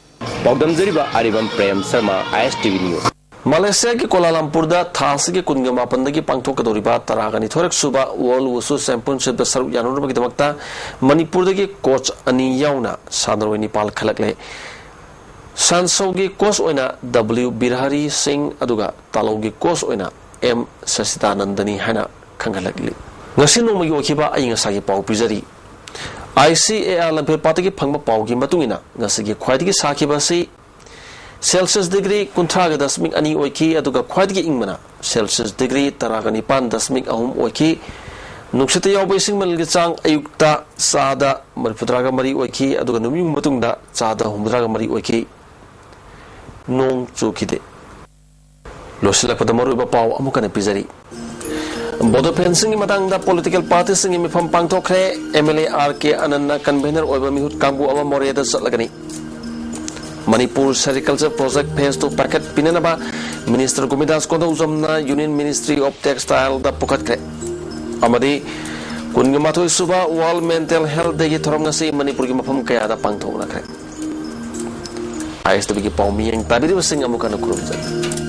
ꯄꯥꯎꯗꯝꯖꯔꯤꯕ ꯑꯔꯤꯕꯝ ꯄ꯭ꯔꯦꯝ ꯁꯔꯃ, ꯑꯥꯏ ꯑꯦꯁ ꯇꯤ ꯚꯤ ꯅ꯭ꯌꯨꯁ꯫ ꯃꯂꯦꯁꯤꯌꯥꯒꯤ ꯀꯣꯂꯥꯂꯝꯄꯨꯔꯗ ꯊꯥ ꯑꯁꯤꯒꯤ ꯀꯨꯟꯒ ꯃꯥꯄꯟꯗꯒꯤ ꯄꯥꯡꯊꯣꯛꯀꯗꯧꯔꯤꯕ ꯇꯔꯥꯒ ꯅꯤꯊꯣꯏꯔꯛ ꯁꯨꯕ ꯋꯥꯔꯜ ꯋꯨꯁꯨ ꯆꯦꯝꯄꯤꯌꯟꯁꯤꯞꯇ ꯁꯔꯨꯛ ꯌꯥꯅꯔꯨꯅꯕꯒꯤꯗꯃꯛꯇ ꯃꯅꯤꯄꯨꯔꯗꯒꯤ ꯀꯣꯆ ꯑꯅꯤ ꯌꯥꯎꯅ ꯁꯥꯟꯅꯔꯣꯏ ꯅꯤꯄꯥꯜ ꯈꯜꯂꯛꯂꯦ꯫ ꯁꯥꯟꯁꯧꯒꯤ ꯀꯣꯆ ꯑꯣꯏꯅ ꯗꯕ꯭ꯂꯤꯌꯨ ꯕꯤꯔꯍꯔꯤ ꯁꯤꯡ, ꯑꯗꯨꯒ ꯇꯥꯂꯧꯒꯤ ꯀꯣꯆ ꯑꯣꯏꯅ ꯑꯦꯝ ꯁꯁꯤꯗꯥꯅꯟꯗꯅꯤ ꯍꯥꯏꯅ ꯈꯪꯍꯜꯂꯛꯂꯤ꯫ ꯉꯁꯤ ꯅꯣꯡꯃꯒꯤ ꯑꯣꯏꯈꯤꯕ ꯑꯏꯪ ꯑꯁꯥꯒꯤ ꯄꯥꯎ ꯄꯤꯖꯔꯤ꯫ ꯑꯥꯏ ꯁꯤ ꯑꯦ ꯑꯥꯔ ꯂꯝꯐꯦꯜꯄꯥꯠꯇꯒꯤ ꯐꯪꯕ ꯄꯥꯎꯒꯤ ꯃꯇꯨꯡ ꯏꯟꯅ, ꯉꯁꯤꯒꯤ ꯈ꯭ꯋꯥꯏꯗꯒꯤ ꯁꯥꯈꯤꯕ ꯑꯁꯤ ꯁꯦꯜꯁꯤꯌꯁ ꯗꯤꯒ꯭ꯔꯤ ꯀꯨꯟꯊ꯭ꯔꯥꯒ ꯗꯁꯃꯤꯛ ꯑꯅꯤ ꯑꯣꯏꯈꯤ, ꯑꯗꯨꯒ ꯈ꯭ꯋꯥꯏꯗꯒꯤ ꯏꯪꯕꯅ ꯁꯦꯜꯁꯤꯌꯁ ꯗꯤꯒ꯭ꯔꯤ ꯇꯔꯥꯒ ꯅꯤꯄꯥꯟ ꯗꯁꯃꯤꯛ ꯑꯍꯨꯝ ꯑꯣꯏꯈꯤ꯫ ꯅꯨꯡꯁꯤꯠꯇ ꯌꯥꯎꯕ ꯏꯁꯤꯡ ꯃꯅꯤꯜꯒꯤ ꯆꯥꯡ ꯑꯌꯨꯛꯇ ꯆꯥꯗ ꯃꯔꯤꯐꯨꯇꯔꯥꯒ ꯃꯔꯤ ꯑꯣꯏꯈꯤ, ꯑꯗꯨꯒ ꯅꯨꯃꯤꯠ ꯌꯨꯡꯕ ꯃꯇꯨꯡꯗ ꯆꯥꯗ ꯍꯨꯝꯐꯨꯇꯔꯥꯒ ꯃꯔꯤ ꯑꯣꯏꯈꯤ꯫ ꯅꯣꯡ ꯆꯨꯈꯤꯗꯦ꯫ ꯂꯣꯏꯁꯤꯜꯂꯛꯄꯗ ꯃꯔꯨꯑꯣꯏꯕ ꯄꯥꯎ ꯑꯃꯨꯛ ꯍꯟꯅ ꯄꯤꯖꯔꯤ꯫ ꯕꯣꯗꯣ ꯐꯦꯟꯁꯤꯡꯒꯤ ꯃꯇꯥꯡꯗ ꯄꯣꯂꯤꯇꯤꯀꯦꯜ ꯄꯥꯔꯇꯤꯁꯤꯡꯒꯤ ꯃꯤꯐꯝ ꯄꯥꯡꯊꯣꯛꯈ꯭ꯔꯦ꯫ M L A R K ꯑꯅꯟꯅ ꯀꯟꯚꯦꯅꯔ ꯑꯣꯏꯕ ꯃꯤꯍꯨꯠ ꯀꯥꯡꯕꯨ ꯑꯃ ꯃꯣꯔꯦꯗ ꯆꯠꯂꯒꯅꯤ꯫ Manipur sericulture project phase two ꯄꯥꯏꯈꯠꯄꯤꯅꯅꯕ ꯃꯤꯅꯤꯁꯇꯔ ꯒꯣꯕꯤꯟꯗꯥꯁ ꯀꯣꯟꯗꯧꯖꯝꯅ ꯌꯨꯅꯤꯌꯟ ꯃꯤꯅꯤꯁꯇ꯭ꯔꯤ ꯑꯣꯐ ꯇꯦꯛꯁꯇꯥꯏꯜꯗ ꯄꯨꯈꯠꯈ꯭ꯔꯦ꯫ ꯑꯃꯗꯤ ꯀꯨꯟꯒ ꯃꯥꯊꯣꯏ ꯁꯨꯕ ꯋꯥꯔꯜ ꯃꯦꯟꯇꯦꯜ ꯍꯦꯜꯊ ꯗꯦꯒꯤ ꯊꯧꯔꯝ ꯉꯁꯤ ꯃꯅꯤꯄꯨꯔꯒꯤ ꯃꯐꯝ ꯀꯌꯥꯗ ꯄꯥꯡꯊꯣꯛꯅꯈ꯭ꯔꯦ꯫ ꯑꯥꯏ ꯑꯦꯁ ꯇꯤ ꯚꯤꯒꯤ ꯄꯥꯎ ꯃꯤꯠꯌꯦꯡ ꯇꯥꯕꯤꯔꯤꯕꯁꯤꯡ ꯑꯃꯨꯛ ꯍꯟꯅ ꯈꯨꯔꯨꯝꯖꯔꯤ꯫